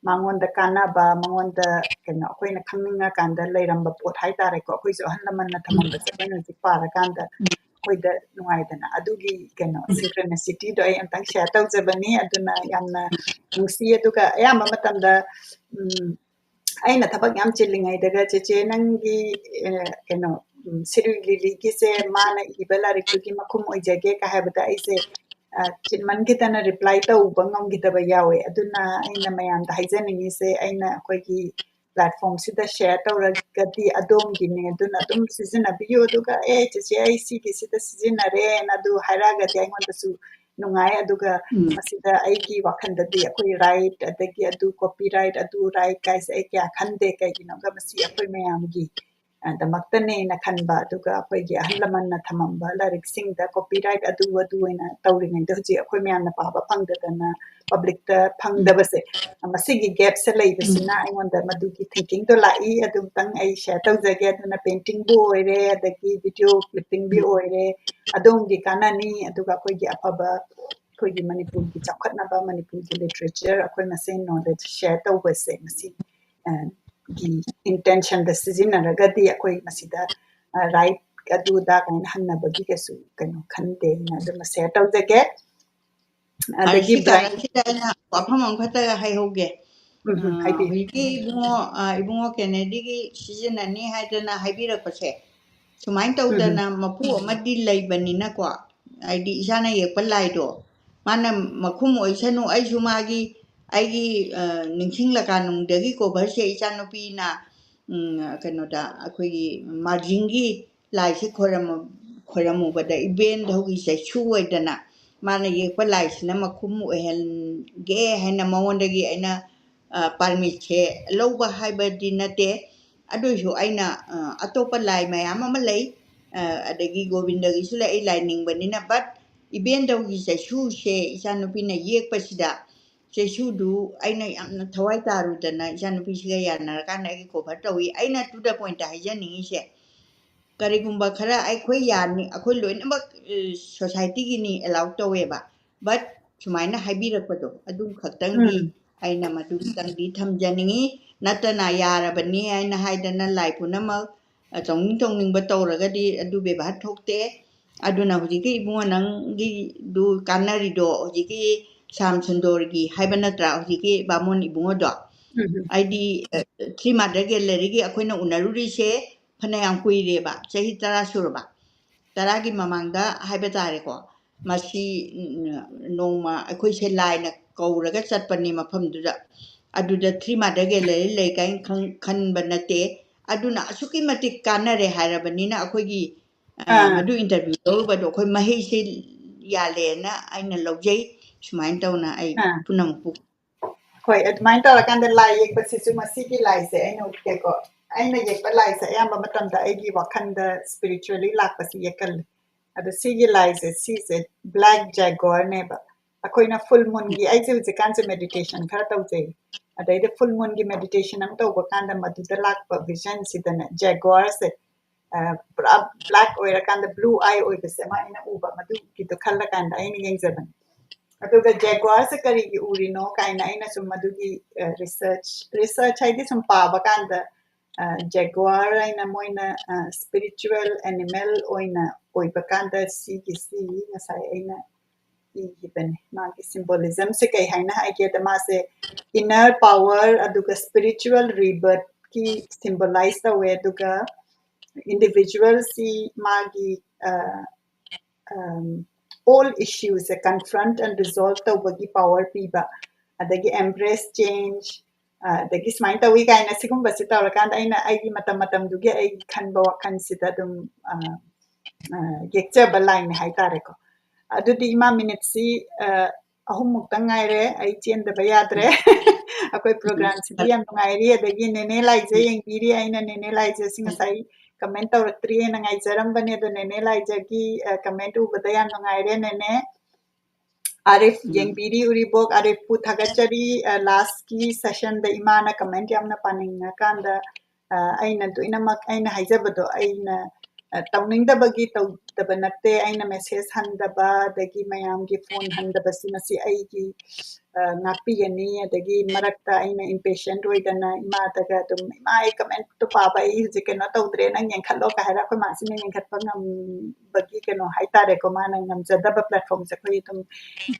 ꯃꯉꯣꯟꯗ ꯀꯥꯟꯅꯕ, ꯃꯉꯣꯟꯗ ꯀꯩꯅꯣ ꯑꯩꯈꯣꯏꯅ ꯈꯪꯅꯤꯡꯉꯀꯥꯟꯗ ꯂꯩꯔꯝꯕ ꯄꯣꯠ ꯍꯥꯏꯇꯥꯔꯦꯀꯣ꯫ ꯑꯩꯈꯣꯏꯁꯨ ꯑꯍꯜ ꯂꯃꯟꯅ ꯊꯝꯃꯝꯕꯁꯦ ꯑꯩꯈꯣꯏꯅ ꯍꯧꯖꯤꯛ ꯄꯥꯔꯀꯥꯟꯗ ꯎꯝ. ꯑꯩꯈꯣꯏꯗ ꯅꯨꯡꯉꯥꯏꯗꯅ꯫ ꯑꯗꯨꯒꯤ ꯀꯩꯅꯣ ꯎꯝ. ꯁꯤꯡꯀ꯭ꯔꯅꯤꯁꯤꯇꯤꯗꯣ ꯑꯩ ꯑꯝꯇꯪ ꯁꯦꯌꯔ ꯇꯧꯖꯕꯅꯤ꯫ ꯑꯗꯨꯅ ꯌꯥꯝꯅ ꯅꯨꯡꯁꯤ꯫ ꯑꯗꯨꯒ ꯑꯌꯥꯝꯕ ꯃꯇꯝꯗ ꯎꯝ, ꯑꯩꯅ ꯊꯕꯛ ꯌꯥꯝ ꯆꯤꯜꯂꯤꯉꯩꯗꯒ ꯆꯦꯆꯦ ꯅꯪꯒꯤ ꯑ, ꯀꯩꯅꯣ ꯎꯝ, ꯁꯤꯔꯨꯏ ꯂꯤꯂꯤꯒꯤꯁꯦ ꯃꯥꯅ ꯏꯕ ꯂꯥꯏꯔꯤꯛꯇꯨꯒꯤ ꯃꯈꯨꯝ ꯑꯣꯏꯖꯒꯦ ꯀ ꯍꯥꯏꯕꯗ ꯑꯩꯁꯦ ꯑ, ꯆꯤꯟꯃꯟꯈꯤꯗꯅ ꯔꯤꯄ꯭ꯂꯥꯏ ꯇꯧꯕ ꯉꯝꯈꯤꯗꯕ ꯌꯥꯎꯋꯦ꯫ ꯑꯗꯨꯅ ꯑꯩꯅ ꯃꯌꯥꯝꯗ ꯍꯥꯏꯖꯅꯤꯡꯉꯤꯁꯦ, ꯑꯩꯅ ꯑꯩꯈꯣꯏꯒꯤ ꯄ꯭ꯂꯦꯠꯐꯣꯝꯁꯤꯗ ꯁꯦꯌꯔ ꯇꯧꯔꯒꯗꯤ ꯑꯗꯣꯝꯒꯤꯅꯦ, ꯑꯗꯨꯅ ꯑꯗꯨꯝ ꯁꯤꯖꯤꯟꯅꯕꯤꯌꯨ꯫ ꯑꯗꯨꯒ "ꯑꯦ ꯆꯦꯆꯦ, ꯑꯩ ꯁꯤꯒꯤꯁꯤꯗ ꯁꯤꯖꯤꯟꯅꯔꯦꯅ" ꯑꯗꯨ ꯍꯥꯏꯔꯛꯑꯒꯗꯤ ꯑꯩꯉꯣꯟꯗꯁꯨ ꯅꯨꯡꯉꯥꯏ꯫ ꯑꯗꯨꯒ ꯎꯝ. ꯃꯁꯤꯗ ꯑꯩꯒꯤ ꯋꯥꯈꯜꯗꯗꯤ ꯑꯩꯈꯣꯏ ꯔꯥꯏꯠ, ꯑꯗꯒꯤ ꯑꯗꯨ ꯀꯣꯄꯤ ꯔꯥꯏꯠ, ꯑꯗꯨ ꯔꯥꯏꯠ ꯀꯥꯏꯁꯦ ꯑꯩ ꯀꯌꯥ ꯈꯟꯗꯦ꯫ ꯀꯩꯒꯤꯅꯣꯒ ꯃꯁꯤ ꯑꯩꯈꯣꯏ ꯃꯌꯥꯝꯒꯤ ꯑ, ꯗꯃꯛꯇꯅꯦꯅ ꯈꯟꯕ, ꯑꯗꯨꯒ ꯑꯩꯈꯣꯏꯒꯤ ꯑꯍꯜ ꯂꯃꯟꯅ ꯊꯝꯃꯝꯕ ꯂꯥꯏꯔꯤꯛꯁꯤꯡꯗ copyright ꯑꯗꯨ ꯑꯗꯨ ꯑꯣꯏꯅ ꯇꯧꯔꯤꯉꯩꯗ ꯍꯧꯖꯤꯛ ꯑꯩꯈꯣꯏ ꯃꯌꯥꯝꯅ ꯄꯥꯕ ꯐꯪꯗꯗꯅ publicꯇ ꯐꯪꯗꯕꯁꯦ, ꯃꯁꯤꯒꯤ gapꯁꯦ ꯂꯩꯕꯁꯤꯅ ꯑꯩꯉꯣꯟꯗ ꯃꯗꯨꯒꯤ thinkingꯗꯣ ꯂꯥꯛꯏ꯫ ꯑꯗꯨꯝꯇꯪ ꯑꯩ share ꯇꯧꯖꯒꯦ꯫ ꯑꯗꯨꯅ paintingꯕꯨ ꯑꯣꯏꯔꯦ, ꯑꯗꯒꯤ video clippingꯕꯨ ꯑꯣꯏꯔꯦ, ꯑꯗꯣꯝꯒꯤ ꯀꯥꯟꯅꯅꯤ꯫ ꯑꯗꯨꯒ ꯑꯩꯈꯣꯏꯒꯤ ꯑꯐꯕ, ꯑꯩꯈꯣꯏꯒꯤ ꯃꯅꯤꯄꯨꯔꯒꯤ ꯆꯥꯎꯈꯠꯅꯕ, ꯃꯅꯤꯄꯨꯔꯒꯤ literature, ꯑꯩꯈꯣꯏ ꯃꯁꯦꯟ knowledge share ꯇꯧꯕꯁꯦ, ꯃꯁꯤ, ꯑ, ꯒꯤ intentionꯗ ꯁꯤꯖꯤꯟꯅꯔꯒꯗꯤ ꯑꯩꯈꯣꯏ ꯃꯁꯤꯗ, ꯑ, right ꯑꯗꯨ ꯑꯗꯥ ꯀꯥꯏꯅ ꯍꯪꯅꯕꯒꯤ ꯀꯩꯁꯨ ꯀꯩꯅꯣ ꯈꯟꯗꯦꯅ ꯑꯗꯨꯃ share ꯇꯧꯖꯒꯦ꯫ ꯑꯗꯒꯤ ꯁꯤ ꯕ꯭ꯔꯥꯏꯟ ꯇꯥꯟꯅꯕꯁꯤꯗ ꯑꯩꯅ ꯋꯥꯐꯝ ꯑꯃꯈꯛꯇꯒ ꯍꯥꯏꯍꯧꯒꯦ꯫ ꯎꯝ, ꯎꯝ, ꯑ, ꯍꯥꯏꯕꯤꯌꯨ꯫ ꯍꯧꯖꯤꯛꯀꯤ ꯏꯕꯨꯡꯉꯣ, ꯑ, ꯏꯕꯨꯡꯉꯣ ꯀꯦꯅꯦꯗꯤꯒꯤ ꯁꯤꯖꯤꯟꯅꯅꯤ ꯍꯥꯏꯗꯅ ꯍꯥꯏꯕꯤꯔꯛꯄꯁꯦ, ꯁꯨꯃꯥꯏꯅ ꯎꯝ, ꯎꯝ꯫ ꯇꯧꯗꯅ ꯃꯄꯨ ꯑꯃꯗꯤ ꯂꯩꯕꯅꯤꯅꯀꯣ, ꯍꯥꯏꯗꯤ ꯏꯆꯥꯅ ꯌꯦꯛꯄ ꯂꯥꯏꯗꯣ, ꯃꯥꯅ ꯃꯈꯨꯝ ꯑꯣꯏꯁꯅꯨ, ꯑꯩꯁꯨ ꯃꯥꯒꯤ, ꯑꯩꯒꯤ, ꯑ, ꯅꯤꯡꯁꯤꯡꯂꯀꯥꯅꯨꯡꯗꯒꯤ coverꯁꯦ ꯏꯆꯥꯅꯨꯄꯤꯅ, ꯎꯝ, ꯀꯩꯅꯣꯗ, ꯑꯩꯈꯣꯏꯒꯤ ꯃꯥꯔꯖꯤꯡꯒꯤ ꯂꯥꯏꯁꯦ ꯈꯣꯏꯔꯝꯃ-, ꯈꯣꯏꯔꯝꯃꯨꯕꯗ ꯏꯕꯦꯟꯙꯧꯒꯤ ꯆꯩꯁꯨ ꯑꯣꯏꯗꯅ ꯃꯥꯅ ꯌꯦꯛꯄ ꯂꯥꯏꯁꯤꯅ ꯃꯈꯨꯝ ꯑꯣꯏꯍꯟꯒꯦ ꯍꯥꯏꯅ ꯃꯉꯣꯟꯗꯒꯤ ꯑꯩꯅ, ꯑ, permitꯁꯦ ꯂꯧꯕ ꯍꯥꯏꯕꯗꯤ ꯅꯠꯇꯦ꯫ ꯑꯗꯨꯏꯁꯨ ꯑꯩꯅ, ꯑ, ꯑꯇꯣꯞꯄ ꯂꯥꯏ ꯃꯌꯥꯝ ꯑꯃ ꯂꯩ, ꯑ, ꯑꯗꯒꯤ ꯒꯣꯕꯤꯟꯗꯒꯤꯁꯨ ꯂꯩ, ꯑꯩ ꯂꯥꯏ ꯅꯤꯡꯕꯅꯤꯅ, but ꯏꯕꯦꯟꯙꯧꯒꯤ ꯆꯩꯁꯨꯁꯦ ꯏꯆꯥꯅꯨꯄꯤꯅ ꯌꯦꯛꯄꯁꯤꯗ ꯆꯩꯁꯨꯗꯨ ꯑꯩꯅ ꯌꯥꯝꯅ ꯊꯋꯥꯏ ꯇꯥꯔꯨꯗꯅ ꯏꯆꯥꯅꯨꯄꯤꯁꯤꯒ ꯌꯥꯅꯔꯀꯥꯟꯗ ꯑꯩꯒꯤ cover ꯇꯧꯏ꯫ ꯑꯩꯅ to the pointꯇ ꯍꯥꯏꯖꯅꯤꯡꯉꯤꯁꯦ, ꯀꯔꯤꯒꯨꯝꯕ ꯈꯔ ꯑꯩꯈꯣꯏ ꯌꯥꯅꯤ, ꯑꯩꯈꯣꯏ ꯂꯣꯏꯅꯃꯛ, ꯑ, societyꯒꯤꯅꯤ allow ꯇꯧꯋꯦꯕ, but ꯁꯨꯃꯥꯏꯅ ꯍꯥꯏꯕꯤꯔꯛꯄꯗꯣ ꯑꯗꯨ ꯈꯛꯇꯪꯗꯤ ꯎꯝ꯫ ꯑꯩꯅ ꯃꯗꯨ ꯈꯛꯇꯪꯗꯤ ꯊꯝꯖꯅꯤꯡꯉꯤ꯫ ꯅꯠꯇꯅ ꯌꯥꯔꯕꯅꯤ ꯍꯥꯏꯅ ꯍꯥꯏꯗꯅ ꯂꯥꯏ ꯄꯨꯝꯅꯃꯛ, ꯑ, ꯇꯧꯅꯤꯡ ꯇꯧꯅꯤꯡꯕ ꯇꯧꯔꯒꯗꯤ ꯑꯗꯨ ꯕꯦꯕꯥꯔ ꯊꯣꯛꯇꯦ꯫ ꯑꯗꯨꯅ ꯍꯧꯖꯤꯛꯀꯤ ꯏꯕꯨꯡꯉꯣ ꯅꯪꯒꯤꯗꯨ ꯀꯥꯟꯅꯔꯤꯗꯣ ꯍꯧꯖꯤꯛꯀꯤ ꯁ꯭ꯌꯥꯝ ꯁꯨꯟꯗꯣꯔꯒꯤ ꯍꯥꯏꯕ ꯅꯠꯇ꯭ꯔꯥ, ꯍꯧꯖꯤꯛꯀꯤ ꯕꯥꯃꯣꯟ ꯏꯕꯨꯡꯉꯣꯗꯣ? ꯎꯝ, ꯎꯝ꯫ ꯍꯥꯏꯗꯤ, ꯑ, ꯊ꯭ꯔꯤ ꯃꯥꯗꯔ ꯒꯦꯂꯔꯤꯒꯤ ꯑꯩꯈꯣꯏꯅ ꯎꯅꯔꯨꯔꯤꯁꯦ ꯐꯅꯌꯥꯝ ꯀꯨꯏꯔꯦꯕ, ꯆꯍꯤ ꯇꯔꯥ ꯁꯨꯔꯕ, ꯇꯔꯥꯒꯤ ꯃꯃꯥꯡꯗ ꯍꯥꯏꯕ ꯇꯥꯔꯦꯀꯣ꯫ ꯃꯁꯤ, ꯎꯝ, ꯅꯣꯡꯃ ꯑꯩꯈꯣꯏꯁꯦ ꯂꯥꯏꯅ ꯀꯧꯔꯒ ꯆꯠꯄꯅꯤ ꯃꯐꯝꯗꯨꯗ꯫ ꯑꯗꯨꯗ ꯊ꯭ꯔꯤ ꯃꯥꯗꯔ ꯒꯦꯂꯔꯤ ꯂꯩ ꯀꯥꯏꯅ ꯈꯪ-, ꯈꯟꯕ ꯅꯠꯇꯦ꯫ ꯑꯗꯨꯅ ꯑꯁꯨꯛꯀꯤ ꯃꯇꯤꯛ ꯀꯥꯟꯅꯔꯦ ꯍꯥꯏꯔꯕꯅꯤꯅ ꯑꯩꯈꯣꯏꯒꯤ, ꯑ, ꯑꯥ꯫ ꯃꯗꯨ interview ꯂꯧꯔꯨꯕꯗꯣ ꯑꯩꯈꯣꯏ ꯃꯍꯩꯁꯦ ꯌꯥꯜꯂꯦꯅ ꯑꯩꯅ ꯂꯧꯖꯩ꯫ ꯁꯨꯃꯥꯏꯅ ꯇꯧꯅ ꯑꯩ ꯑꯥ꯫ ꯄꯨꯝꯅꯃꯛꯄꯨ ꯍꯣꯏ, ꯑꯗꯨꯃꯥꯏꯅ ꯇꯧꯔꯀꯥꯟꯗ ꯂꯥꯏ ꯌꯦꯛꯄꯁꯤꯁꯨ ꯃꯁꯤꯒꯤ ꯂꯥꯏꯁꯦ ꯑꯩꯅ ꯎꯠꯀꯦꯀꯣ꯫ ꯑꯩꯅ ꯌꯦꯛꯄ ꯂꯥꯏꯁꯦ ꯑꯌꯥꯝꯕ ꯃꯇꯝꯗ ꯑꯩꯒꯤ ꯋꯥꯈꯜꯗ spiritually ꯂꯥꯛꯄꯁꯤ ꯌꯦꯛꯀꯜꯂꯤ꯫ ꯑꯗꯣ ꯁꯤꯒꯤ ꯂꯥꯏꯁꯦ, ꯁꯤꯁꯦ black jaguarꯅꯦꯕ꯫ ꯑꯩꯈꯣꯏꯅ full moonꯒꯤ, ꯑꯩꯁꯦ ꯍꯧꯖꯤꯛꯀꯥꯟꯁꯦ meditation ꯈꯔ ꯇꯧꯖꯩ꯫ ꯑꯗꯩꯗ full moonꯒꯤ meditation ꯑꯃ ꯇꯧꯕ ꯀꯥꯟꯗ ꯃꯗꯨꯗ ꯂꯥꯛꯄ visionꯁꯤꯗꯅꯦ, jaguarꯁꯦ, ꯑ, ꯄꯨꯔꯥ black ꯑꯣꯏꯔꯀꯥꯟꯗ blue eye ꯑꯣꯏꯕꯁꯦ ꯑꯃ ꯑꯩꯅ ꯎꯕ, ꯃꯗꯨꯒꯤꯗꯣ ꯈꯜꯂꯀꯥꯟꯗ ꯑꯩꯅ ꯌꯦꯡꯖꯕꯅꯤ꯫ ꯑꯗꯨꯒ jaguarꯁꯦ ꯀꯔꯤꯒꯤ ꯎꯔꯤꯅꯣ ꯀꯥꯏꯅ ꯑꯩꯅ ꯁꯨꯝ ꯃꯗꯨꯒꯤ, ꯑ, research, research ꯍꯥꯏꯗꯤ ꯁꯨꯝ ꯄꯥꯕ ꯀꯥꯟꯗ, ꯑ, jaguar ꯍꯥꯏꯅ ꯃꯣꯏꯅ, ꯑ, spiritual animal ꯑꯣꯏꯅ ꯑꯣꯏꯕ ꯀꯥꯟꯗ ꯁꯤꯒꯤꯁꯤ ꯉꯁꯥꯏ ꯑꯩꯅ ꯏꯈꯤꯕꯅꯦ꯫ ꯃꯥꯒꯤ symbolismꯁꯦ ꯀꯩ ꯍꯥꯏꯅ ꯍꯥꯏꯒꯦꯗ, ꯃꯥꯁꯦ inner power ꯑꯗꯨꯒ spiritual rebirthꯀꯤ symbolize ꯇꯧꯋꯦ, ꯑꯗꯨꯒ individualꯁꯤ ꯃꯥꯒꯤ, ꯑ, um, all issuesꯁꯦ confront and resolve ꯇꯧꯕꯒꯤ power ꯄꯤꯕ, ꯑꯗꯒꯤ embrace change, ꯑ, ꯑꯗꯒꯤ ꯁꯨꯃꯥꯏꯅ ꯇꯧꯏ ꯀꯥꯏꯅ ꯁꯤꯒꯨꯝꯕꯁꯤ ꯇꯧꯔꯀꯥꯟꯗ ꯑꯩꯅ ꯑꯩꯒꯤ ꯃꯇꯝ ꯃꯇꯝꯗꯨꯒꯤ ꯑꯩ ꯈꯟꯕ ꯋꯥꯈꯜꯁꯤꯗ ꯑꯗꯨꯝ, ꯑ, ꯑ, ꯌꯦꯛꯆꯕ ꯂꯥꯏꯅꯦ ꯍꯥꯏꯇꯥꯔꯦꯀꯣ꯫ ꯑꯗꯨꯗꯤ ꯏꯃꯥ, ꯃꯤꯅꯤꯠꯁꯤ, ꯑ, ꯑꯍꯨꯝꯃꯨꯛꯇꯪ ꯉꯥꯏꯔꯦ, ꯑꯩ ꯆꯦꯟꯗꯕ ꯌꯥꯗ꯭ꯔꯦ꯫ ꯑꯩꯈꯣꯏ programꯁꯤꯗꯤ ꯌꯥꯝ ꯅꯨꯡꯉꯥꯏꯔꯤ, ꯑꯗꯒꯤ ꯅꯦꯅꯦ ꯂꯥꯏꯖ ꯌꯦꯡꯕꯤꯔꯤ꯫ ꯑꯩꯅ ꯅꯦꯅꯦ ꯂꯥꯏꯖꯁꯤ ꯉꯁꯥꯏ comment ꯇꯧꯔꯛꯇ꯭ꯔꯤꯑꯅ ꯉꯥꯏꯖꯔꯝꯕꯅꯦ, ꯑꯗꯣ ꯅꯦꯅꯦ ꯂꯥꯏꯖꯒꯤ, ꯑ, comment ꯎꯕꯗ ꯌꯥꯝ ꯅꯨꯡꯉꯥꯏꯔꯦ ꯅꯦꯅꯦ꯫ ꯑꯥꯔꯤꯐ ꯎꯝ꯫ ꯌꯦꯡꯕꯤꯔꯤ ꯎꯔꯤꯕꯣꯛ, ꯑꯥꯔꯤꯐꯄꯨ ꯊꯥꯒꯠꯆꯔꯤ꯫ ꯑ, lastꯀꯤ sessionꯗ ꯏꯃꯥꯅ comment ꯌꯥꯝꯅ ꯄꯥꯅꯤꯡꯉꯀꯥꯟꯗ, ꯑ, ꯑꯩꯅ ꯂꯣꯏꯅꯃꯛ ꯑꯩꯅ ꯍꯥꯏꯖꯕꯗꯣ ꯑꯩꯅ, ꯑ, ꯇꯧꯅꯤꯡꯗꯕꯒꯤ ꯇꯧꯗꯕ ꯅꯠꯇꯦ꯫ ꯑꯩꯅ message ꯍꯟꯗꯕ ꯑꯗꯒꯤ ꯃꯌꯥꯝꯒꯤ phone ꯍꯟꯗꯕꯁꯤ ꯃꯁꯤ ꯑꯩꯒꯤ, ꯑ, ꯉꯥꯛꯄꯤꯒꯅꯤ꯫ ꯑꯗꯒꯤ ꯃꯔꯛꯇ ꯑꯩꯅ impatient ꯑꯣꯏꯗꯅ ꯏꯃꯥꯗꯒ ꯑꯗꯨꯝ, "ꯏꯃꯥ, ꯑꯩ commentꯇꯣ ꯄꯥꯕ ꯑꯩ ꯍꯧꯖꯤꯛ ꯀꯩꯅꯣ ꯇꯧꯗ꯭ꯔꯦ, ꯅꯪ ꯌꯦꯡꯈꯠꯂꯣ" ꯀꯥꯏ ꯍꯥꯏꯔ ꯑꯩꯈꯣꯏ ꯃꯥꯁꯤꯅ ꯌꯦꯡꯈꯠꯄ ꯉꯝꯕꯒꯤ ꯀꯩꯅꯣ ꯍꯥꯏꯇꯥꯔꯦꯀꯣ, ꯃꯥꯅ ꯉꯝꯖꯗꯕ platformꯁꯦ ꯑꯩꯈꯣꯏ ꯑꯗꯨꯝ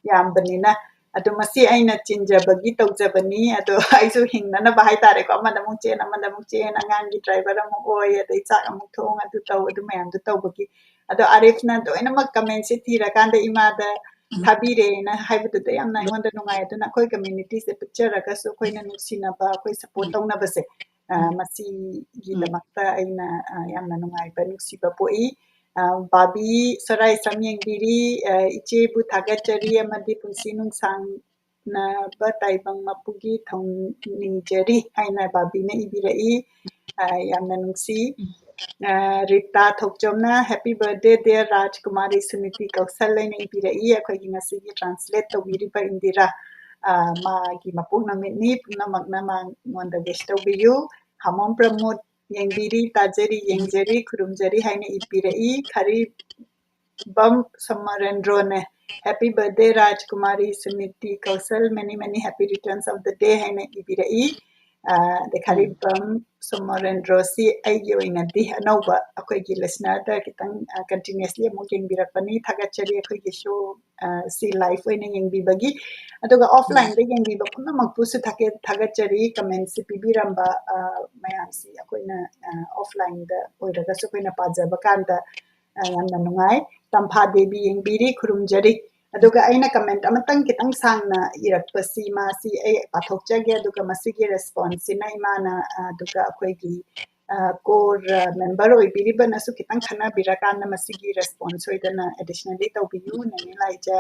ꯌꯥꯝꯕꯅꯤꯅ꯫ ꯑꯗꯣ ꯃꯁꯤ ꯑꯩꯅ ꯆꯤꯟꯖꯕꯒꯤ ꯇꯧꯖꯕꯅꯤ꯫ ꯑꯗꯣ ꯑꯩꯁꯨ ꯍꯤꯡꯅꯅꯕ ꯍꯥꯏꯇꯥꯔꯦꯀꯣ, ꯑꯃꯗ ꯑꯃꯨꯛ ꯆꯦꯟ, ꯑꯃꯗ ꯑꯃꯨꯛ ꯆꯦꯟ, ꯑꯉꯥꯡꯒꯤ driver ꯑꯃꯨꯛ ꯑꯣꯏ, ꯑꯗꯩ ꯆꯥꯛ ꯑꯃꯨꯛ ꯊꯣꯡ, ꯑꯗꯨ ꯇꯧ, ꯑꯗꯨ ꯃꯌꯥꯝꯗꯣ ꯇꯧꯕꯒꯤ꯫ ꯑꯗꯣ ꯑꯥꯔꯤꯐꯅ ꯂꯣꯏꯅꯃꯛ commentꯁꯦ ꯊꯤꯔꯀꯥꯟꯗ ꯏꯃꯥꯗ ꯎꯝ꯫ ꯊꯥꯕꯤꯔꯦꯅ ꯍꯥꯏꯕꯗꯨꯗ ꯌꯥꯝꯅ ꯑꯩꯉꯣꯟꯗ ꯅꯨꯡꯉꯥꯏ꯫ ꯑꯗꯨꯅ ꯑꯩꯈꯣꯏ communityꯁꯦ ꯄꯤꯛꯆꯔꯒꯁꯨ ꯑꯩꯈꯣꯏꯅ ꯅꯨꯡꯁꯤꯅꯕ, ꯑꯩꯈꯣꯏ support ꯎꯝ꯫ ꯇꯧꯅꯕꯁꯦ, ꯑ, ꯎꯝ꯫ ꯃꯁꯤꯒꯤꯗꯃꯛꯇ ꯑꯩꯅ, ꯑ, ꯌꯥꯝꯅ ꯅꯨꯡꯉꯥꯏꯕ, ꯅꯨꯡꯁꯤꯕ ꯄꯣꯛꯏ꯫ ꯑ, ꯕꯥꯕꯤ ꯁꯣꯔꯥꯏꯁꯝ ꯌꯦꯡꯕꯤꯔꯤ, ꯑ, "ꯏꯆꯦꯕꯨ ꯊꯥꯒꯠꯆꯔꯤ ꯑꯃꯗꯤ ꯄꯨꯟꯁꯤ ꯅꯨꯡꯁꯥꯡꯅꯕ ꯇꯥꯏꯕꯪ ꯃꯄꯨꯒꯤ ꯊꯧꯅꯤꯖꯔꯤ" ꯍꯥꯏꯅ ꯕꯥꯕꯤꯅ ꯏꯕꯤꯔꯛꯏ꯫ ꯑ, ꯌꯥꯝꯅ ꯅꯨꯡꯁꯤ꯫ ꯑ, Rita ꯊꯣꯛꯆꯣꯝꯅ "Happy birthday dear ꯔꯥꯖꯀꯨꯃꯥꯔꯤ Suniti Kaushal" ꯍꯥꯏꯅ ꯏꯕꯤꯔꯛꯏ꯫ ꯑꯩꯈꯣꯏꯒꯤ ꯉꯁꯤꯒꯤ translate ꯇꯧꯕꯤꯔꯤꯕ ꯏꯟꯗꯤꯔꯥ, ꯑ, ꯃꯥꯒꯤ ꯃꯄꯣꯛ ꯅꯨꯃꯤꯠꯅꯤ꯫ ꯄꯨꯝꯅꯃꯛꯅ ꯃꯉꯣꯟꯗ wish ꯇꯧꯕꯤꯌꯨ꯫ ꯍꯥꯃꯣꯝ ꯄ꯭ꯔꯃꯣꯗ "ꯌꯦꯡꯕꯤꯔꯤ, ꯇꯥꯖꯔꯤ, ꯌꯦꯡꯖꯔꯤ, ꯈꯨꯔꯨꯝꯖꯔꯤ" ꯍꯥꯏꯅ ꯏꯕꯤꯔꯛꯏ꯫ ꯈꯔꯤꯕꯝ ꯁꯣꯃꯣꯔꯦꯟꯗ꯭ꯔꯣꯅꯦ "Happy birthday ꯔꯥꯖꯀꯨꯃꯥꯔꯤ Suniti Kaushal, many many happy returns of the day" ꯍꯥꯏꯅ ꯏꯕꯤꯔꯛꯏ꯫ ꯑ, ꯑꯗꯩ ꯈꯔꯤꯕꯝ ꯁꯣꯃꯣꯔꯦꯟꯗ꯭ꯔꯣꯁꯤ ꯑꯩꯒꯤ ꯑꯣꯏꯅꯗꯤ ꯑꯅꯧꯕ ꯑꯩꯈꯣꯏꯒꯤ listenerꯗ ꯈꯤꯇꯪ, ꯑ, continuously ꯑꯃꯨꯛ ꯌꯦꯡꯕꯤꯔꯛꯄꯅꯤ꯫ ꯊꯥꯒꯠꯆꯔꯤ ꯑꯩꯈꯣꯏꯒꯤ show, ꯑ, ꯁꯤ live ꯑꯣꯏꯅ ꯌꯦꯡꯕꯤꯕꯒꯤ꯫ ꯑꯗꯨꯒ offlineꯗ ꯌꯦꯡꯕꯤꯕ ꯄꯨꯝꯅꯃꯛꯄꯨꯁꯨ ꯊꯥꯒꯠ-, ꯊꯥꯒꯠꯆꯔꯤ꯫ Commentꯁꯤ ꯄꯤꯕꯤꯔꯝꯕ, ꯑ, ꯃꯌꯥꯝꯁꯤ ꯑꯩꯈꯣꯏꯅ, ꯑ, offlineꯗ ꯑꯣꯏꯔꯒꯁꯨ ꯑꯩꯈꯣꯏꯅ ꯄꯥꯖꯕ ꯀꯥꯟꯗ, ꯑ, ꯌꯥꯝꯅ ꯅꯨꯡꯉꯥꯏ꯫ ꯇꯝꯐꯥ ꯗꯦꯕꯤ ꯌꯦꯡꯕꯤꯔꯤ, ꯈꯨꯔꯨꯝꯖꯔꯤ꯫ ꯑꯗꯨꯒ ꯑꯩꯅ comment ꯑꯃꯇꯪ ꯈꯤꯇꯪ ꯁꯥꯡꯅ ꯏꯔꯛꯄꯁꯤ, ꯃꯥꯁꯤ ꯑꯩ ꯄꯥꯊꯣꯛꯆꯒꯦ꯫ ꯑꯗꯨꯒ ꯃꯁꯤꯒꯤ responseꯁꯤꯅ ꯏꯃꯥꯅ, ꯑ, ꯑꯗꯨꯒ ꯑꯩꯈꯣꯏꯒꯤ, ꯑ, core member ꯑꯣꯏꯕꯤꯔꯤꯕꯅꯁꯨ ꯈꯤꯇꯪ ꯈꯟꯅꯕꯤꯔꯀꯥꯟꯗ ꯃꯁꯤꯒꯤ response ꯁꯣꯏꯗꯅ additionally ꯇꯧꯕꯤꯌꯨ꯫ ꯅꯦꯅꯦ ꯂꯥꯏꯖ,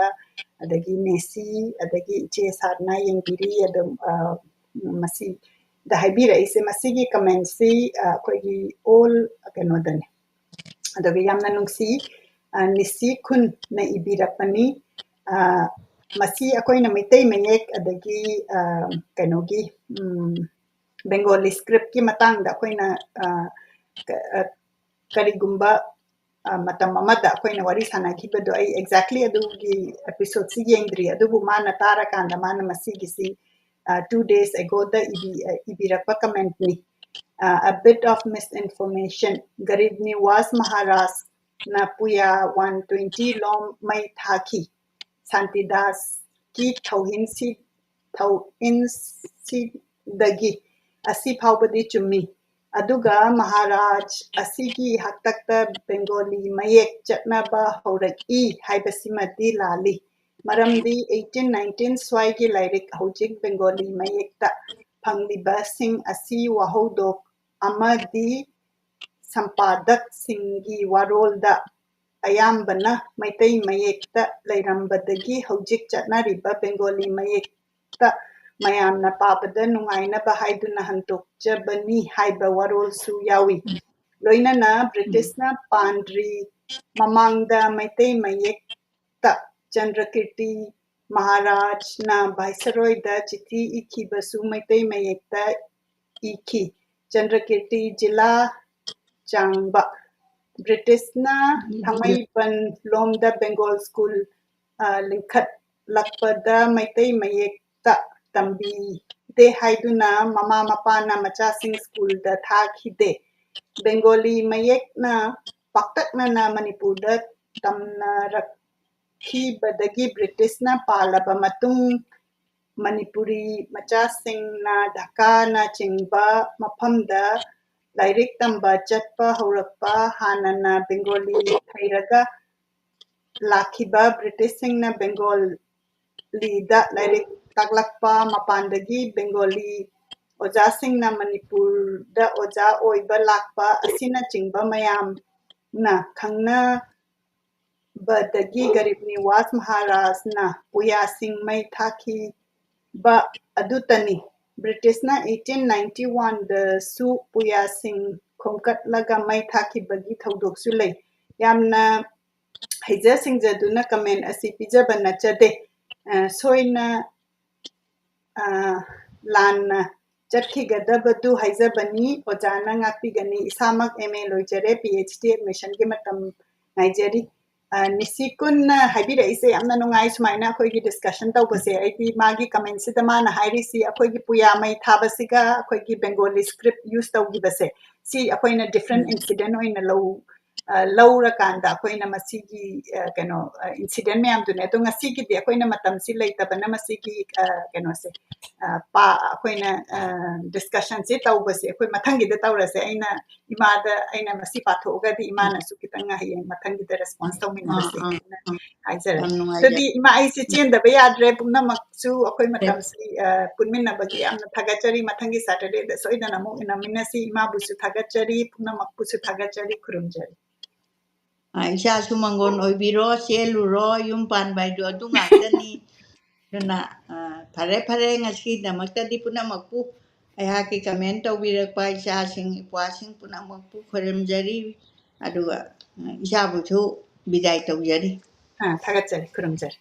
ꯑꯗꯒꯤ ꯅꯦꯁꯤ, ꯑꯗꯒꯤ ꯏꯆꯦ ꯁꯥꯔꯅ ꯌꯦꯡꯕꯤꯔꯤ꯫ ꯑꯗꯨꯝ, ꯑ, ꯃꯁꯤꯗ ꯍꯥꯏꯕꯤꯔꯛꯏꯁꯦ, ꯃꯁꯤꯒꯤ commentꯁꯤ, ꯑ, ꯑꯩꯈꯣꯏꯒꯤ all ꯀꯩꯅꯣꯗꯅꯦ꯫ ꯑꯗꯨꯒ ꯌꯥꯝꯅ ꯅꯨꯡꯁꯤ, ꯑ, ꯅꯤꯁꯤ ꯈꯨꯟꯅ ꯏꯕꯤꯔꯛꯄꯅꯤ꯫ ꯑ, ꯃꯁꯤ ꯑꯩꯈꯣꯏꯅ ꯃꯩꯇꯩ ꯃꯌꯦꯛ ꯑꯗꯒꯤ, ꯑ, ꯀꯩꯅꯣꯒꯤ, ꯎꯝ, Bengali scriptꯀꯤ ꯃꯇꯥꯡꯗ ꯑꯩꯈꯣꯏꯅ, ꯑ, ꯀ-, ꯑ, ꯀꯔꯤꯒꯨꯝꯕ, ꯑ, ꯃꯇꯝ ꯑꯃꯗ ꯑꯩꯈꯣꯏꯅ ꯋꯥꯔꯤ ꯁꯥꯟꯅꯈꯤꯕꯗꯣ, ꯑꯩ exactly ꯑꯗꯨꯒꯤ episodeꯁꯤ ꯌꯦꯡꯗ꯭ꯔꯤ, ꯑꯗꯨꯕꯨ ꯃꯥꯅ ꯇꯥꯔꯀꯥꯟꯗ ꯃꯥꯅ ꯃꯁꯤꯒꯤꯁꯤ, ꯑ, two days agoꯗ ꯏꯕꯤ-, ꯑ, ꯏꯕꯤꯔꯛꯄ commentꯅꯤ꯫ ꯑ, a bit of misinformation. Garib ꯅꯤꯋꯥꯁ ꯃꯍꯥꯔꯥꯖꯅ ꯄꯨꯌꯥ one twenty ꯂꯣꯝ ꯃꯩ ꯊꯥꯈꯤ꯫ ꯁꯥꯟꯇꯤꯗꯥꯁꯀꯤ ꯊꯧꯍꯤꯟꯁꯤ-, ꯊꯧꯏꯟꯁꯤꯗꯒꯤ ꯑꯁꯤ ꯐꯥꯎꯕꯗꯤ ꯆꯨꯝꯃꯤ꯫ ꯑꯗꯨꯒ ꯃꯍꯥꯔꯥꯖ ꯑꯁꯤꯒꯤ ꯍꯥꯛꯇꯛꯇ Bengali ꯃꯌꯦꯛ ꯆꯠꯅꯕ ꯍꯧꯔꯛꯏ ꯍꯥꯏꯕꯁꯤꯃꯗꯤ ꯂꯥꯜꯂꯤ꯫ ꯃꯔꯝꯗꯤ eighteen nineteen ꯁ꯭ꯋꯥꯏꯒꯤ ꯂꯥꯏꯔꯤꯛ ꯍꯧꯖꯤꯛ Bengali ꯃꯌꯦꯛꯇ ꯐꯪꯂꯤꯕꯁꯤꯡ ꯑꯁꯤ ꯋꯥꯍꯧꯗꯣꯛ ꯑꯃꯗꯤ ꯁꯝꯄꯥꯗꯛꯁꯤꯡꯒꯤ ꯋꯥꯔꯣꯜꯗ ꯑꯌꯥꯝꯕꯅ ꯃꯩꯇꯩ ꯃꯌꯦꯛꯇ ꯂꯩꯔꯝꯕꯗꯒꯤ ꯍꯧꯖꯤꯛ ꯆꯠꯅꯔꯤꯕ Bengali ꯃꯌꯦꯛꯇ ꯃꯌꯥꯝꯅ ꯄꯥꯕꯗ ꯅꯨꯡꯉꯥꯏꯅꯕ ꯍꯥꯏꯗꯨꯅ ꯍꯟꯗꯣꯛꯆꯕꯅꯤ ꯍꯥꯏꯕ ꯋꯥꯔꯣꯜꯁꯨ ꯌꯥꯎꯏ꯫ ꯂꯣꯏꯅꯅ ꯕ꯭ꯔꯤꯇꯤꯁꯅ ꯄꯥꯟꯗ꯭ꯔꯤ ꯃꯃꯥꯡꯗ ꯃꯩꯇꯩ ꯃꯌꯦꯛꯇ ꯆꯟꯗ꯭ꯔꯀꯤꯔꯇꯤ ꯃꯍꯥꯔꯥꯖꯅ ꯚꯥꯏꯁꯔꯣꯏꯗ ꯆꯤꯊꯤ ꯏꯈꯤꯕꯁꯨ ꯃꯩꯇꯩ ꯃꯌꯦꯛꯇ ꯏꯈꯤ꯫ ꯆꯟꯗ꯭ꯔꯀꯤꯔꯇꯤ ꯖꯤꯂꯥ ꯆꯥꯡꯕ꯫ ꯕ꯭ꯔꯤꯇꯤꯁꯅ ꯊꯥꯡꯃꯩꯕꯟ ꯂꯣꯝꯗ ꯕꯦꯡꯒꯣꯜ ꯁ꯭ꯀꯨꯜ, ꯑ, ꯂꯤꯡꯈꯠꯂꯛꯄꯗ ꯃꯩꯇꯩ ꯃꯌꯦꯛꯇ ꯇꯝꯕꯤꯗꯦ ꯍꯥꯏꯗꯨꯅ ꯃꯃꯥ ꯃꯄꯥꯅ ꯃꯆꯥꯁꯤꯡ ꯁ꯭ꯀꯨꯜꯗ ꯊꯥꯈꯤꯗꯦ꯫ ꯕꯦꯡꯒꯣꯂꯤ ꯃꯌꯦꯛꯅ ꯄꯥꯛꯇꯛꯅꯅ ꯃꯅꯤꯄꯨꯔꯗ ꯇꯝꯅꯔꯛꯈꯤꯕꯗꯒꯤ ꯕ꯭ꯔꯤꯇꯤꯁꯅ ꯄꯥꯜꯂꯕ ꯃꯇꯨꯡ ꯃꯅꯤꯄꯨꯔꯤ ꯃꯆꯥꯁꯤꯡꯅ ꯙꯀꯥꯅꯆꯤꯡꯕ ꯃꯐꯝꯗ ꯂꯥꯏꯔꯤꯛ ꯇꯝꯕ ꯆꯠꯄ ꯍꯧꯔꯛꯄ꯫ ꯍꯥꯟꯅꯅ ꯕꯦꯡꯒꯣꯂꯤ ꯍꯩꯔꯒ ꯂꯥꯛꯈꯤꯕ ꯕ꯭ꯔꯤꯇꯤꯁꯁꯤꯡꯅ ꯕꯦꯡꯒꯣꯂꯤꯗ ꯂꯥꯏꯔꯤꯛ ꯇꯥꯛꯂꯛꯄ, ꯃꯄꯥꯟꯗꯒꯤ ꯕꯦꯡꯒꯣꯂꯤ ꯑꯣꯖꯥꯁꯤꯡꯅ ꯃꯅꯤꯄꯨꯔꯗ ꯑꯣꯖꯥ ꯑꯣꯏꯕ ꯂꯥꯛꯄ ꯑꯁꯤꯅꯆꯤꯡꯕ ꯃꯌꯥꯝꯅ ꯈꯪꯅꯕꯗꯒꯤ ꯒꯔꯤꯕ ꯅꯤꯋꯥꯖ ꯃꯍꯥꯔꯥꯖꯅ ꯄꯨꯌꯥꯁꯤꯡ ꯃꯩ ꯊꯥꯈꯤꯕ ꯑꯗꯨꯇꯅꯤ꯫ ꯕ꯭ꯔꯤꯇꯤꯁꯅ eighteen ninety-one ꯗꯁꯨ ꯄꯨꯌꯥꯁꯤꯡ ꯈꯣꯝꯀꯠꯂꯒ ꯃꯩ ꯊꯥꯈꯤꯕꯒꯤ ꯊꯧꯗꯣꯛꯁꯨ ꯂꯩ꯫ ꯌꯥꯝꯅ ꯍꯩꯖ ꯁꯤꯡꯖꯗꯨꯅ comment ꯑꯁꯤ ꯄꯤꯖꯕ ꯅꯠꯆꯗꯦ꯫ ꯑ, ꯁꯣꯏꯅ, ꯑ, ꯂꯥꯟꯅ ꯆꯠꯈꯤꯒꯗꯕꯗꯨ ꯍꯥꯏꯖꯕꯅꯤ꯫ ꯑꯣꯖꯥꯅ ꯉꯥꯛꯄꯤꯒꯅꯤ꯫ ꯏꯁꯥꯃꯛ M A ꯂꯣꯏꯖꯔꯦ, P H D admission ꯒꯤ ꯃꯇꯝ ꯉꯥꯏꯖꯔꯤ꯫ ꯑ, ꯅꯤꯁꯤꯀꯨꯟꯅ ꯍꯥꯏꯕꯤꯔꯛꯏꯁꯦ ꯌꯥꯝꯅ ꯅꯨꯡꯉꯥꯏ, ꯁꯨꯃꯥꯏꯅ ꯑꯩꯈꯣꯏꯒꯤ discussion ꯇꯧꯕꯁꯦ꯫ ꯑꯩꯗꯤ ꯃꯥꯒꯤ comment ꯁꯤꯗ ꯃꯥꯅ ꯍꯥꯏꯔꯤꯁꯤ ꯑꯩꯈꯣꯏꯒꯤ ꯄꯨꯌꯥ ꯃꯩ ꯊꯥꯕꯁꯤꯒ ꯑꯩꯈꯣꯏꯒꯤ Bengali script use ꯇꯧꯈꯤꯕꯁꯦ, ꯁꯤ ꯑꯩꯈꯣꯏꯅ different incident ꯑꯣꯏꯅ ꯂꯧ-, ꯑ, ꯂꯧꯔꯀꯥꯟꯗ ꯑꯩꯈꯣꯏꯅ ꯃꯁꯤꯒꯤ, ꯑ, ꯀꯩꯅꯣ, ꯑ, incident ꯃꯌꯥꯝꯗꯨꯅꯦ꯫ ꯑꯗꯣ ꯉꯁꯤꯒꯤꯗꯤ ꯑꯩꯈꯣꯏꯅ ꯃꯇꯝꯁꯤ ꯂꯩꯇꯕꯅ ꯃꯁꯤꯒꯤ, ꯑ, ꯀꯩꯅꯣꯁꯦ, ꯑ, ꯄꯥ-, ꯑꯩꯈꯣꯏꯅ, ꯑ, discussion ꯁꯦ ꯇꯧꯕꯁꯦ ꯑꯩꯈꯣꯏ ꯃꯊꯪꯒꯤꯗ ꯇꯧꯔꯁꯦ꯫ ꯑꯩꯅ ꯏꯃꯥꯗ ꯑꯩꯅ ꯃꯁꯤ ꯄꯥꯊꯣꯛꯑꯒꯗꯤ ꯏꯃꯥꯅꯁꯨ ꯈꯤꯇꯪ ꯍꯌꯦꯡ ꯃꯊꯪꯒꯤꯗ response ꯇꯧꯃꯤꯟꯅꯔꯁꯦ ꯑꯥ, ꯑꯥ, ꯍꯥꯏꯅ ꯑꯥ꯫ ꯍꯥꯏꯖꯔꯦ꯫ ꯌꯥꯝ ꯅꯨꯡꯉꯥꯏꯖꯔꯦ꯫ ꯑꯗꯨꯗꯤ ꯏꯃꯥ, ꯑꯩꯁꯦ ꯆꯦꯟꯗꯕ ꯌꯥꯗ꯭ꯔꯦ꯫ ꯄꯨꯝꯅꯃꯛꯁꯨ ꯑꯩꯈꯣꯏ ꯃꯇꯝꯁꯤ, ꯑ, ꯄꯨꯟꯃꯤꯟꯅꯕꯒꯤ ꯌꯥꯝꯅ ꯊꯥꯒꯠꯆꯔꯤ꯫ ꯃꯊꯪꯒꯤ Saturday ꯗ ꯁꯣꯏꯗꯅ ꯑꯃꯨꯛ ꯎꯅꯃꯤꯟꯅꯁꯤ꯫ ꯏꯃꯥꯕꯨꯁꯨ ꯊꯥꯒꯠꯆꯔꯤ, ꯄꯨꯝꯅꯃꯛꯄꯨꯁꯨ ꯊꯥꯒꯠꯆꯔꯤ, ꯈꯨꯔꯨꯝꯖꯔꯤ꯫ ꯑ, ꯏꯆꯥꯁꯨ ꯃꯪꯒꯣꯟ ꯑꯣꯏꯕꯤꯔꯣ, ꯆꯦꯜꯂꯨꯔꯣ, ꯌꯨꯝ ꯄꯥꯟꯕ ꯍꯥꯏꯗꯣ ꯑꯗꯨ ꯉꯥꯛꯇꯅꯤ꯫ ꯑꯗꯨꯅ, ꯑ, ꯐꯔꯦ, ꯐꯔꯦ, ꯉꯁꯤꯒꯤꯗꯃꯛꯇꯗꯤ ꯄꯨꯝꯅꯃꯛꯄꯨ, ꯑꯩꯍꯥꯛꯀꯤ comment ꯇꯧꯕꯤꯔꯛꯄ ꯏꯆꯥꯁꯤꯡ, ꯏꯄ꯭ꯋꯥꯁꯤꯡ ꯄꯨꯝꯅꯃꯛꯄꯨ ꯈꯨꯔꯨꯝꯖꯔꯤ꯫ ꯑꯗꯨꯒ, ꯑ, ꯏꯆꯥꯕꯨꯁꯨ ꯕꯤꯗꯥꯏ ꯇꯧꯖꯔꯤ꯫ ꯑꯥ, ꯊꯥꯒꯠꯆꯔꯤ, ꯈꯨꯔꯨꯝꯖꯔꯤ꯫